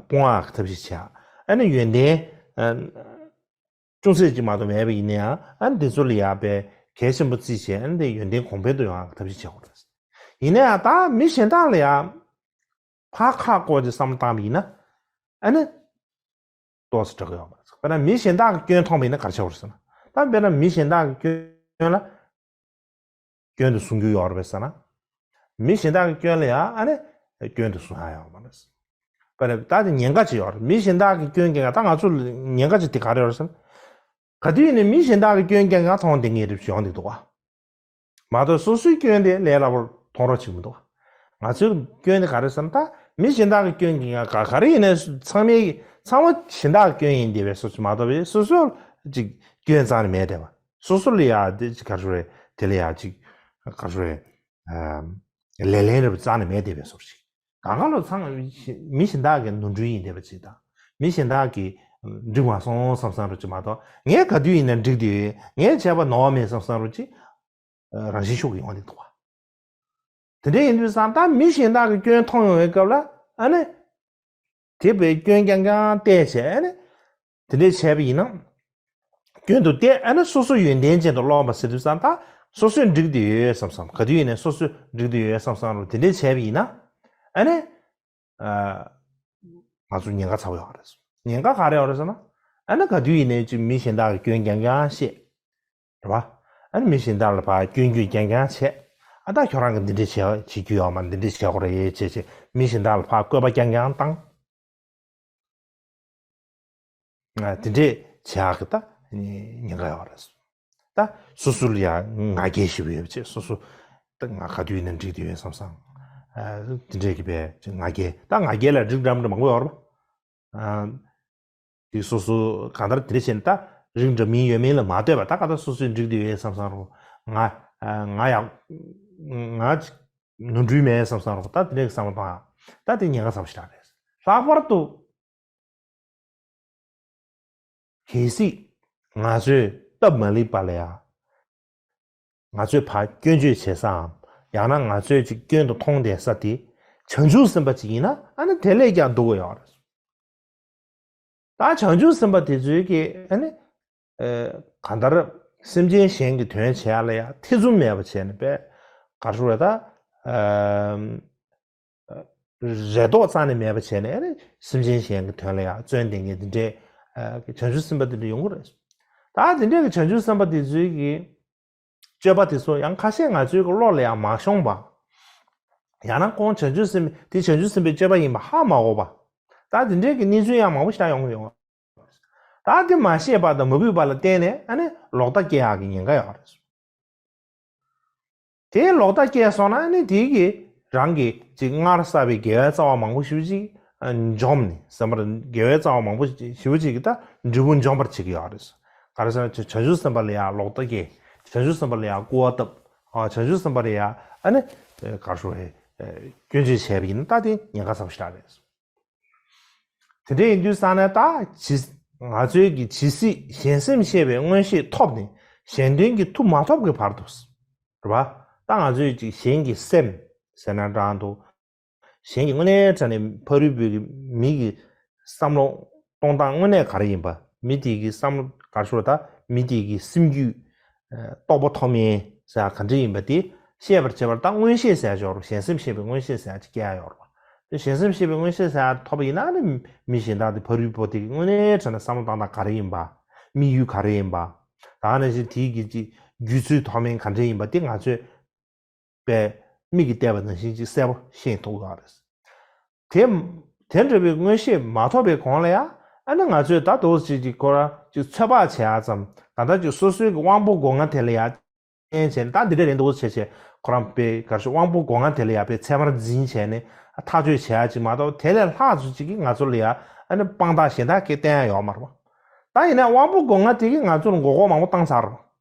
སྤོང་ཡག་གི་ཐབས་ཤེས་བྱེད་ཡ། ཨ་ནི་ཡོན་ཏན་ཅུང་ཟད་ཅིག་མ་གཏོགས་མེད་པ་ཡིན་ན་ཡང་། ཨ་ནི་དེ་ཚོ་ལ་ཡ་དཔེ་གལ་ཆེན་པོ་བརྩིས་བྱས། ཨ་ནི་དེ་ཡོན་ཏན་གོང་འཕེལ་དུ་ཡོང་ཡག་གི་ཐབས་ཤེས་བྱེད་དགོས་རེད། ཡིན་ན་ཡང་ད་མི་གཞན་དག་ལ་ཡ་ཕར་ཁ་བསྐོར་ཅིག་བསམ་བློ་བཏང་བ་ཡིན་ན། ཨ་ནི་ཏོག་ཙམ་འགྲིག་གི་ཡོད་མ་རེད། དཔེར་ན་མི་གཞན་དག་གི་སྐྱོན་མཐོང་བ་ཡིན་ན་ག་རེ་བྱེད་དགོས་རེད་ཟེར་ན། ད་དཔེར་ན་མི་གཞན་དག་གི་སྐྱོན་ལ་སྐྱོན་དུ་བཟུང་རྒྱུ་ཡོད་རེད་པས་ཟེར་ན། མི་གཞན་དག་གི་སྐྱོན་ལ་ཡང་ཨ་ནི་སྐྱོན་དུ་བཟུང་ཡ་ཡོད་མ་རེད། དཔེར་ན་ད་དེ་ཉེན་ཁ་ཅིག་ཡོད་རེད། མི་གཞན་དག་གི་སྐྱོན་གྱི། ད་ང་ཚོ་ལ་ཉེན་ཁ་ཅིག་དེ་ག་རེ་ཡོད་རེད་ཟེར་ན། ག་དུས་ཡིན་ནའི་མི་གཞན་དག་གི་སྐྱོན་རྐྱང་རྐྱང་མཐོང་བསྡད་མཁན་རེད་ཅེས་ཡོང་བསྡད་འདུག་ག་མ་གཏོགས་སོ་སོའི་སྐྱོན་དེ་ལས་སླ་པོར་མཐོང་རོགས་བྱེད་མི་འདུག། ང་ཚོའི་སྐྱོན་དེ་ག་རེ་ཟེར་ན། ད་མི་གཞན་དག་གི་སྐྱོན་གྱི་ཡང་ག་ག་རེ་ཡིན་ནའི་ཚང་མའི་ཚང་མ་གཞན་དག་གི་སྐྱོན་ཡིན་བསྡད་པའི་བཟོ་ཅིག་མ་གཏོགས་པའི་སོ་སོ་ཅིག་སྐྱོན་རྩ་ནས་མེད་བསྡད་པ། སོ་སོ་ལ་ཡ་དེ་ཅིག་ག་རེ་ཟེར་རེད། དེ་ལ་ཡ་ཅིག་ག་རེ་ཟེར་རེད། ལེ་ལན་རེད་པ། རྩ་ནས་མེད་བསྡད་པའི་བཟོ་ཅིག། གང་ག་ལོ་ཚང་མི་གཞན་དག་གི་ནོར་འཁྲུལ་ཡིན་བསྡད་པ་ཅིག་དང་། མི་གཞན་དག་གིས་འགྲིག་མ་སོང་བསམ་བསམ་རོགས་ཅིག་མ་གཏོགས། ངས་ག་དུས་ཡིན་ན་འགྲིག་བསྡད་ཡོད། ངས་བྱས་པ་ནོར་བ་མེད་བསམ་བསམ་རོགས་ཅིག་རང་བཞིན་ཤུགས་ཀྱིས་ཡོང་བསྡད་འདུག་ག་དེ་འདྲ་ཡིན་དུས་ཙང་ད་མི་གཞན་དག་གི་སྐྱོན་མཐོང་ཡོང་བའི་སྐབས་ལ། ཨ་ནི་དེ་བས་སྐྱོན་རྐྱང་རྐྱང་བལྟས་བྱས། ཨ་ནི་དེ་འདྲ་བྱས་པ་ཡིན་ན། སྐྱོན་དུ་བལྟས། ཨ་ནི་སོ་སོ་ཡོན་ཏན་ཅན་དུ་ཀློག་པ་ཟེར་དུས་ཙང་། ད་སོ་སོས་འགྲིག་བསྡད་ཡོད་བསམ་བསམ། ག་དུས་ཡིན་ནའི་སོ་སོས་འགྲིག་བསྡད་ཡོད་བསམ་བསམ་རོགས་དེ་འདྲ་བྱས་པ་ཡིན་ན། ཨ་ནི་ཨ། ང་ཚོ་ཉེན་ཁ་ཚ་པོ་ཡོད་རེད། ཉེན་ཁ་ག་རེ་ཡོད་རེད་ཟེར་ན། ཨ་ནི་ག་དུས་ཡིན་ནའི་ཅིག་མི་གཞན་དག་གི་སྐྱོན་རྐྱང་རྐྱང་བཤད། རེད་པ། ཨ་ནི་མི་གཞན་དག་ལ་ཕར་སྐྱོན་བརྗོད་རྐྱང་རྐྱང་བྱས། ཨ། ད་ཁྱོད་རང་གིས་འདི་འདྲ་བྱེད་བྱེད་རྒྱུ་ཡོད་མ། འདི་འདྲ་བྱེད་དགོས་རེད་བྱས་བྱས། མི་གཞན་དག་ལ་ཕར་བཀོད་པ་རྐྱང་རྐྱང་བཏང་། ཨ། དེ་འདྲས་བྱེད་ཡག་གི་ད་ཉེན་ཁ་ཡོད་རེད། ད་སོ་སོ་ལ་ཡང་ང་རྒྱལ་ཞེ་པོ་ཡོད་པ་བྱས། སོ་སོ་ད་ང་ག་དུས་ཡིན་ན་འགྲིག་བསྡད་ཡོད་བསམ་བསམ། ཨ། དེ་འདྲས་ཀྱི་བས་ང་རྒྱལ། ད་ང་རྒྱལ་ལ་རིགས་འདྲ་མི་འདྲ་མང་པོ་ཡོད་རེད་པ། ཨ། དེ་སོ་སོ་གང་ལྟར་དེ་འདྲ་བྱས་ནས། ད་རིགས་འདྲ་མིན་ཡོད་མིན་ལ་མ་ལྟོས་པ། ད་ག་ད་སོ་སོས་འགྲིག་བསྡད་ཡོད་བསམ་བསམ་རོགས། ང་ང་ཡག་ང་ནོར་འཁྲུལ་མེད་བསམ་བསམ་རོགས། ད་དེ་འདྲས་ཀྱི་བསམ་བློ་བཏང་ཡག། ད་དེ་ཉེན་ཁ་ཚ་པོ་ཞེ་དྲག་རེད། ལྷག་པར་དུ་གལ་སྲིད་ང་ཚོས་སྟབས་མ་ལེགས་པ་ལ་ཡ། ང་ཚོས་ཕར་སྐྱོན་བརྗོད་བྱེད་སའམ། ཡང་ན་ང་ཚོས་ཅིག་སྐྱོན་དུ་མཐོང་བསྡད་ས་དེ་བྱང་ཆུབ་སེམས་དཔའ་ཅིག་ཡིན་ན། ཨ་ནི་དེ་ལས་ཀྱང་སྡུག་གི་ཡོད་རེད། ད་བྱང་ཆུབ་སེམས་དཔའ་དེ་ཚོའི་གི། ཨ་ནི་ཨ། གང་ལྟར་སེམས་ཅན་གཞན་གྱི་དོན་བྱེད་ཡག་ལ་ཡ་ཐེ་ཚོམ་མེད་པ་བྱས་ནས། དཔེ་ག་རེ་ཟེར་དགོས་རེད། ད་ཨ། རེ་དོགས་རྩ་ནས་མེད་པ་བྱས་ནས། ཨ་ནི་སེམས་ཅན་གཞན་གྱི་དོན་ལ་ཡ་བརྩོན་བསྡད་མཁན་དེ་འདྲའི། ཨ། བྱང་ཆུབ་སེམས་དཔའ་དེ་འདྲ་ཡོང་གི་རེད། ད་དེ་འདྲའི་གི་བྱང་ཆུབ་སེམས་དཔའ་དེ་ཚོའི་གི་སྤྱོད་པ་དེ་ཚོ་ཡང་ཁ་ཤས་ང་ཚོའི་གི་བློ་ལ་ཡང་མ་ཤོང་བ། ཡང་ན་ཁོང་བྱང་ཆུབ་སེམས་དེ་བྱང་ཆུབ་སེམས་དཔའི་སྤྱོད་པ་ཡིན་པ་ཧ་མ་གོ་བ། ད་དེ་འདྲའི་གི་གནས་ཚུལ་ཡང་མང་པོ་ཞིག་ཡོང་གི་ཡོད། ད་དེ་མ་ཤེས་པ་དང་མ་གུས་པ་ལ་བརྟེན་ནས། ཨ་ནི་ལོག་ལྟ་སྐྱེ་ཡག་གི་ཉེན་ཁ་ཡོད་རེད། དེ་ལོག་ལྟ་སྐྱེས་སོང་ན། ཨ་ནི་དེ་གིས་རང་གི་ཅིག་སྔར་བསགས་པའི་དགེ་བའི་རྩ་བ་མང་པོ་ཞེ་པོ་ཅིག་འཇོམས་ནས། སེམས་པར་དགེ་བའི་རྩ་བ་མང་པོ་ཞེ་པོ་ཅིག་གིས་ད་འབྲས་བུ་འཇོམས་པར་བྱེད་ཀྱི་ཡོད་རེད། ག་རེ་ཟེར་ན། བྱང་ཆུབ་སེམས་དཔའ་ལ་ཡ་ལོག་ལྟ་སྐྱེ། བྱང་ཆུབ་སེམས་དཔའ་ལ་ཡ་སྐུར་བ་བཏབ། ཨ། བྱང་ཆུབ་སེམས་དཔའ་ལ་ཡ། ཨ་ནི་ག་རེ་ཟེར་དགོས་རེད། སྐྱོན་བརྗོད་བྱས་པ་ཡིན་ན། ད་དེ་ཉེན་ཁ་ཚ་པོ་ཞེ་དྲག་རེད། དེ་འདྲ་ཡིན་དུས་ཙང་ནས། ད་ཇི། ང་ཚོའི་གི་ཇི་སྲིད་གཞན་སེམས་ཤེས་པའི་མངོན་ཤེས་ཐོབ་ནས་གཞན་དོན་གྱི་མཐུ་མ་ཐོབ་ཀྱི་བར་དུ། རེད་པ། ད་ང་ཚོའི་ཅིག་གཞན་གྱི་སེམས་ཟེར་ན་འདྲ་འདུག། གཞན་གྱི་དངོས་གནས་དྲང་གནས་ཕ་རོལ་པོའི་གི་མི་གི་བསམ་བློ་གཏོང་སྟངས་དངོས་གནས་ག་རེ་ཡིན་པ། མི་དེ་གི་བསམ་བློ་ག་རེ་ཟེར་དགོས་རེད། ད་མི་དེ་གི་སེམས་རྒྱུད། ཨ། རྟོགས་པ་ཐོབ་མིན་ཟེར་ཡག་ག་འདྲ་ཡིན་པ་དེ་ཤེས་པར་བྱེད་པར། ད་མངོན་ཤེས་ཟེར་ཡག་ཅིག་ཡོད་རེད། གཞན་སེམས་ཤེས་པའི་མངོན་ཤེས་ཟེར་ཡག་ཅིག་སྐྱེ་ཡག་ཡོད་རེད་པ། དེ་གཞན་སེམས་ཤེས་པའི་མངོན་ཤེས་ཟེར་ཡག་ཐོབ་པ་ཡིན་ན། ཨ་ནི་མི་གཞན་དག་དེ་ཕ་རོལ་པོ་དེ་གི་དངོས་གནས་དྲང་གནས་བསམ་བློ་བཏང་སྟངས་ག་རེ་ཡིན་པ། དམིགས་ཡུལ་ག་རེ་ཡིན་པ། ད་ནང་བཞིན་དེའི་གི་ཅིག་རྒྱུད་ཚོད་ཐོག་མིན་ག་འདྲ་ཡིན་པ་དེ་ང་ཚོས་དཔེ་མིག་གིས་བལྟས་པ་ནང་བཞིན་ཅིག་གསལ་པོ་ཤེས་ཐུབ་ཡོད་རེད། དེ། དེ་འདྲ་བའི་མངོན་ཤེས་མ་ཐོབ་པའི་གོང་ལ་ཡ། ཨ་ནི་ང་ཚོས་ད་འདུག་སེ་ཅིག་ཅིག་ཁོ་རང་ཅིག་ཚོད་དཔག་བྱེད་ཡག་ཙམ། གང་ལྟར་ཅིག་སོ་སོའི་གི་དབང་པོ་སྒོ་ལྔ་དེ་ལ་ཡ་བརྟེན་བྱས་ནས། ད་འདི་འདྲ་རེད་འདུག་ཟེར་བྱས། ཁོ་རང་དཔེ་ག་རེ་ཟེར། དབང་པོ་སྒོ་ལྔ་དེ་ལ་ཡ་དཔེ་ཚད་མར་འཛིན་བྱས་ནས་ཐག་གཅོད་བྱེད་ཡག་ཅིག་མ་གཏོགས། དེ་ལས་ལྷག་ཙམ་ཅིག་གིས་ང་ཚོ་ལ་ཡ། ཨ་ནི་དཔང་རྟགས་གཞན་དག་གིས་བསྟན་ཡག་ཡོད་མ་རེད་པ། ད་ཡིན་ན་དབང་པོ་སྒོ་ལྔ་དེ་གིས་ང་ཚོར་མགོ་སྐོར་མང་པོ་བཏང་ཚར།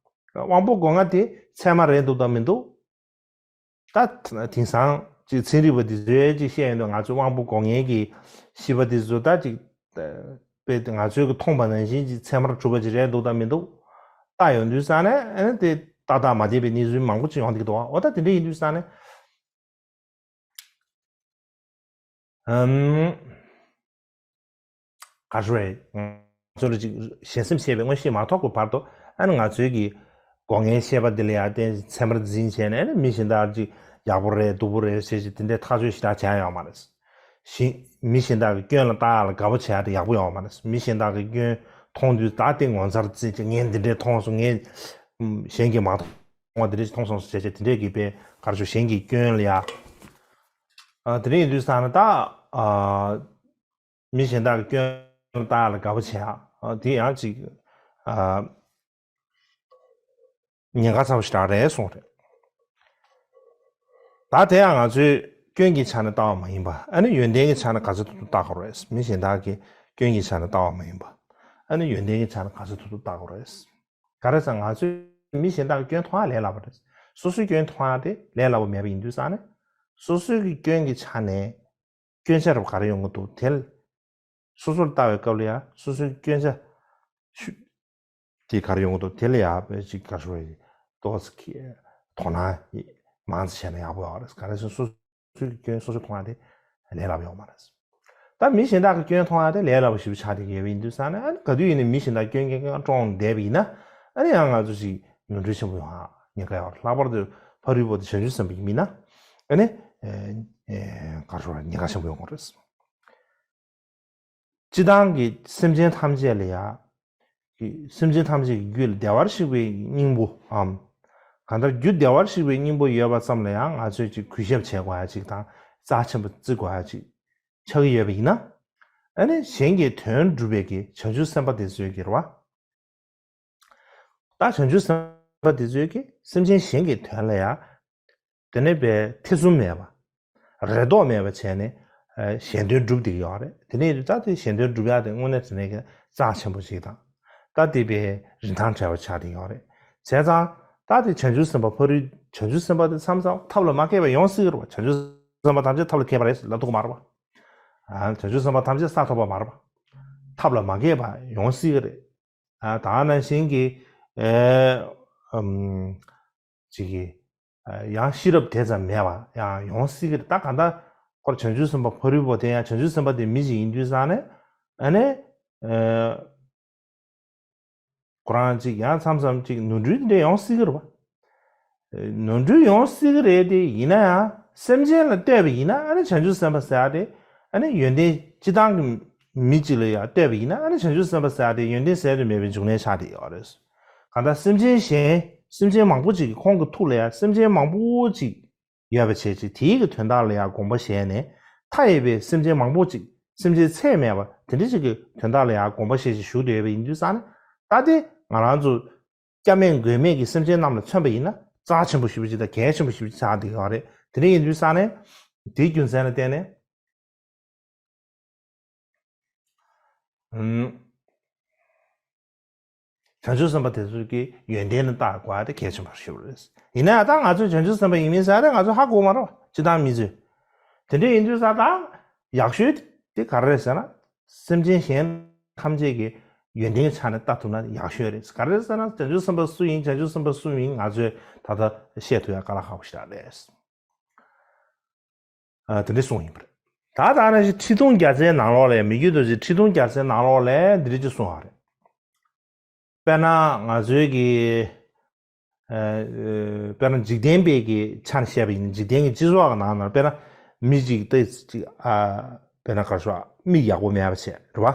དབང་པོ་སྒོ་ལྔ་དེ་ཚད་མ་རེད་འདུག་དང་མི་འདུག་ད་དེང་སང་ཅིག་ཚན་རིག་པ་འདི་ཚོས་ཅིག་བཤད་ཡོང་དུས། ང་ཚོའི་དབང་པོ་སྒོ་ལྔའི་གི་ཤེས་པ་འདི་ཚོ་ད་ཅིག་དཔེ་ང་ཚོའི་གི་མཐོང་བ་ནང་བཞིན་ཅིག་ཚད་མར་གྲུབ་པ་ཅིག་རེད་འདུག་དང་མི་འདུག་ལྟ་ཡོང་དུས་ཙང་ནས། ཨ་ནི་དེ་ཏག་ཏག་མ་བསྡད་པའི་གནས་ཚུལ་མང་པོ་ཅིག་ཡོང་བསྡད་ཀྱི་འདུག་འོ་ད་དེ་འདྲ་ཡིན་དུས་ཙང་ནས། ཨམ། ག་རེ་ཞུ་དགོས་རེད། ང་ཚོ་ལ་ཅིག་ཞལ་སེམས་ཤེས་པའི་མངོན་ཤེས་མ་ཐོབ་ཀྱི་བར་དུ། ཨ་ནི་ང་ཚོའི་གི་སྒོ་ལྔའི་ཤེས་པ་འདི་ལ་ཡང་བརྟེན་ཚད་མར་འཛིན་བྱས་ནས། ཨ་ནི་མི་གཞན་དག་ཅིག་ཡག་པོ་རེད་སྡུག་པོ་རེད་ཟེར་ཅིག་དེ་འདྲའི་ཐག་གཅོད་ཞེ་དྲག་བྱས་ཡོད་མ་རེད། གཞན་མི་གཞན་དག་གི་སྐྱོན་ལ་བལྟ་ཡག་ལ་དགའ་པོ་བྱེད་ཡག་དེ་ཡག་པོ་ཡོད་མ་རེད། མི་གཞན་དག་གི་སྐྱོན་མཐོང་དུས་ད་དེ་ངོ་མཚར་བརྩི་ཅིག་ངས་འདི་འདྲས་མཐོང་སོང་། ངས་གཞན་གྱིས་མ་མཐོང་བ་འདི་འདྲས་མཐོང་སོང་ཟེར་བྱས་དེ་འདྲས་ཀྱི་དཔེ་ག་རེ་ཞུ། གཞན་གྱི་སྐྱོན་ལ་ཡ། ཨ། དེ་འདྲ་ཡིན་དུས་ཙང་ནས་ད། ཨ། མི་གཞན་དག་གི་སྐྱོན་ལ་བལྟ་ཡག་ལ་དགའ་པོ་བྱེད་ཡག་ཨ། དེ་ཡང་ཅིག་ཨ། ཉེན་ཁ་ཚ་པོ་ཞེ་དྲག་རེད་གསུངས་རེད། ད་དེ་ཡང་ང་ཚོས་སྐྱོན་གྱི་ཆ་ནས་ལྟ་བ་མ་ཡིན་པ། ཨ་ནི་ཡོན་ཏན་གྱི་ཆ་ནས་ག་ཚོད་ཐུབ་ཐུབ་ལྟ་དགོས་རེད། མི་གཞན་དག་གི་སྐྱོན་གྱི་ཆ་ནས་ལྟ་བ་མ་ཡིན་པ། ཨ་ནི་ཡོན་ཏན་གྱི་ཆ་ནས་ག་ཚོད་ཐུབ་ཐུབ་ལྟ་དགོས་རེད། ག་རེ་ཟེར་ན། ང་ཚོས་མི་གཞན་དག་གི་སྐྱོན་མཐོང་ཡག་ལས་སླ་པོ་རེད། སོ་སོའི་སྐྱོན་མཐོང་ཡག་དེ་ལས་སླ་པོ་མེད་པ་ཡིན་དུས་ཙང་ནས། སོ་སོའི་གི་སྐྱོན་གྱི་ཆ་ནས་སྐྱོན་ཆ་རབ་ག་རེ་ཡོང་གི་འདུག་དེ་ལ་སོ་སོར་ལྟ་བའི་སྐབས་ལ་ཡང་སོ་སོའི་སྐྱོན་ཆ་ཤུ་དེ་ག་རེ་ཡོང་གི་འདུག་དེ་ལ་ཡང་དཔེ་ཅིག་ག་རེ་ཞུ་དགོས་རེད། ཏོག་ཙམ་གྱི་དོ་སྣང་མང་ཙམ་བྱས་ན་ཡག་པོ་ཡོད་རེད། ག་རེ་ཟེར་ན། སོ་སོའི་སྐྱོན་སོ་སོས་མཐོང་ཡག་དེ་ལས་སླ་པོ་ཡོད་མ་རེད། ད་མི་གཞན་དག་གི་སྐྱོན་མཐོང་ཡག་དེ་ལས་སླ་པོ་ཞེ་པོ་ཆགས་བསྡད་ཀྱི་ཡོད་པ་ཡིན་དུས་ཙང་ནས། ཨ་ནི་ག་དུས་ཡིན་ནའི་མི་གཞན་དག་སྐྱོན་སྐྱོན་སྐྱོན་བཀྲོངས་བསྡད་པ་ཡིན་ན། ཨ་ནི་ཡང་ང་ཚོ་ཞིག་ནོར་འཁྲུལ་ཆེན་པོ་ཡོང་ཡག་ཉེན་ཁ་ཡོད་རེད། ལྷག་པར་དུ་ཕ་རོལ་པོ་དེ་བྱང་ཆུབ་སེམས་དཔའ་ཡིན་པ་ཡིན་ན། ཨ་ནི་ཨེ་ཨེ་ག་རེ་ཞུ་དགོས་རེད། ཉེན་ཁ་ཆེན་པོ་ཡོང་གི་རེད། སྤྱིར་བཏང་གི་སེམས་ཅན་ཐམས་ཅད་ལ་ཡང་། སེམས་ཅན་ཐམས་ཅད་ཀྱི་རྒྱུད་ལ་བདེ་བར་གཤེགས་པའི་སྙིང་པོའམ། གང་ལྟར་རྒྱུ་བདེ་བར་གཤེགས་པའི་སྙིང་པོ་ཡོད་པ་ཙམ་ལ་ཡང་ང་ཚོས་ཅིག་གུས་ཞབས་བྱེད་དགོས་ཡག་ཅིག་དང་། རྩ་ཆེན་པོ་བརྩི་དགོས་ཡག་ཅིག་ཆགས་ཀྱི་ཡོད་པ་ཡིན་ན། ཨ་ནི་གཞན་གྱི་དོན་སྒྲུབ་པའི་གི་བྱང་ཆུབ་སེམས་དཔའ་དེ་ཚོའི་གི་རེད་བ། ད་བྱང་ཆུབ་སེམས་དཔའ་དེ་ཚོས་ཀྱིས་སེམས་ཅན་གཞན་གྱི་དོན་ལ་ཡང་། དེ་ནས་པའི་ཐེ་ཚོམ་མེད་པ། རེ་དོགས་མེད་པ་བྱས་ནས། ཨ། གཞན་དོན་སྒྲུབ་བསྡད་ཀྱི་ཡོད་རེད། དེ་ནས་ད་དེ་གཞན་དོན་སྒྲུབ་ཡག་དེ་དངོས་གནས་དྲང་གནས་ཀྱི་རྩ་ཆེན་པོ་ཞིག་དང་། ད་དེ་པའི་རིན་ཐང་བྲལ་བ་ཆགས་བསྡད་ཀྱི་ཡོད་རེད། བྱས་ཙང་ད་དེ་བྱང་ཆུབ་སེམས་དཔའ་ཕ་རོལ། བྱང་ཆུབ་སེམས་དཔའ་དེ་མཚམས་མཚམས་ཐབས་ལ་མ་མཁས་པ་ཡོང་སྲིད་ཀྱི་རེད་བ། བྱང་ཆུབ་སེམས་དཔའ་ཐམས་ཅད་ཐབས་ལ་མཁས་པ་རེད་ཟེར་ལབ་ཐུབ་ཀྱི་མ་རེད་བ། ཨ། བྱང་ཆུབ་སེམས་དཔའ་ཐམས་ཅད་ས་ཐོབ་པ་མ་རེད་བ། ཐབས་ལ་མ་མཁས་པ་ཡོང་སྲིད་ཀྱི་རེད། ཨ། ད་ག་ནང་བཞིན་གྱི། ཨེ། ཨམ། ཅིག་གི། ཨ། ཡང་ཤེས་རབ་དེ་ཙམ་མེད་པ་ཡང་ཡོང་སྲིད་ཀྱི་རེད། ད་གང་ལྟར་ཁོ་རང་བྱང་ཆུབ་སེམས་དཔའ་ཕ་རོལ་པོ་དེ་ཡང་བྱང་ཆུབ་སེམས་དཔའ་དེ་མི་ཞིག་ཡིན་དུས་ཙང་ནས། ཨ་ནི། ཨེ། ཁོ་རང་ཅིག་ཡང་མཚམས་མཚམས་ཅིག་ནོར་འཁྲུལ་དེ་འདྲ་ཡོང་སྲིད་ཀྱི་རེད་བ། ནོར་འཁྲུལ་ཡོང་སྲིད་ཀྱི་རེད་དེ། ཡིན་ན་ཡང་སེམས་ཅན་ལ་ལྟོས་པ་ཡིན་ན། ཨ་ནི་བྱང་ཆུབ་སེམས་དཔའ་ཟེར་ཡག་དེ། ཨ་ནི་ཡོན་ཏན་སྤྱིར་བཏང་གི་མི་གཅིག་ལ་ཡང་ལྟོས་པ་ཡིན་ན། ཨ་ནི་བྱང་ཆུབ་སེམས་དཔའ་ཟེར་ཡག་དེ་ཡོན་ཏན་ཟད་དུ་མེད་པའི་འབྱུང་གནས་ཆགས་བསྡད་ཡོད་རེད། གང་ལྟར་སེམས་ཅན་གཞན། སེམས་ཅན་མང་པོ་ཅིག་གིས་ཁོང་གི་ཐུགས་ལ་ཡང་སེམས་ཅན་མང་པོ་ཅིག་ཡོད་པ་བྱས་ཅིག་དེའི་གི་དོན་དག་ལ་ཡང་དགོངས་པ་བཞེས་ནས། མཐའ་ཡས་པའི་སེམས་ཅན་མང་པོ་ཅིག་སེམས་ཅན་ཚད་མེད་པ་དེ་འདྲ་ཅིག་གི་དོན་དག་ལ་ཡང་དགོངས་པ་བཞེས་ཅིག་བཞུགས་བསྡད་ཡོད་པ་ཡིན་དུས་ཙང་ནས། ད་དེ་ང་རང་ཚོ་སྐྱབས་མེད་མགོན་མེད་ཀྱི་སེམས་ཅན་རྣམས་ལ་མཚོན་པ་ཡིན་ན། རྩ་ཆེན་པོ་ཞེ་པོ་ཅིག་དང་གལ་ཆེན་པོ་ཞེ་པོ་ཅིག་ཆགས་བསྡད་ཡོད་རེད། དེ་འདྲ་ཡིན་དུས་ཙང་ནས། དེའི་རྒྱུ་མཚན་ལ་བརྟེན་ནས། ཨུམ། བྱང་ཆུབ་སེམས་དཔའ་དེ་ཚོ་གི་ཡོན་ཏན་ལ་བལྟ་དགོས་ཡག་དེ་གལ་ཆེན་པོ་ཞེ་པོ་རེད། ཡིན་ན་ཡང་ད་ང་ཚོས་བྱང་ཆུབ་སེམས་དཔའ་ཡིན་མིན་ཟེར་ཡག་དེ་ང་ཚོས་ཧ་གོ་མ་རེད་བ། སྤྱིར་བཏང་མི་ཚོས། དེ་འདྲ་ཡིན་དུས་ཙང་ད་ཡག་ཤོས་དེ་ག་རེ་རེད་ཟེར་ན། སེམས་ཅན་གཞན་ཐམས་ཅད་ཀྱི་ཡོན་ཏན་གྱི་ཆ་ནས་ལྟ་ཐུབ་ན་ཡག་ཤོས་རེད། ག་རེ་རེད་ཟེར་ན། བྱང་ཆུབ་སེམས་དཔའ་སུ་ཡིན། བྱང་ཆུབ་སེམས་དཔའ་སུ་མིན། ང་ཚོས་ད་ལྟ་བཤད་ཐུབ་ཡག་དཀའ་ལས་ཁག་པོ་ཞེ་དྲག་རེད། ཨ། དེ་འདྲ་གསུངས་ཡིན་པ་རེད། ད་ད་ནང་བཞིན་ཁྲི་སྟོང་བརྒྱ་རྩའི་ནང་ལོགས་ལ། མི་བསྐྱོད་རྡོ་རྗེ་ཁྲི་སྟོང་བརྒྱ་རྩའི་ནང་ལོགས་ལ་འདི་འདྲ་ཅིག་གསུངས་པ་རེད། དཔེར་ན་ང་ཚོའི་གི། ཨ། དཔེར་ན་འཇིག་རྟེན་པའི་གི་ཆ་ནས་བཤད་པ་ཡིན་ན། འཇིག་རྟེན་གྱི་སྤྱི་ཚོགས་ཀྱི་ནང་ན་དཔེར་ན་མི་གཅིག་ཏོག་ཙམ་ཅིག་ཨ། དཔེར་ན་ག་རེ་ཞུ་དགོས། མིག་ཡག་པོ་མེད་པ་བྱས་རེད་བ།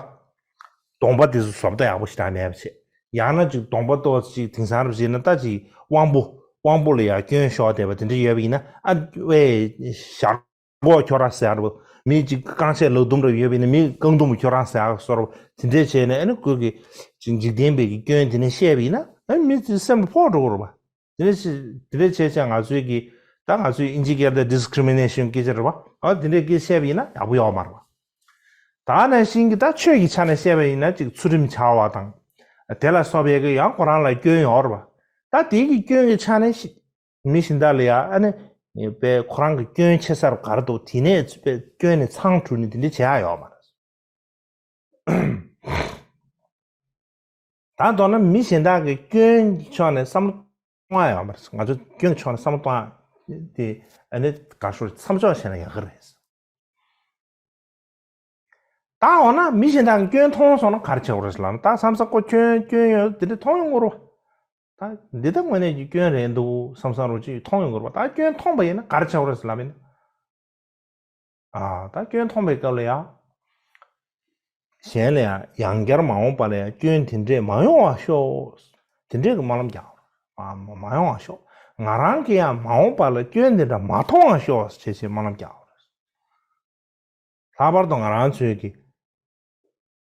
གདོང་པ་དེ་ཚོ་བཟོ་ལྟ་ཡག་པོ་ཞེ་དྲག་མེད་པ་བྱས། ཡང་ན་ཅིག་གདོང་པ་ཏོག་ཙམ་ཅིག་དེང་སང་རབ་བྱས་ན་ད་ཅིག་དབང་པོ། དབང་པོ་ལ་ཡང་སྐྱོན་ཤོར་བསྡད་པ་དེ་འདྲ་ཡོད་པ་ཡིན་ན། ཨ། ཝེ། ཞྭ་སྒོག་ཁྱོ་རང་ཟེར་ཡག་རེད་བ། མི་ཅིག་རྐང་ཆད་ལག་དུམ་རེ་ཡོད་པ་ཡིན་ན། མི་རྐང་དུམ་ཁྱོ་རང་ཟེར་ཡག་བཟོ་འདྲ་དེ་འདྲ་བྱས་ནས། ཨ་ནི་ཁོ་གིས་ཅིག་འཇིག་རྟེན་པའི་གི་སྐྱོན་དེ་འདྲ་བཤད་པ་ཡིན་ན། ཨ། མི་དེ་སེམས་ཕོག་འགྲོ་གི་རེད་བ། དེ་འདྲ་བྱས། དེ་འདྲ་བྱས་བྱས་ང་ཚོའི་གི། ད་ང་ཚོའི་ཨིན་ཇི་སྐད་དུ་ཌི་སི་ཀི་རི་མི་ནེ་ཤན་སྐད་ཆ་རེད་བ། ཨ། དེ་འདྲ་སྐད་བཤད་པ་ཡིན་ན་ཡག་པོ་ཡོད་མ་རེད་བ། ད་ནང་བཞིན་གྱི་ད་ཆོས་ཀྱི་ཆ་ནས་བཤད་པ་ཡིན་ན། ཅིག་ཚུལ་ཁྲིམས་འཆལ་བ་དང་ དེ་ལ་སོགས་པའི་གི་ཡང་ཁོ་རང་ལ་སྐྱོན་ཡོད་རེད་པ། ད་དེ་གི་སྐྱོན་གྱི་ཆ་ནས་ཤི་མི་གཞན་དག་ལ་ཡང་ཨ་ནི་པའི་ཁོ་རང་གི་སྐྱོན་ཆེ་ས་རུ་ག་རེ་འདུག་དེ་ནས་པའི་སྐྱོན་ནི་ཚང་དྲུད་ནི་དེ་འདྲ་བྱེད་ཡ་ཡོད་མ་རེད། ད་མདོར་ན་མི་གཞན་དག་གི་སྐྱོན་གྱི་ཕྱོགས་ནས་བསམ་བློ་གཏོང་ཡ་ཡོད་མ་རེད། ང་ཚོ་སྐྱོན་གྱི་ཕྱོགས་ནས་བསམ་བློ་གཏོང་ཡ་དེ་ཨ་ནི་དགའ་ཤོར་མཚམས་འཇོག་བྱས་ན་ཡག་གི་རེད། ད་འོ་ན་མི་གཞན་དག་གི་སྐྱོན་མཐོང་སོང་ན་ག་རེ་བྱེད་དགོས་རེད་ཟེར་ལབ་ན། ད་མཚམས་མཚམས་ཁོ་སྐྱོན་སྐྱོན་ཡོད་དེ་འདྲ་མཐོང་ཡོང་གི་རེད་པ། ད་འདི་ད་དངོས་གནས་ཀྱི་སྐྱོན་རེད་འདུག་བསམ་བསམ་རོགས་ཅིག་མཐོང་ཡོང་གི་རེད་པ། ད་སྐྱོན་མཐོང་པ་ཡིན་ན་ག་རེ་བྱེད་དགོས་རེད་ཟེར་ལབ་ཡིན་ན། ཨ་ད་སྐྱོན་མཐོང་པའི་སྐབས་ལ་ཡང་། གཞན་ལ་ཡང་ཡང་བསྐྱར་མ་འོངས་པ་ལ་ཡང་སྐྱོན་དེ་འདྲས་མ་ཡོང་བ་ཤོག་དེ་འདྲས་ཀྱི་སྨོན་ལམ་རྒྱག་དགོས་རེད། མ་མ་ཡོང་བ་ཤོག་ང་རང་གིས་ཡང་མ་འོངས་པ་ལ་སྐྱོན་དེ་འདྲ་མ་མཐོང་བ་ཤོག་ཅེས་ཅེས་སྨོན་ལམ་རྒྱག་དགོས་རེད། ལྷག་པར་དུ་ང་རང་ཚོའི་གི་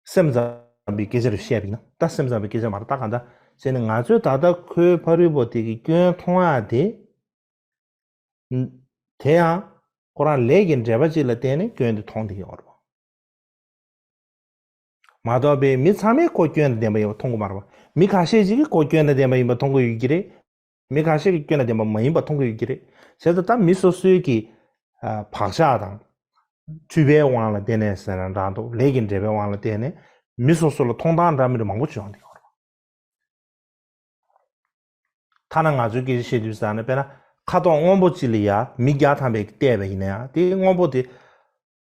སེམས་ཙམ་པའི་སྐད་ཆ་རེ་བཤད་པ་ཡིན་ན། ད་སེམས་ཙམ་པའི་སྐད་ཆ་མ་རེད། ད་གང་ལྟར་བྱས་ནས་ང་ཚོས་ད་ལྟ་ཁོའི་ཕ་རོལ་པོ་དེ་གི་སྐྱོན་མཐོང་ཡ་དེ། དེ་ཡང་ཁོ་རང་ལས་ཀྱི་འབྲས་བུ་གཅིག་ལ་བརྟེན་ནས་སྐྱོན་དེ་མཐོང་བསྡད་ཡོད་རེད་པ། མ་གཏོགས་པའི་མི་ཚང་མས་ཁོ་སྐྱོན་དང་ལྡན་པ་ཡིན་པ་མཐོང་གི་མ་རེད་པ། མི་ཁ་ཤས་ཅིག་གིས་ཁོ་སྐྱོན་དང་ལྡན་པ་ཡིན་པ་མཐོང་གི་ཡོད་ཀྱི་རེད། མི་ཁ་ཤས་ཀྱིས་སྐྱོན་དང་ལྡན་པ་མ་ཡིན་པ་མཐོང་གི་ཡོད་ཀྱི་རེད། བྱས་ཙང་ད་མི་སོ་སོའི་གི་ཨ་བག་ཆགས་དང་། འཁྲུལ་པའི་དབང་ལ་བརྟེན་ནས་ཟེར་ན་འདྲ་འདུག་ལས་ཀྱི་འབྲས་བུའི་དབང་ལ་བརྟེན་ནས་མི་སོ་སོ་ལ་མཐོང་སྟངས་འདྲ་མི་འདྲ་མང་པོ་ཅིག་ཡོང་གི་ཡོད་རེད། ཐ་ན་ང་ཚོའི་སྐད་ཆ་བཤད་དུས་ཙང་ནས་དཔེར་ན་ཁ་དོག་སྔོན་པོ་གཅིག་ལ་ཡ་མིག་བརྒྱ་ཐམ་པས་བལྟས་པ་ཡིན་ན་ཡང་དེ་སྔོན་པོ་དེ་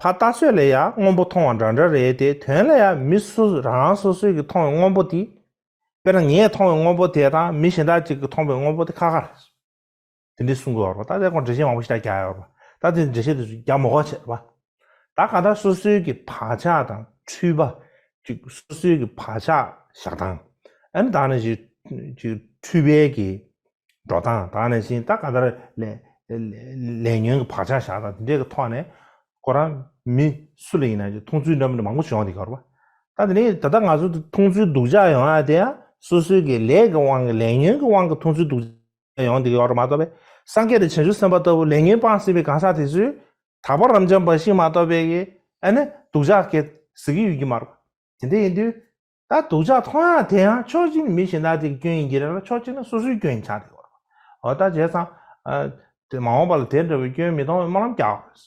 ཕར་ལྟ་ཚོད་ལ་ཡ་སྔོན་པོ་མཐོང་བ་འདྲ་འདྲ་རེད་དེ། དོན་ལ་ཡ་མི་སུ་རང་རང་སོ་སོའི་གི་མཐོང་བའི་སྔོན་པོ་དེ། དཔེར་ན་ངས་མཐོང་བའི་སྔོན་པོ་དེ་དང་མི་གཞན་དག་ཅིག་གིས་མཐོང་བའི་སྔོན་པོ་དེ་ཁ་ཁ་རེད། དེ་འདྲའི་གསུང་གི་ཡོད་རེད་པ། ད་དེ་ཁོང་འགྲེལ་བཤད་མང་པོ་ཞིག་རྒྱག་ཡོད་རེད་པ། ད་དེ་འགྲེལ་བཤད་དེ་ཚོ་རྒྱག་མི་དགོས་བྱས་རེད་པ། ད་གང་ལྟར་སོ་སོའི་གི་བག་ཆགས་དང་འཁྲུལ་པ་ཅིག་སོ་སོའི་གི་བག་ཆགས་བཞག་སྟངས། ཨ་ནི་ད་ནི་ཅིག་ཅིག་འཁྲུལ་པའི་གི་འགྲོ་སྟངས། ད་ནི་ཅིག་ད་གང་ལྟར་ལས་ལས་ལས་ཉོན་གི་བག་ཆགས་བཞག་སྟངས་དེ་འདྲའི་གི་ཐོག་ནས་ཁོ་རང་མི་སུ་ལ་ཡིན་ན་ཅིག་མཐོང་ཚུལ་འདྲ་མི་འདྲ་མང་པོ་ཞིག་ཡོང་བསྡད་ཀྱི་ཡོད་རེད་པ། ད་དེ་ནས་ད་ལྟ་ང་ཚོ་མཐོང་ཚུལ་སྡུག་ཅག་ཡོང་ཡ་དེ་ཡང་སོ་སོའི་གི་ལས་ཀྱི་དབང་གིས་ལས་ཉོན་གི་དབང་གིས་མཐོང་ཚུལ་སྡུག་ཡོང་འདི་ཡོད་རེད་མ་གཏོགས་པས། སངས་རྒྱས་དང་བྱང་ཆུབ་སེམས་དཔའ་ལྟ་བུ་ལས་ངན་སྤངས་ཟིན་པའི་གང་ཟག་དེ་ཚོས་དག་པ་རབ་འབྱམས་པ་ཞིག་མ་གཏོགས་པའི་གི་ཨ་ནི་སྡུག་ཅག་གི་ཟེར་གི་ཡོད་ཀྱི་མ་རེད། དེ་འདྲ་ཡིན་དུས་ད་སྡུག་ཅག་མཐོང་ཡ་དེ་ཡང་ཕྱོགས་གཅིག་ནས་མི་གཞན་དག་དེ་གི་སྐྱོན་ཡིན་གྱི་རེད་ལ་ཕྱོགས་གཅིག་ནས་སོ་སོའི་སྐྱོན་ཡིན་ཆགས་བསྡད་ཡོད་རེད། འོ་ད་བྱས་ཙང་ཨ་དེ་མ་འོངས་པ་ལ་དེ་འདྲ་བའི་སྐྱོན་མི་མཐོང་བའི་སྨོན་ལམ་རྒྱག་དགོས་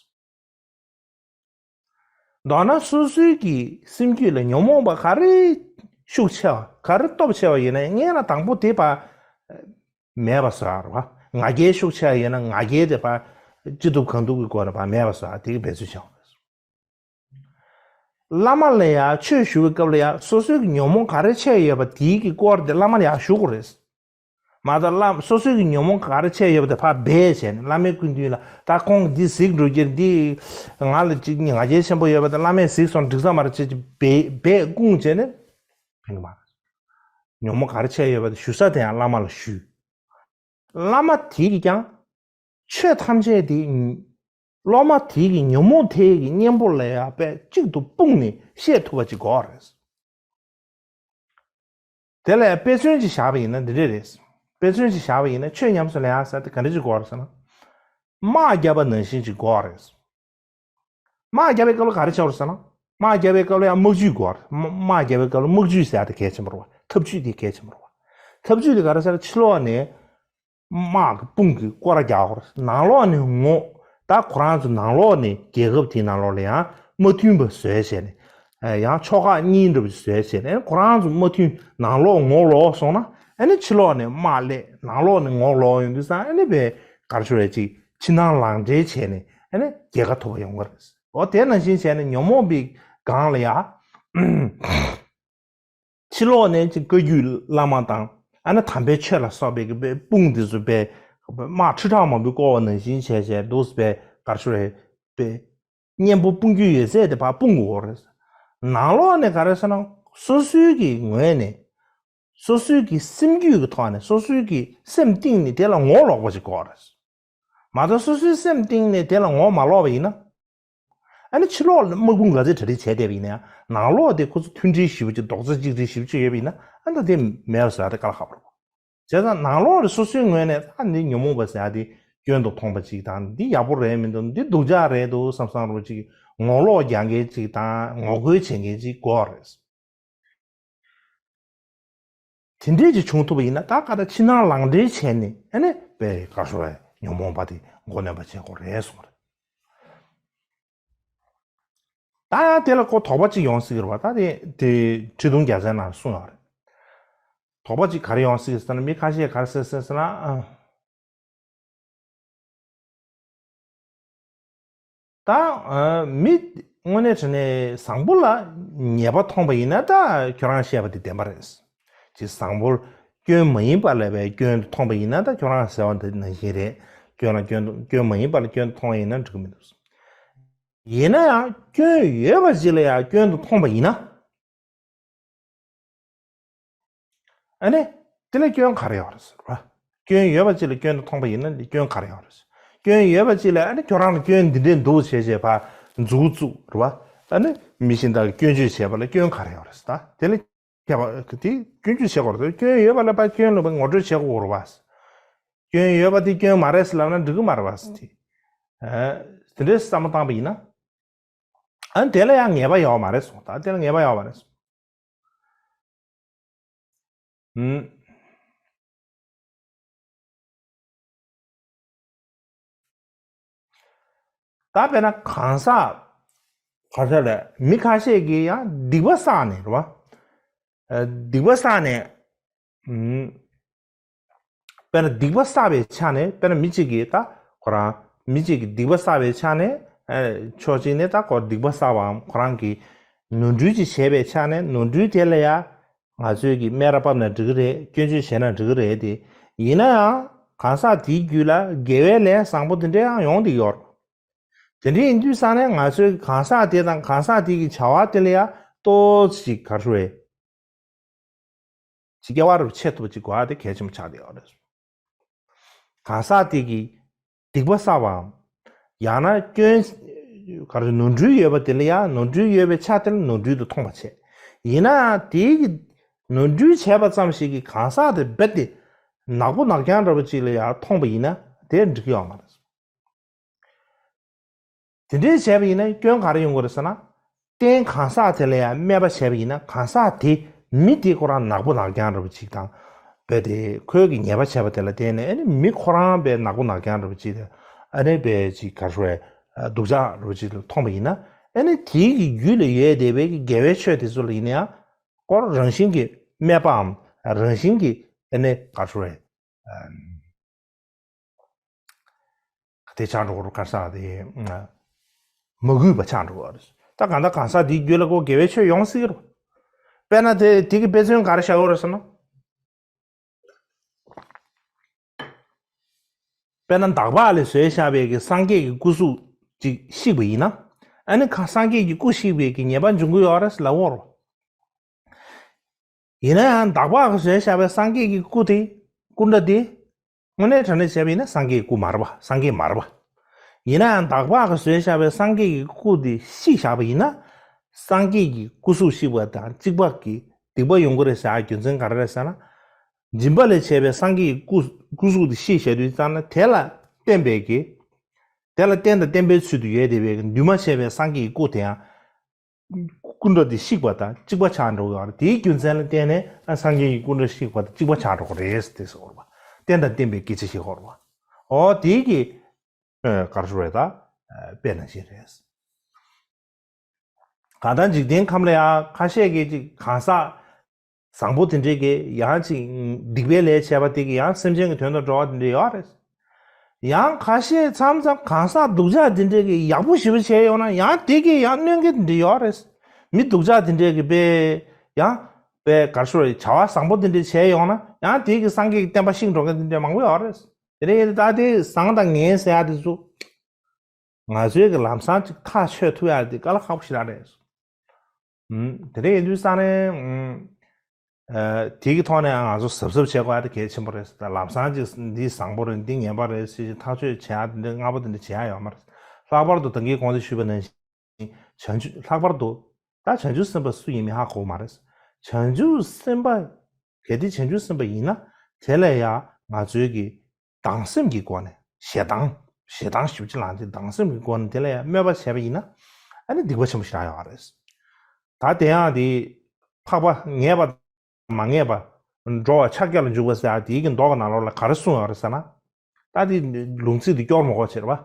རེད། མདོར་ན་སོ་སོའི་གི་སེམས་རྒྱུད་ལ་ཉོན་མོངས་པ་ག་རེ་ཤུགས་ཆེ་བ་ག་རེ་སྟོབས་ཆེ་བ་ཡིན་ན་སྔོན་ལ་དང་པོ་དེ་ཕར་མེད་པ་བཟོ་ཡ་རེད་བ། ང་རྒྱལ་ཤུགས་ཆེ་བ་ཡིན་ན་ང་རྒྱལ་དེ་ཕར་ཅི་ཐུབ་གང་ཐུབ་ཀྱི་སྒོ་ནས་ཕར་མེད་པ་བཟོ་ཡ་དེ་གི་འབད་རྩོལ་བྱ་བ་རེད། བླ་མ་ལ་ཡང་ཆོས་ཞུ་བའི་སྐབས་ལ་ཡང་སོ་སོའི་གི་ཉོན་མོངས་ག་རེ་ཆེ་ཡོད་པ་དེའི་གི་སྐོར་དེ་བླ་མ་ལ་ཡང་ཞུ་དགོས་རེད། མ་གཏོགས་བླ་སོ་སོའི་གི་ཉོན་མོངས་ག་རེ་ཆེ་ཡོད་པ་དེ་ཕར་སྦས་བྱས་ནས་བླ་མའི་སྐུ་མདུན་ལ་ད་ཁོང་གིས་འདི་གཟིགས་འགྲོ་རྒྱུ་འདི་ང་ལ་ཅིག་ང་རྒྱལ་ཆེན་པོ་ཡོད་པ་དེ་བླ་མས་གཟིགས་སོང་འགྲིག་ས་མ་རེད་ཅེས་ཅིག་སྦས་སྦས་སྐུང་བྱས་ནས་ཕན་གི་མ་རེད། ཉོན་མོངས་ག་རེ་ཆེ་ཡོད་པ་དེ་ཞུ་ས་དེ་ཡང་བླ་མ་ལ་ཞུས། བླ་མ་དེ་གིས་ཀྱང་ཆོས་ཐམས་ཅད་དེ་སློབ་མ་དེ་གི་ཉོན་མོངས་དེ་གི་གཉེན་པོ་ལ་ཡང་དཔེ་གཅིག་ཏུ་སྤུངས་ནས་བཤད་ཐུབ་པ་ཅིག་དགོས་རེད། དེ་ལ་དཔེ་མཚོན་ཅིག་བཞག་པ་ཡིན་ན་འདི་འདྲ་རེད། དཔེ་མཚོན་ཅིག་བཞག་པ་ཡིན་ན་ཆོས་ཉམས་སུ་ལེན་ཡག་ཟེར་དེ་ག་འདྲ་ཅིག་དགོས་རེད་ཟེར་ན། དམག་བརྒྱབ་པ་ནང་བཞིན་ཅིག་དགོས་རེད། དམག་བརྒྱབ་པའི་སྐབས་ལ་ག་རེ་བྱེད་དགོས་རེད་ཟེར་ན། དམག་བརྒྱབ་པའི་སྐབས་ལ་ཡང་དམག་ཇུས་དགོས་རེད། དམག་དམག་བརྒྱབ་པའི་སྐབས་ལ་དམག་ཇུས་ཟེར་ཡག་དེ་གལ་ཆེན་པོ་རེད་བ། ཐབས་ཇུས་དེ་གལ་ཆེན་པོ་རེད་བ། ཐབས་ཇུས་དེ་ག་རེ་ཟེར་ན་ཕྱི་ལོགས་ནས་དམག་གི་དཔུང་གིས་སྐོར་ར་རྒྱག་དགོས་རེད། ནང་ལོགས་ནས་ངོ་། ད་ཁོ་རང་ཚོ་ནང་ལོགས་ནས་རྒྱལ་ཁབ་དེའི་ནང་ལོགས་ལ་ཡང་མ་མཐུན་པ་བཟོས་བྱས་ནས། ཡང་ཕྱོགས་ཁག་གཉིས་འདྲ་པོ་བཟོས་བྱས་ནས་ཁོ་རང་ཚོ་མ་མཐུན། ནང་ལོགས་ངོ་ལོག་སོང་ན་ཨ་ནི་ཕྱི་ལོགས་ནས་དམག་སླེབས། ནང་ལོགས་ནས་ངོ་ལོག་ཡོང་དུས་ཙང་ཨ་ནི་བས་ག་རེ་ཞུ་རེད་ཅིག་ཕྱི་ནང་ལག་འབྲེལ་བྱས་ནས་ཨ་ནི་རྒྱལ་ཁ་ཐོབ་པ་ཡོང་གི་རེད། འོ་དེ་ནང་བཞིན་བྱས་ནས་ཉོན་མོངས་པའི་སྒང་ལ་ཡ། ཕྱི་ལོགས་ནས་ཅིག་བཀའ་བརྒྱུད་བླ་མ་དང་ཨ་ནི་དམ་པའི་ཆོས་ལ་སོགས་པའི་གི་དཔུང་འདི་ཚོ་དཔེ་དམག་ཁྲི་ཕྲག་མང་པོའི་བསྐོར་བ་ནང་བཞིན་བྱས་བྱས་འདུག་སེ་དཔེ་ག་རེ་ཞུ་རེད་དཔེ། གཉེན་པོ་སྤུངས་རྒྱུ་ཡོད་ཚད་དེ་ཕར་སྤུངས་དགོས་རེད། ནང་ལོགས་ནས་ག་རེ་ཟེར་ན་སོ་སོའི་གི་ངོས་ནས་སོ་སོའི་གི་སེམས་རྒྱུད་ཀྱི་ཐོག་ནས་སོ་སོའི་གི་སེམས་གཏིང་ནས་དེ་ལ་ངོ་ལོག་པ་ཞིག་དགོས་རེད། མ་གཏོགས་སོ་སོའི་སེམས་གཏིང་ནས་དེ་ལ་ངོ་མ་ལོག་པ་ཡིན་ན། ཨ་ནི་ཕྱི་ལོགས་ལ་དམག་དཔུང་ག་ཚོད་གྲ་སྒྲིག་བྱས་བསྡད་པ་ཡིན་ན་ཡང་ནང་ལོགས་དེ་ཁོ་ཚོ་མཐུན་སྒྲིལ་ཞེ་པོ་ཅིག་རྡོག་རྩ་གཅིག་སྒྲིལ་ཞེ་པོ་ཅིག་ཡོད་པ་ཡིན་ན་ཨ་ནི་ད་དེ་མེད་པ་བཟོ་ཡག་དེ་དཀའ་ལས་ཁག་པོ་རེད། བྱས་ཙང་ནང་ལོགས་ལ་སོ་སོའི་ངོས་ནས་ཨ་ནི་ཉོན་མོངས་པ་ཟེར་ཡག་དེ་སྐྱོན་དུ་མཐོང་པ་ཅིག་དང་འདི་ཡག་པོ་རེད་མི་འདུག་འདི་སྡུག་ཅག་རེད་འདུག་བསམ་བསམ་རོ་ཅིག་ངོ་ལོག་རྒྱག་མཁན་ཅིག་དང་ངོ་རྒོལ་བྱེད་མཁན་ཅིག་དགོས་རེད། དེ་འདྲས་ཅིག་བྱུང་ཐུབ་པ་ཡིན་ན། ད་ག་ད་ཕྱི་ནང་ལག་འབྲེལ་བྱས་ནས་ཨ་ནི་དཔེ་ག་རེ་ཟེར་བ། ཉོན་མོངས་པ་དེ་མགོ་གནོན་པ་བྱེད་དགོས་རེད་གསུངས་པ་རེད། ད་ཡང་དེ་ལ་ཁོ་དོགས་པ་གཅིག་ཡོང་སྲིད་ཀྱི་རེད་པ། ད་དེ་དེ་ཁྲི་གདུང་རྒྱལ་མཚན་ནང་གསུངས་ཡོད་རེད། དོགས་པ་གཅིག་ག་རེ་ཡོང་སྲིད་ཟེར་ན། མི་ཁ་ཤས་ག་རེ་ཟེར་ཟེར་ཟེར་ན། ཨ། ད་ཨ་མི་དངོས་གནས་དྲང་གནས་བཟང་པོ་ལ་ཉེས་པ་མཐོང་པ་ཡིན་ན། ད་ཁྱོད་རང་བཤད་པ་དེ་བདེན་པ་རེད། ཅིག་བཟང་པོར་སྐྱོན་མ་ཡིན་པ་ལ་བའི་སྐྱོན་དུ་མཐོང་པ་ཡིན་ན། ད་ཁྱོད་རང་ཟེར་བ་འདི་ནང་བཞིན་རེད། སྐྱོན་ལ་སྐྱོན་དུ། སྐྱོན་མ་ཡིན་པ་ལ་སྐྱོན་དུ་མཐོང་བ་ཡིན་ན་འགྲིག་གི་མི་འདུག། ཡིན་ན་ཡང་སྐྱོན་ཡོད་པ་ཅིག་ལ་ཡང་སྐྱོན་དུ་མཐོང་པ་ཡིན་ན། ཨ་ནི་དེ་ལ་སྐྱོན་ག་རེ་ཡོད་རེད་ཟེར་བ། སྐྱོན་ཡོད་པ་ཅིག་ལ་སྐྱོན་དུ་མཐོང་པ་ཡིན་ན་སྐྱོན་ག་རེ་ཡོད་རེད་ཟེར། སྐྱོན་ཡོད་པ་ཅིག་ལ་ཨ་ནི་ཁྱོད་རང་ལ་སྐྱོན་འདི་འདྲས་འདུག་བྱས་བྱས་ཕར་མཛུབ་བཙུགས་རེད་བ། ཨ་ནི་མི་གཞན་དག་གིས་སྐྱོན་བརྗོད་བྱས་པ་ལ་སྐྱོན་ག་རེ་ཡོད་རེད་ཟེར། ད་དེ་ལ་ཁྱད་པར་དེ་སྐྱོན་བརྗོད་བྱེད་དགོས་རེད། སྐྱོན་ཡོད་པ་ལ་ཕར་སྐྱོན་ལ་ངོ་སྤྲོད་བྱེད་དགོས་རེད་བ། སྐྱོན་ཡོད་པ་དེ་སྐྱོན་མ་རེད་ཟེར་ལབ་ན་འགྲིག་གི་མ་རེད་བ། དེ་ཨ་དེ་འདྲའི་བསམ་བློ་བཏང་པ་ཡིན་ན། ཨ་ནི་དེ་ལ་ཡང་ངེས་པ་ཡོད་མ་རེད་གསུངས། ད་དེ་ལ་ངེས་པ་ཡོད་མ་རེད་གསུངས། ཨུམ། ད་དཔེར་ན་གང་ཟག་ག་ཚོད་ལ་མི་ཁ་ཤས་ཀྱིས་ཡང་སྡིག་པ་བསགས་ནས་རེད་བ། ཨ་སྡིག་པ་བསགས་ནས། ཨུམ། དཔེར་ན་སྡིག་པ་བསགས་པའི་ཆ་ནས། དཔེར་ན་མི་གཅིག་གིས་ད་ཁོ་རང་། མི་གཅིག་གིས་སྡིག་པ་བསགས་པའི་ཆ་ནས། ཨ་ཕྱོགས་གཅིག་ནས་ད་ཁོ་སྡིག་པ་བསགས་པའམ་ཁོ་རང་གིས་ནོར་འཁྲུལ་ཅིག་བྱས་པའི་ཆ་ནས། ནོར་འཁྲུལ་དེ་ལ་ཡང་ང་ཚོས་ཀྱིས་སྨད་ར་ཕབ་ན་འགྲིག་གི་རེད། སྐྱོན་བརྗོད་བྱས་ན་འགྲིག་གི་རེད་དེ། ཡིན་ན་ཡང་གང་ཟག་དེའི་རྒྱུད་ལ་དགེ་བའི་ལས་བཟང་པོ་དེ་འདྲ་ཡང་ཡོང་བསྡད་ཡོད་རེད། དེ་འདྲ་ཡིན་དུས་ཙང་ནས་ང་ཚོས་གང་ཟག་དེ་དང་གང་ཟག་དེ་གི་བྱ་བ་དེ་ལ་ཡང་ཏོག་ཙམ་ག་རེ་ཟེར་བས། ཅིག་སྐྱེ་བ་རུ་ཆད་ཐུབ་པ་ཅིག་དགོས་ཡ་དེ་གལ་ཆེན་པོ་ཆགས་བསྡད་ཡོད་རེད། གང་ཟག་དེ་གིས་སྡིག་པ་བསགས་པའམ། ཡང་ན་སྐྱོན། ག་རེ། ནོར་འཁྲུལ་ཡོད་པ་དེ་ལ་ཡང་ནོར་འཁྲུལ་ཡོད་པའི་ཆ་དེ་ལ་ནོར་འཁྲུལ་དུ་མཐོང་བ་བྱས། ཡིན་ནའང་དེའི་གི་ནོར་འཁྲུལ་བྱས་པ་ཙམ་ཞིག་གིས་གང་ཟག་དེ་རྦད་དེ་ནག་པོ་ནག་རྐྱང་འདྲ་པོ་ཅིག་ལ་ཡང་མཐོང་པ་ཡིན་ན་དེ་འགྲིག་གི་ཡོད་མ་རེད། དེ་འདྲའི་བྱས་པ་ཡིན་ན་སྐྱོན་ག་རེ་ཡོང་གི་རེད་ཟེར་ན། རྟེན་གང་ཟག་དེ་ལ་ཡང་སྨད་པ་བྱས་པ་ཡིན་ན། གང་ཟག་དེ། མི་དེ་ཁོ་རང་ནག་པོ་ནག་རྐྱང་འདྲ་པོ་ཅིག་དང་། རྦད་དེ་ཁོས་ཀྱི་ཉེས་པ་བྱས་པ་དེ་ལ་བརྟེན་ནས། ཨ་ནི་མི་ཁོ་རང་རྦད་ནག་པོ་ནག་རྐྱང་འདྲ་པོ་ཅིག་དང་། ཨ་ནི་རྦད་ཅིག་ག་རེ་ཟེར་བས། སྡུག་ཅག་འདྲ་པོ་ཅིག་ལ་མཐོང་པ་ཡིན་ན། ཨ་ནི་དེའི་གི་རྒྱུད་ལ་ཡོད་བསྡད་པའི་གི་དགེ་བའི་ཆོས་དེ་ཚོ་ལ་ཡིན་ན་ཡང་། ཁོ་རང་རང་བཞིན་གྱིས་སྨད་པའམ། རང་བཞིན་གྱིས་ཨ་ནི་ག་རེ་ཟེར་བས། དེ་ཆགས་འགྲོ་གི་རེད། གང་ཟག་དེ་མ་གུས་པ་ཆགས་འགྲོ་གི་རེད། ད་གང་ལྟར་གང་ཟག་དེའི་རྒྱུད་ལ་ཁོ་དགེ་བའི་ཆོས་ཡོང་སྲིད་ཀྱི་རེད། དཔེར་ན་དེ་དེ་གི་དཔེ་མཚོན་ག་རེ་བཞག་ཡོད་རེད་ཟེར་ན། དཔེར་ན་འདག་པ་ལས་བཟོས་བཞག་པའི་གི་སངས་རྒྱས་ཀྱི་སྐུ་གཟུགས་ཅིག་བཤིག་པ་ཡིན་ན། ཨ་ནི་ཁ། སངས་རྒྱས་ཀྱི་སྐུ་བཤིག་པའི་གི་ཉེས་པ་འབྱུང་གི་ཡོད་རེད་ལབ་ཡོད་རེད། ཡིན་ན་ཡང་འདག་པ་གིས་བཟོས་བཞག་པའི་སངས་རྒྱས་ཀྱི་སྐུ་དེ། སྐུ་འདྲ་དེ། དངོས་གནས་དྲང་གནས་བྱས་པ་ཡིན་ན་སངས་རྒྱས་ཀྱི་སྐུ་མ་རེད་པ། སངས་རྒྱས་མ་རེད་པ། ཡིན་ན་ཡང་འདག་པ་གིས་བཟོས་བཞག་པའི་སངས་རྒྱས་ཀྱི་སྐུ་དེ་བཤིག་བཞག་པ་ཡིན་ན། སངས་རྒྱས་ཀྱི་སྐུ་གཟུགས་བཤིག་པ་དང་གཅིག་པ་གི་སྡིག་པ་ཡོང་གི་རེད་ཟེར་ཡ་རྒྱུ་མཚན་ག་རེ་རེད་ཟེར་ན། སྦྱིན་པ་ལས་བྱས་པའི་སངས་རྒྱས་ཀྱི་སྐུ། སྐུ་གཟུགས་དེ་བཤིག་བཞག་དུས་ཙང་ན། དེ་ལ་བརྟེན་པའི་གི། དེ་ལ་རྟེན་དང་བརྟེན་པའི་ཚུལ་དུ་ཡོད་བསྡད་པའི་གི་འདུས་མ་བྱས་པའི་སངས་རྒྱས་ཀྱི་སྐུ་དེ་ཡང་། སྐུ་འདྲ་དེ་བཤིག་པ་དང་གཅིག་པ་ཆགས་འགྲོ་གི་ཡོད་རེད། དེའི་རྒྱུ་མཚན་ལ་བརྟེན་ནས། ཨ། སངས་རྒྱས་ཀྱི་སྐུ་འདྲ་བཤིག་པ་དང་གཅིག་པ་ཆགས་འགྲོ་གི་རེད་ཟེར་ཏེ་ཟེར་བ་རེད་པ། རྟེན་དང་བརྟེན་པའི་སྐད་ཆ་ཞིག་ཡོད་རེད་པ། འོ་དེའི་གི། ཨ། ག་རེ་ཟེར་བས། ད། ཨ། དཔེ་ནང་བཞིན་རེད། གང་ལྟར་འཇིག་རྟེན་ཁམས་ལ་ཡང་ཁ་ཤས་ཀྱིས་ཅིག་གང་ཟག་བཟང་པོ་དེ་འདྲས་ཀྱིས་ཡང་ཅིག་སྡིག་པའི་ལས་བྱས་པ་དེ་གིས་ཡང་སེམས་ཅན་གྱི་དོན་དུ་འགྲོ་བ་དེ་འདྲས་ཡོད་རེད། ཡང་ཁ་ཤས་མཚམས་མཚམས་གང་ཟག་སྡུག་ཅག་དེ་འདྲས་ཀྱིས་ཡག་པོ་ཞེ་པོ་བྱས་ཡོང་ན་ཡང་དེ་གིས་ཡང་གནོད་མཁན་དེ་འདྲས་ཡོད་རེད། མི་སྡུག་ཅག་དེ་འདྲས་ཀྱིས་དཔེ་ཡང་དཔེ་ག་རེ་ཟེར། བྱ་བ་བཟང་པོ་དེ་འདྲས་བྱས་ཡོང་ན་ཡང་དེ་གིས་སངས་རྒྱས་ཀྱི་བསྟན་པ་བཤིག་འགྲོ་མཁན་དེ་འདྲས་མང་པོ་ཡོད་རེད། དེ་འདྲས་ཡིན་ད་དེ་བཟང་དང་ངན་ཟེར་ཡ་དེ་ཚོ། ང་ཚོའི་གི་ལམ་སང་ཅིག་ཐག་ཆོད་ཐུབ་ཡ་དེ་དཀའ་ལས་ཁག་པོ་ཞེ་དྲག་རེད། ཨུམ། དེ་འདྲ་ཡིན་དུས་ཙང་ནས། ཨུམ། ཨ། དེ་གི་ཐོག་ནས་ང་ཚོ་གཟབ་གཟབ་བྱེད་དགོས་ཡ་དེ་གལ་ཆེན་པོ་རེད། ད་ལམ་སང་ཅིག་འདི་བཟང་པོ་རེད། འདི་ངན་པ་རེད་ཟེར་ཅིག་ཐག་གཅོད་བྱེད་ཡ་དེ་འདྲ་སྔ་པོ་དེ་འདྲ་བྱེད་ཡ་ཡོད་མ་རེད། ལྷག་པར་དུ་ད་གིན་གོང་དུ་ཞུས་པ་ནང་བཞིན་བྱང་ཆུབ། ལྷག་པར་དུ་ད་བྱང་ཆུབ་སེམས་དཔའ་སུ་ཡིན་མིན་ཧ་གོ་མ་རེད། བྱང་ཆུབ་སེམས་དཔའ། གལ་ཏེ་བྱང་ཆུབ་སེམས་དཔའ་ཡིན་ན་དེ་ལ་ཡང་ང་ཚོའི་གི་སྡང་སེམས་ཀྱི་སྒོ་ནས། ཞེ་སྡང་། ཞེ་སྡང་ཞེ་པོ་ཅིག་ལངས་ཏེ་སྡང་སེམས་ཀྱི་སྒོ་ནས་དེ་ལ་ཡང་དམོད་པ་བྱས་པ་ཡིན་ན། ཨ་ནི་སྡིག་པ་ཆེན་པོ་ཞིག་རག་ཡོད་རེད། ད་དེ་ཡང་དེ་འཕགས་པ་ངེས་པ་མ་ངེས་པ། འགྲོ་བ་ཕྱག་རྒྱ་ལ་འཇུག་པ་ཟེར་ཡ་དེའི་གི་མདོ་གི་ནང་ལོགས་ལ་ག་རེ་གསུངས་ཡོད་རེད་ཟེར་ན། ད་དེ་ལུང་ཚིག་དེ་སྐྱོར་མ་དགོས་བྱས་རེད་པ།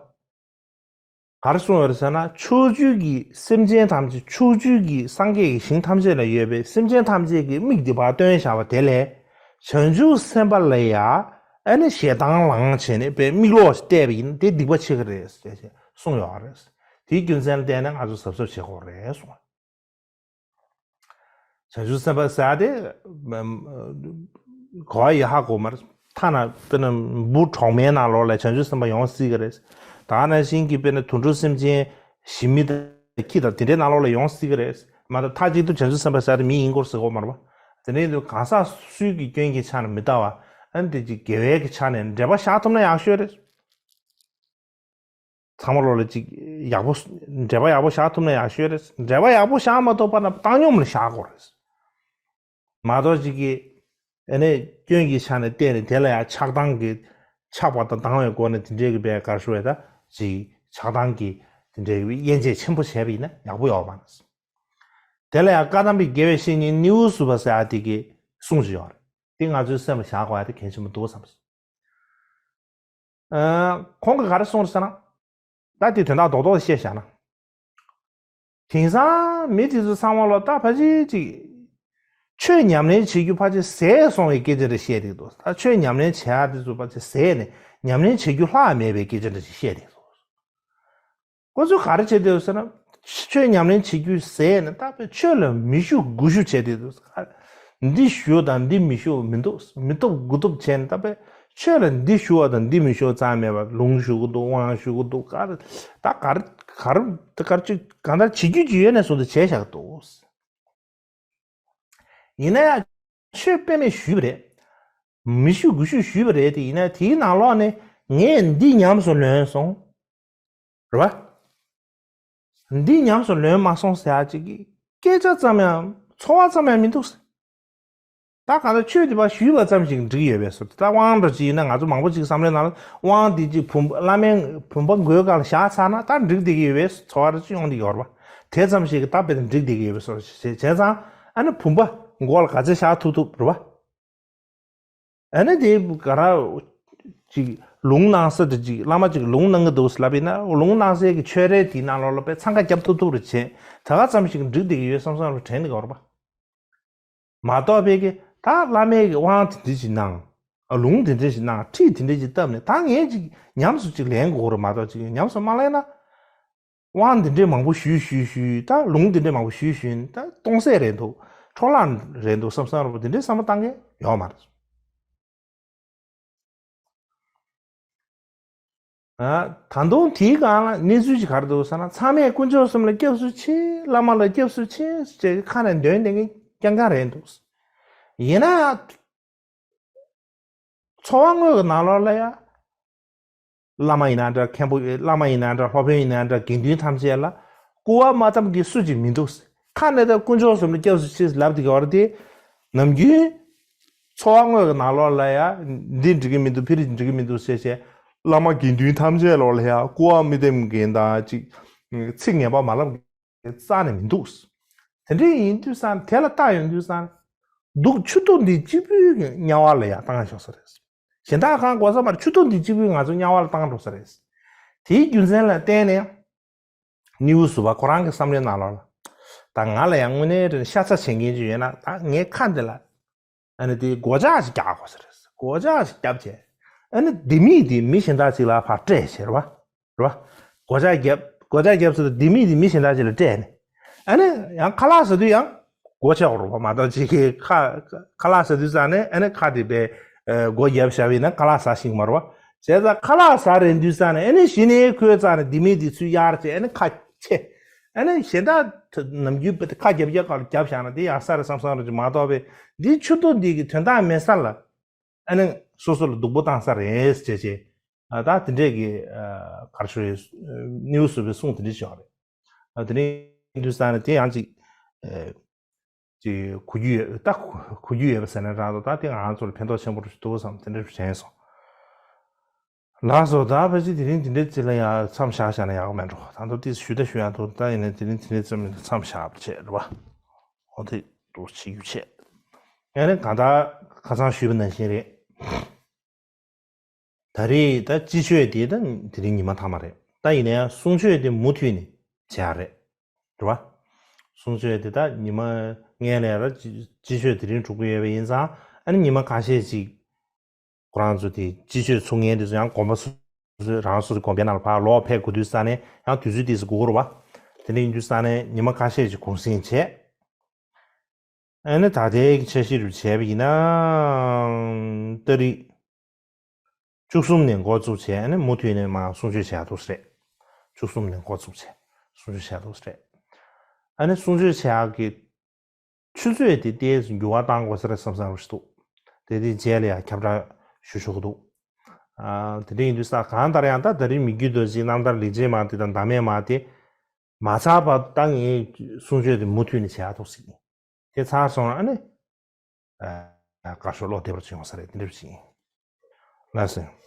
ག་རེ་གསུངས་ཡོད་རེད་ཟེར་ན། ཕྱོགས་བཅུའི་གི་སེམས་ཅན་ཐམས་ཅད། ཕྱོགས་བཅུའི་གི་སངས་རྒྱས་ཀྱི་ཞིང་ཐམས་ཅད་ལ་ཡོད་པའི་སེམས་ཅན་ཐམས་ཅད་ཀྱི་མིག་དེ་ཕར་སྟོན་བཞག་པ་དེ་ལས། བྱང་ཆུབ་སེམས་དཔའ་ལ་ཡ་ཨ་ནི་ཞེ་སྡང་ལངས་བྱས་ནས་པའི་མིག་ལོག་བལྟས་པ་ཡིན་ན་དེ་སྡིག་པ་ཆེ་གི་རེད་ཟེར་གསུངས་ཡོད་རེད། དེའི་རྒྱུ་མཚན་ལ་བརྟེན་ནས་ང་ཚོ་གཟབ་གཟབ་བྱེད་དགོས་རེད་གསུངས། བྱང་ཆུབ་སེམས་དཔའ་ཟེར་ཡ་དེ། གོ་བ་ཡག་པོ་གོ་མ་རེད། ཐ་ན་དཔེར་ན་འབུ་གྲོག་མའི་ནང་ལོགས་ལ་བྱང་ཆུབ་སེམས་དཔའ་ཡོང་སྲིད་ཀྱི་རེད། ད་ནང་བཞིན་གྱི་དཔེར་ན་དུད་འགྲོ་སེམས་ཅན་ཞི་མི་དང་ཁྱི་དང་དེ་འདྲའི་ནང་ལོགས་ལ་ཡོང་སྲིད་ཀྱི་རེད། མ་གཏོགས་མཐའ་གཅིག་ཏུ་བྱང་ཆུབ་སེམས་དཔའ་ཟེར་ཡ་དེ་མི་ཡིན་སྐོར་ཟེར་གོ་མ་རེད་པ། དེ་འདྲ་ཡིན་དུས་གང་ཟག་སུའི་གི་སྐྱོན་གྱི་ཆ་ནས་མི་ལྟ་བ། ཨ་ནི་དེ་ཅིག་དགེ་བའི་གི་ཆ་ནས་འགྲེལ་པ་བཞག་ཐུབ་ན་ཡག་ཤོས་རེད། ཚང་མ་ལོག་ལ་ཅིག་ཡག་པོ། འགྲེལ་པ་ཡག་པོ་བཞག་ཐུབ་ན་ཡག་ཤོས་རེད། འགྲེལ་པ་ཡག་པོ་བཞག་མ་ཐུབ་པ་ན་བཏང་སྙོམས་ལ་བཞག་དགོས་རེད། མ་གཏོགས་ཅིག་གིས་ཨ་ནི་སྐྱོན་གྱི་ཆ་ནས་བལྟས་ནས་དེ་ལ་ཡང་ཆགས་སྡང་གི་ཆགས་པ་དང་སྡང་བའི་སྒོ་ནས་དེ་འདྲའི་གི་བས་གར་ཞུ་བས་ད་ཅིག་ཆགས་སྡང་གི་དེ་འདྲའི་གི་དབྱེ་འབྱེད་ཆེན་པོ་བྱས་པ་ཡིན་ན་ཡག་པོ་ཡོད་མ་རེད། དེ་ལ་ཡང་བཀའ་གདམས་པའི་དགེ་བའི་བཤེས་གཉེན་ནེའུ་སུ་པ་ཟེར་ཡ་དེ་གི་གསུང་ཅིག་ཡོད་རེད། དེ་ང་ཚོའི་སེམས་ལ་བཞག་དགོས་ཡ་དེ་གལ་ཆེན་པོ་འདུག་བསམ་སོང་། ཨ། ཁོང་གིས་ག་རེ་གསུངས་རེད་ཟེར་ན། ད་དེ་དོན་དག་རྡོག་རྡོག་བཤད་བཞག་ན། དེང་སང་མི་དེ་ཚོ་ཚང་མ་ལ་ད་ཕལ་ཆེར་ཅིག་ཆོས་ཉམས་ལེན་བྱེད་རྒྱུ་ཕལ་ཆེར་ཟད་སོང་བའི་སྐད་ཆ་འདྲ་བཤད་བསྡད་འདུག་ད་ཆོས་ཉམས་ལེན་བྱེད་ཡ་དེ་ཚོ་ཕལ་ཆེར་ཟད་ནས་ཉམས་ལེན་བྱེད་རྒྱུ་ལྷག་མེད་པའི་སྐད་ཆ་འདྲ་ཞིག་བཤད་བསྡད་འདུག་ཁོ་ཚོས་ག་རེ་བྱེད་འདོད་ཟེར་ན། ཆོས་ཉམས་ལེན་བྱེད་རྒྱུ་ཟད་ནས་ད་དཔེ་ཆོས་ལ་མི་ཞུགས་དགུ་ཞུགས་བྱས་ཏེ། འདི་ཞུ་དང་འདི་མི་ཞུ་མི་འདུག་མི་ཐོབ་དགུ་ཐོབ་བྱས་ནས་ད་དཔེ་ཆོས་ལ་འདི་ཞུ་བ་དང་འདི་མི་ཞུ་བ་ཙམ་མེད་པར་ལུང་ཞུ་གི་འདུག་དབང་ཞུ་གི་འདུག་ག་རེ་ད་ག་རེ་ག་རེ་ད་ག་རེ་ཅིག་གང་ལྟར་བྱེད་རྒྱུ་ཅིག་ཡོད་ནས་བཟུང་སྟེ་བྱས་བཞག་འདུག་ཡིན་ན་ཡང་ཆོས་དཔེ་མེད་ཞུས་པ་རེད། མི་ཞུ་དགུ་ཞུ་ཞུས་པ་རེད་དེ། ཡིན་ན་དེའི་ནང་ལོགས་ནས་ངས་འདི་ཉམས་སུ་ལོན་སོང་། རེད་བ། འདི་ཉམས་སུ་ལོན་མ་སོང་ཟེར་ཡ་ཅིག་གི་སྐད་ཆ་ཙམ་ཡང་ཚོར་བ་ཙམ་ཡང་མི་འདུག་ད་ག་ད་ཆོས་འདི་པ་ཞུས་པ་ཙམ་ཞིག་འགྲིག་ཡོད་པའི་བཟོ། ད་དབང་འདྲ་ཅིག་ཡིན་ན་ང་ཚོ་མང་པོ་ཅིག་བསམ་བློའི་ནང་ལ་དབང་འདི་ཅིག་བུམ་བླ་མའི་བུམ་པ་མགོའི་སྒང་ལ་བཞག་ཚར་ན་ད་འགྲིག་བསྡད་ཀྱི་ཡོད་པའི་ཚོར་བ་འདྲ་ཅིག་ཡོང་བསྡད་ཀྱི་ཡོད་རེད་བ། དེ་ཙམ་ཞིག་གི་ད་དཔེ་འགྲིག་བསྡད་ཀྱི་ཡོད་པའི་བཟོ་བྱས་བྱས་ཙང་ཨ་ནི་བུམ་པ་མགོ་ལ་ག་ཚད་བཞག་ཐུབ་ཐུབ་རེད་བ། ཨ་ནི་དེ་ག་ར་ཅིག་ལུང་གནང་ས་དེ་ཅིག་བླ་མ་ཅིག་ལུང་གནང་གི་འདུག་ལབ་ཡིན་ན། ལུང་གནང་སའི་གི་ཆོས་རའི་དེའི་ནང་ལོགས་ལ་དཔེ་འཚང་ཁ་རྒྱབ་ཐུབ་ཐུབ་རེ་བྱས། ད་ག་ཙམ་ཞིག་འགྲིག་བསྡད་ཀྱི་ཡོད་བསམ་བསམ་རུ་དྲན་གི་ཡོད་རེད་པ། མ་གཏོགས་པའི་གི་ད་བླ་མའི་གི་དབང་དེ་འདྲ་ཞིག་གནང་། ལུང་དེ་འདྲ་ཞིག་གནང་། ཁྲིད་དེ་འདྲ་ཞིག་བཏབ་ནས་ད་ངས་ཅིག་ཉམས་སུ་ཅིག་ལེན་དགོས་རེད། མ་གཏོགས་ཅིག་ཉམས་སུ་མ་ལེན་ན། དབང་འདི་འདྲའི་མང་པོ་ཞུས་ཞུས་ཞུས། ད་ལུང་འདི་འདྲའི་མང་པོ་ཞུས་ཞུས། ད་སྟོང་ཟད་རེད་འདུག་འཕྲོ་བརླག་རེད་འདུག་བསམ་བསམ་རུ་འདི་འདྲའི་བསམ་བློ་བཏང་མཁན་ཡོད་མ་རེད། ཨ། ད་དུང་དེའི་སྒང་ལ་གནས་ཚུལ་ཅིག་ག་རེ་འདུག་ཟེར་ན། ཚང་མས་དཀོན་མཆོག་གསུམ་ལ་སྐྱབས་སུ་མཆི། བླ་མ་ལ་སྐྱབས་སུ་མཆི་ཅེས་ཁ་ནས་འདོན་བསྡད་མཁན་རྐྱང་རྐྱང་རེད་འདུག་ཡིན་ན་ཡང་། འཚོ་བ་དངོས་ཀྱི་ནང་ལོགས་ལ་ཡ། བླ་མ་ཡིན་ན་འདྲ། མཁན་པོ་བླ་མ་ཡིན་ན་འདྲ། སློབ་དཔོན་ཡིན་ན་འདྲ། དགེ་འདུན་ཐམས་ཅད་ལ་སྐུར་བ་མ་བཏབ་མཁན་སུ་གཅིག་མི་འདུག་ཁ་ནས་ད་དཀོན་མཆོག་གསུམ་ལ་སྐྱབས་སུ་མཆི་ལབ་བསྡད་ཀྱི་ཡོད་རེད་དེ། ནམ་རྒྱུན་འཚོ་བ་དངོས་ཀྱི་ནང་ལོགས་ལ་ཡ། འདི་འགྲིག་གི་མི་འདུག་ཕ་རི་འགྲིག་གི་མི་འདུག་ཟེར་བྱས། བླ་མ་དགེ་འདུན་ཐམས་ཅད་ལོགས་ལ་ཡ་སྐུར་བ་མི་འདེབས་མཁན་དང་ཅིག་ཚིག་ངན་པ་མ་ལབ་མཁན་རྩ་ནས་མི་འདུག་དེ་འདྲ་ཡིན་དུས་ཙང་དེ་ལ་བལྟ་ཡོང་དུས་ཙང་། སྡུག་ཆུ་ཐོག་འདི་གཅིག་པུའི་དམྱལ་བ་ལ་ཡ་བཏང་ཆོག་ས་རེད། གཞན་དག་གང་དགོས་ས་མ་རེད། ཆུ་ཐོག་འདི་གཅིག་པུས་ང་ཚོ་དམྱལ་བ་ལ་བཏང་འགྲོ་ས་རེད། དེའི་རྒྱུ་མཚན་ལ་བརྟེན་ནས་ནེའུ་སུ་པ་ཁོ་རང་གི་བསམ་བློའི་ནང་ལོགས་ལ། ད་ང་ལ་ཡང་དངོས་གནས་དྲང་ཤ་ཚ་བྱེད་མཁན་ཅིག་ཡོད་ན། ད་ངའི་ཁ་འདི་ལ་ཨ་ནི་དེའི་སྒོ་ལྕགས་ཤིག་རྒྱག་དགོས་ས་རེད། སྒོ་ལྕགས་ཤིག་བརྒྱབ་བྱས། ཨ་ནི་ལྡེ་མིག་དེ་མི་གཞན་དག་ཅིག་ལ་ཕར་སྤྲད་བྱས་རེད་བ། རེད་བ། སྒོ་ལྕགས་བརྒྱབ། སྒོ་ལྕགས་བརྒྱབ་ཚར་དུས་ལྡེ་མིག་དེ་མི་གཞན་དག་ཅིག་ལ་སྤྲད་ནས། ཨ་ནི་ཡང་ཁ་ལག་ཟ་དུས་ཡང་སྒོ་ཕྱེ་དགོས་རེད་བ། མ་གཏོགས་ཅིག་གིས་ཁ་ཁ་ལག་ཟ་དུས་ཙང་ནས་ཨ་ནི་ཁ་དེ་པས་སྒོ་བརྒྱབ་བཞག་པ་ཡིན་ན་ཁ་ལག་ཟ་ཤེས་ཀྱི་མ་རེད་བ། བྱས་ཙང་ཁ་ལག་ཟ་རན་དུས་ཙང་ནས་ཨ་ནི་གཞི་ནས་ཁོའི་རྩ་ནས་ལྡེ་མིག་དེ་ཚུར་གཡར་བྱས་ཨ་ནི་ཁ་ཕྱེ། ཨ་ནི་གཞན་དག་ནམ་རྒྱུན་པ་དེ་ཁ་རྒྱབ་རྒྱབ་ག་ལ་རྒྱབ་བཞག་ན་དེ་ཡག་ས་རེད་བསམ་བསམ་རེད་ཅིག་མ་གཏོགས་པས། འདི་ཆུ་ཐོག་འདི་གི་དོན་དག་མེད་ས་ལ། ཨ་ནི་སོ་སོ་ལ་སྡུག་པོ་བཏང་ས་རེད་ཅེས་བྱས། ཨ། ད་དེ་འདྲས་ཀྱི་ཨ་ག་རེ་ཞུ་ཡི། ནེའུ་སུ་པའི་གསུང་དེ་འདྲས་ཞིག་ཡོད་རེད། ཨ། དེ་རིང་དུས་ཙང་ནས་དེ་ཡང་ཅིག་ཨ་ཅིག་གོ་རྒྱུ་ཡོད། ད་གོ་རྒྱུ་ཡོད་པ་ཟེར་ན་རང་དུ་ད་དེ་ང་ཚོ་ལ་ཕན་ཐོགས་ཆེན་པོ་རེད་འདུག་བསམ་དེ་འདྲས་དྲན་སོང་། ལགས་སོ། ད་ཕལ་ཆེར་དེ་རིང་དེ་འདྲས་ཅིག་ལ་ཡང་མཚམས་བཞག་བཞག་ན་ཡག་པོ་མེད་འགྲོ། ད་དུང་ཏིས་ཞུ་ད་ཞུ་ཡག་འདུག་ད་ཡིན་ནའི་དེ་རིང་དེ་འདྲས་ཙམ་མཚམས་བཞག་པ་བྱས་རེད་བ། འོ་དེ་འདུག་བྱེད་རྒྱུ་བྱས། ཡང་ནི་གང་ལྟར་ ཁ་སང་ཞུས་པ་ནང་བཞིན་རེད། ད་རེས་ད་སྤྱི་ཆོས་དེ་ད་དེ་རིང་ཉི་མ་མཐའ་མ་རེད། ད་ཡིན་ན་ཡང་གསུང་ཆོས་དེ་མུ་མཐུད་ནས་བྱེད་ཡ་རེད། རེད་བ། གསུང་ཆོས་དེ་ད་ཉི་མ་སྔོན་ལ་ཡ་ད་སྤྱི་ཆོས་དེ་རིང་གྲུབ་ཀྱི་ཡོད་པ་ཡིན་ཙང་ཨ་ནི་ཉི་མ་ཁ་ཤས་ཅིག་ཁོ་རང་ཚོ་དེ་སྤྱི་ཆོས་ཚུགས་མཁན་དེ་ཚོ་ཡང་དགོན་པ་སོ་སོ་རང་སོ་སོའི་དགོན་པའི་ནང་ལ་ཕར་ལོག་ཕེབས་དགོས་དུས་ས་ནས་ཡང་དུས་ཚོད་དེ་ཚོ་འགོར་བ། དེ་འདྲ་ཡིན་དུས་ས་ནས་ཉི་མ་ཁ་ཤས་ཅིག་གུང་སེང་བྱས། ཨ་ནི་ད་ལྟའི་གི་འཆར་གཞི་རུ་བྱས་པ་ཡིན་ན་ཏ་རིག་བཅུ་གསུམ་ནས་འགོ་བཙུགས་བྱས་ཨ་ནི་མུ་མཐུད་ནས་མར་གསུང་ཆོས་བྱ་འདུག་ཟེར། བཅུ་གསུམ་ནས་འགོ་བཙུགས་བྱས་གསུང་ཆོས་བྱ་འདུག་ཟེར། ཨ་ནི་གསུང་ཆོས་བྱ་གི་ཆུ་ཚོད་དེ་ཏོག་ཙམ་འགྱུར་བ་བཏང་དགོས་ས་རེད་བསམ་བསམ་རུ་ཞིག་འདུག་དེ་དེ་རྗེས་ལ་ཡང་ཁྱབ་བསྒྲགས་ཞུ་ཆོག་གི་འདུག་ཨ། དེ་འདྲ་ཡིན་དུས་ས་གང་ལྟར་ཡང་ད་ད་རིང་མི་རྒྱུད་རྡོ་རྗེ་རྣམ་ཐར་ལེགས་བྱས་མ་དེ་དང་བདག་མེད་མ་དེ་མ་ཚར་བར་ད་ངས་གསུང་ཆོས་དེ་མུ་མཐུད་ནས་བྱེད་ཡག་ཐུག་སྲིད། དེ་ཚར་སོང་ཨ་ནི། ཨ། བཀའ་ཤོག་ཀློག་བདེ་བར་བྱུང་ས་རེད་དེ་འདྲ་ཞིག་ཡིན། ལགས་སོ།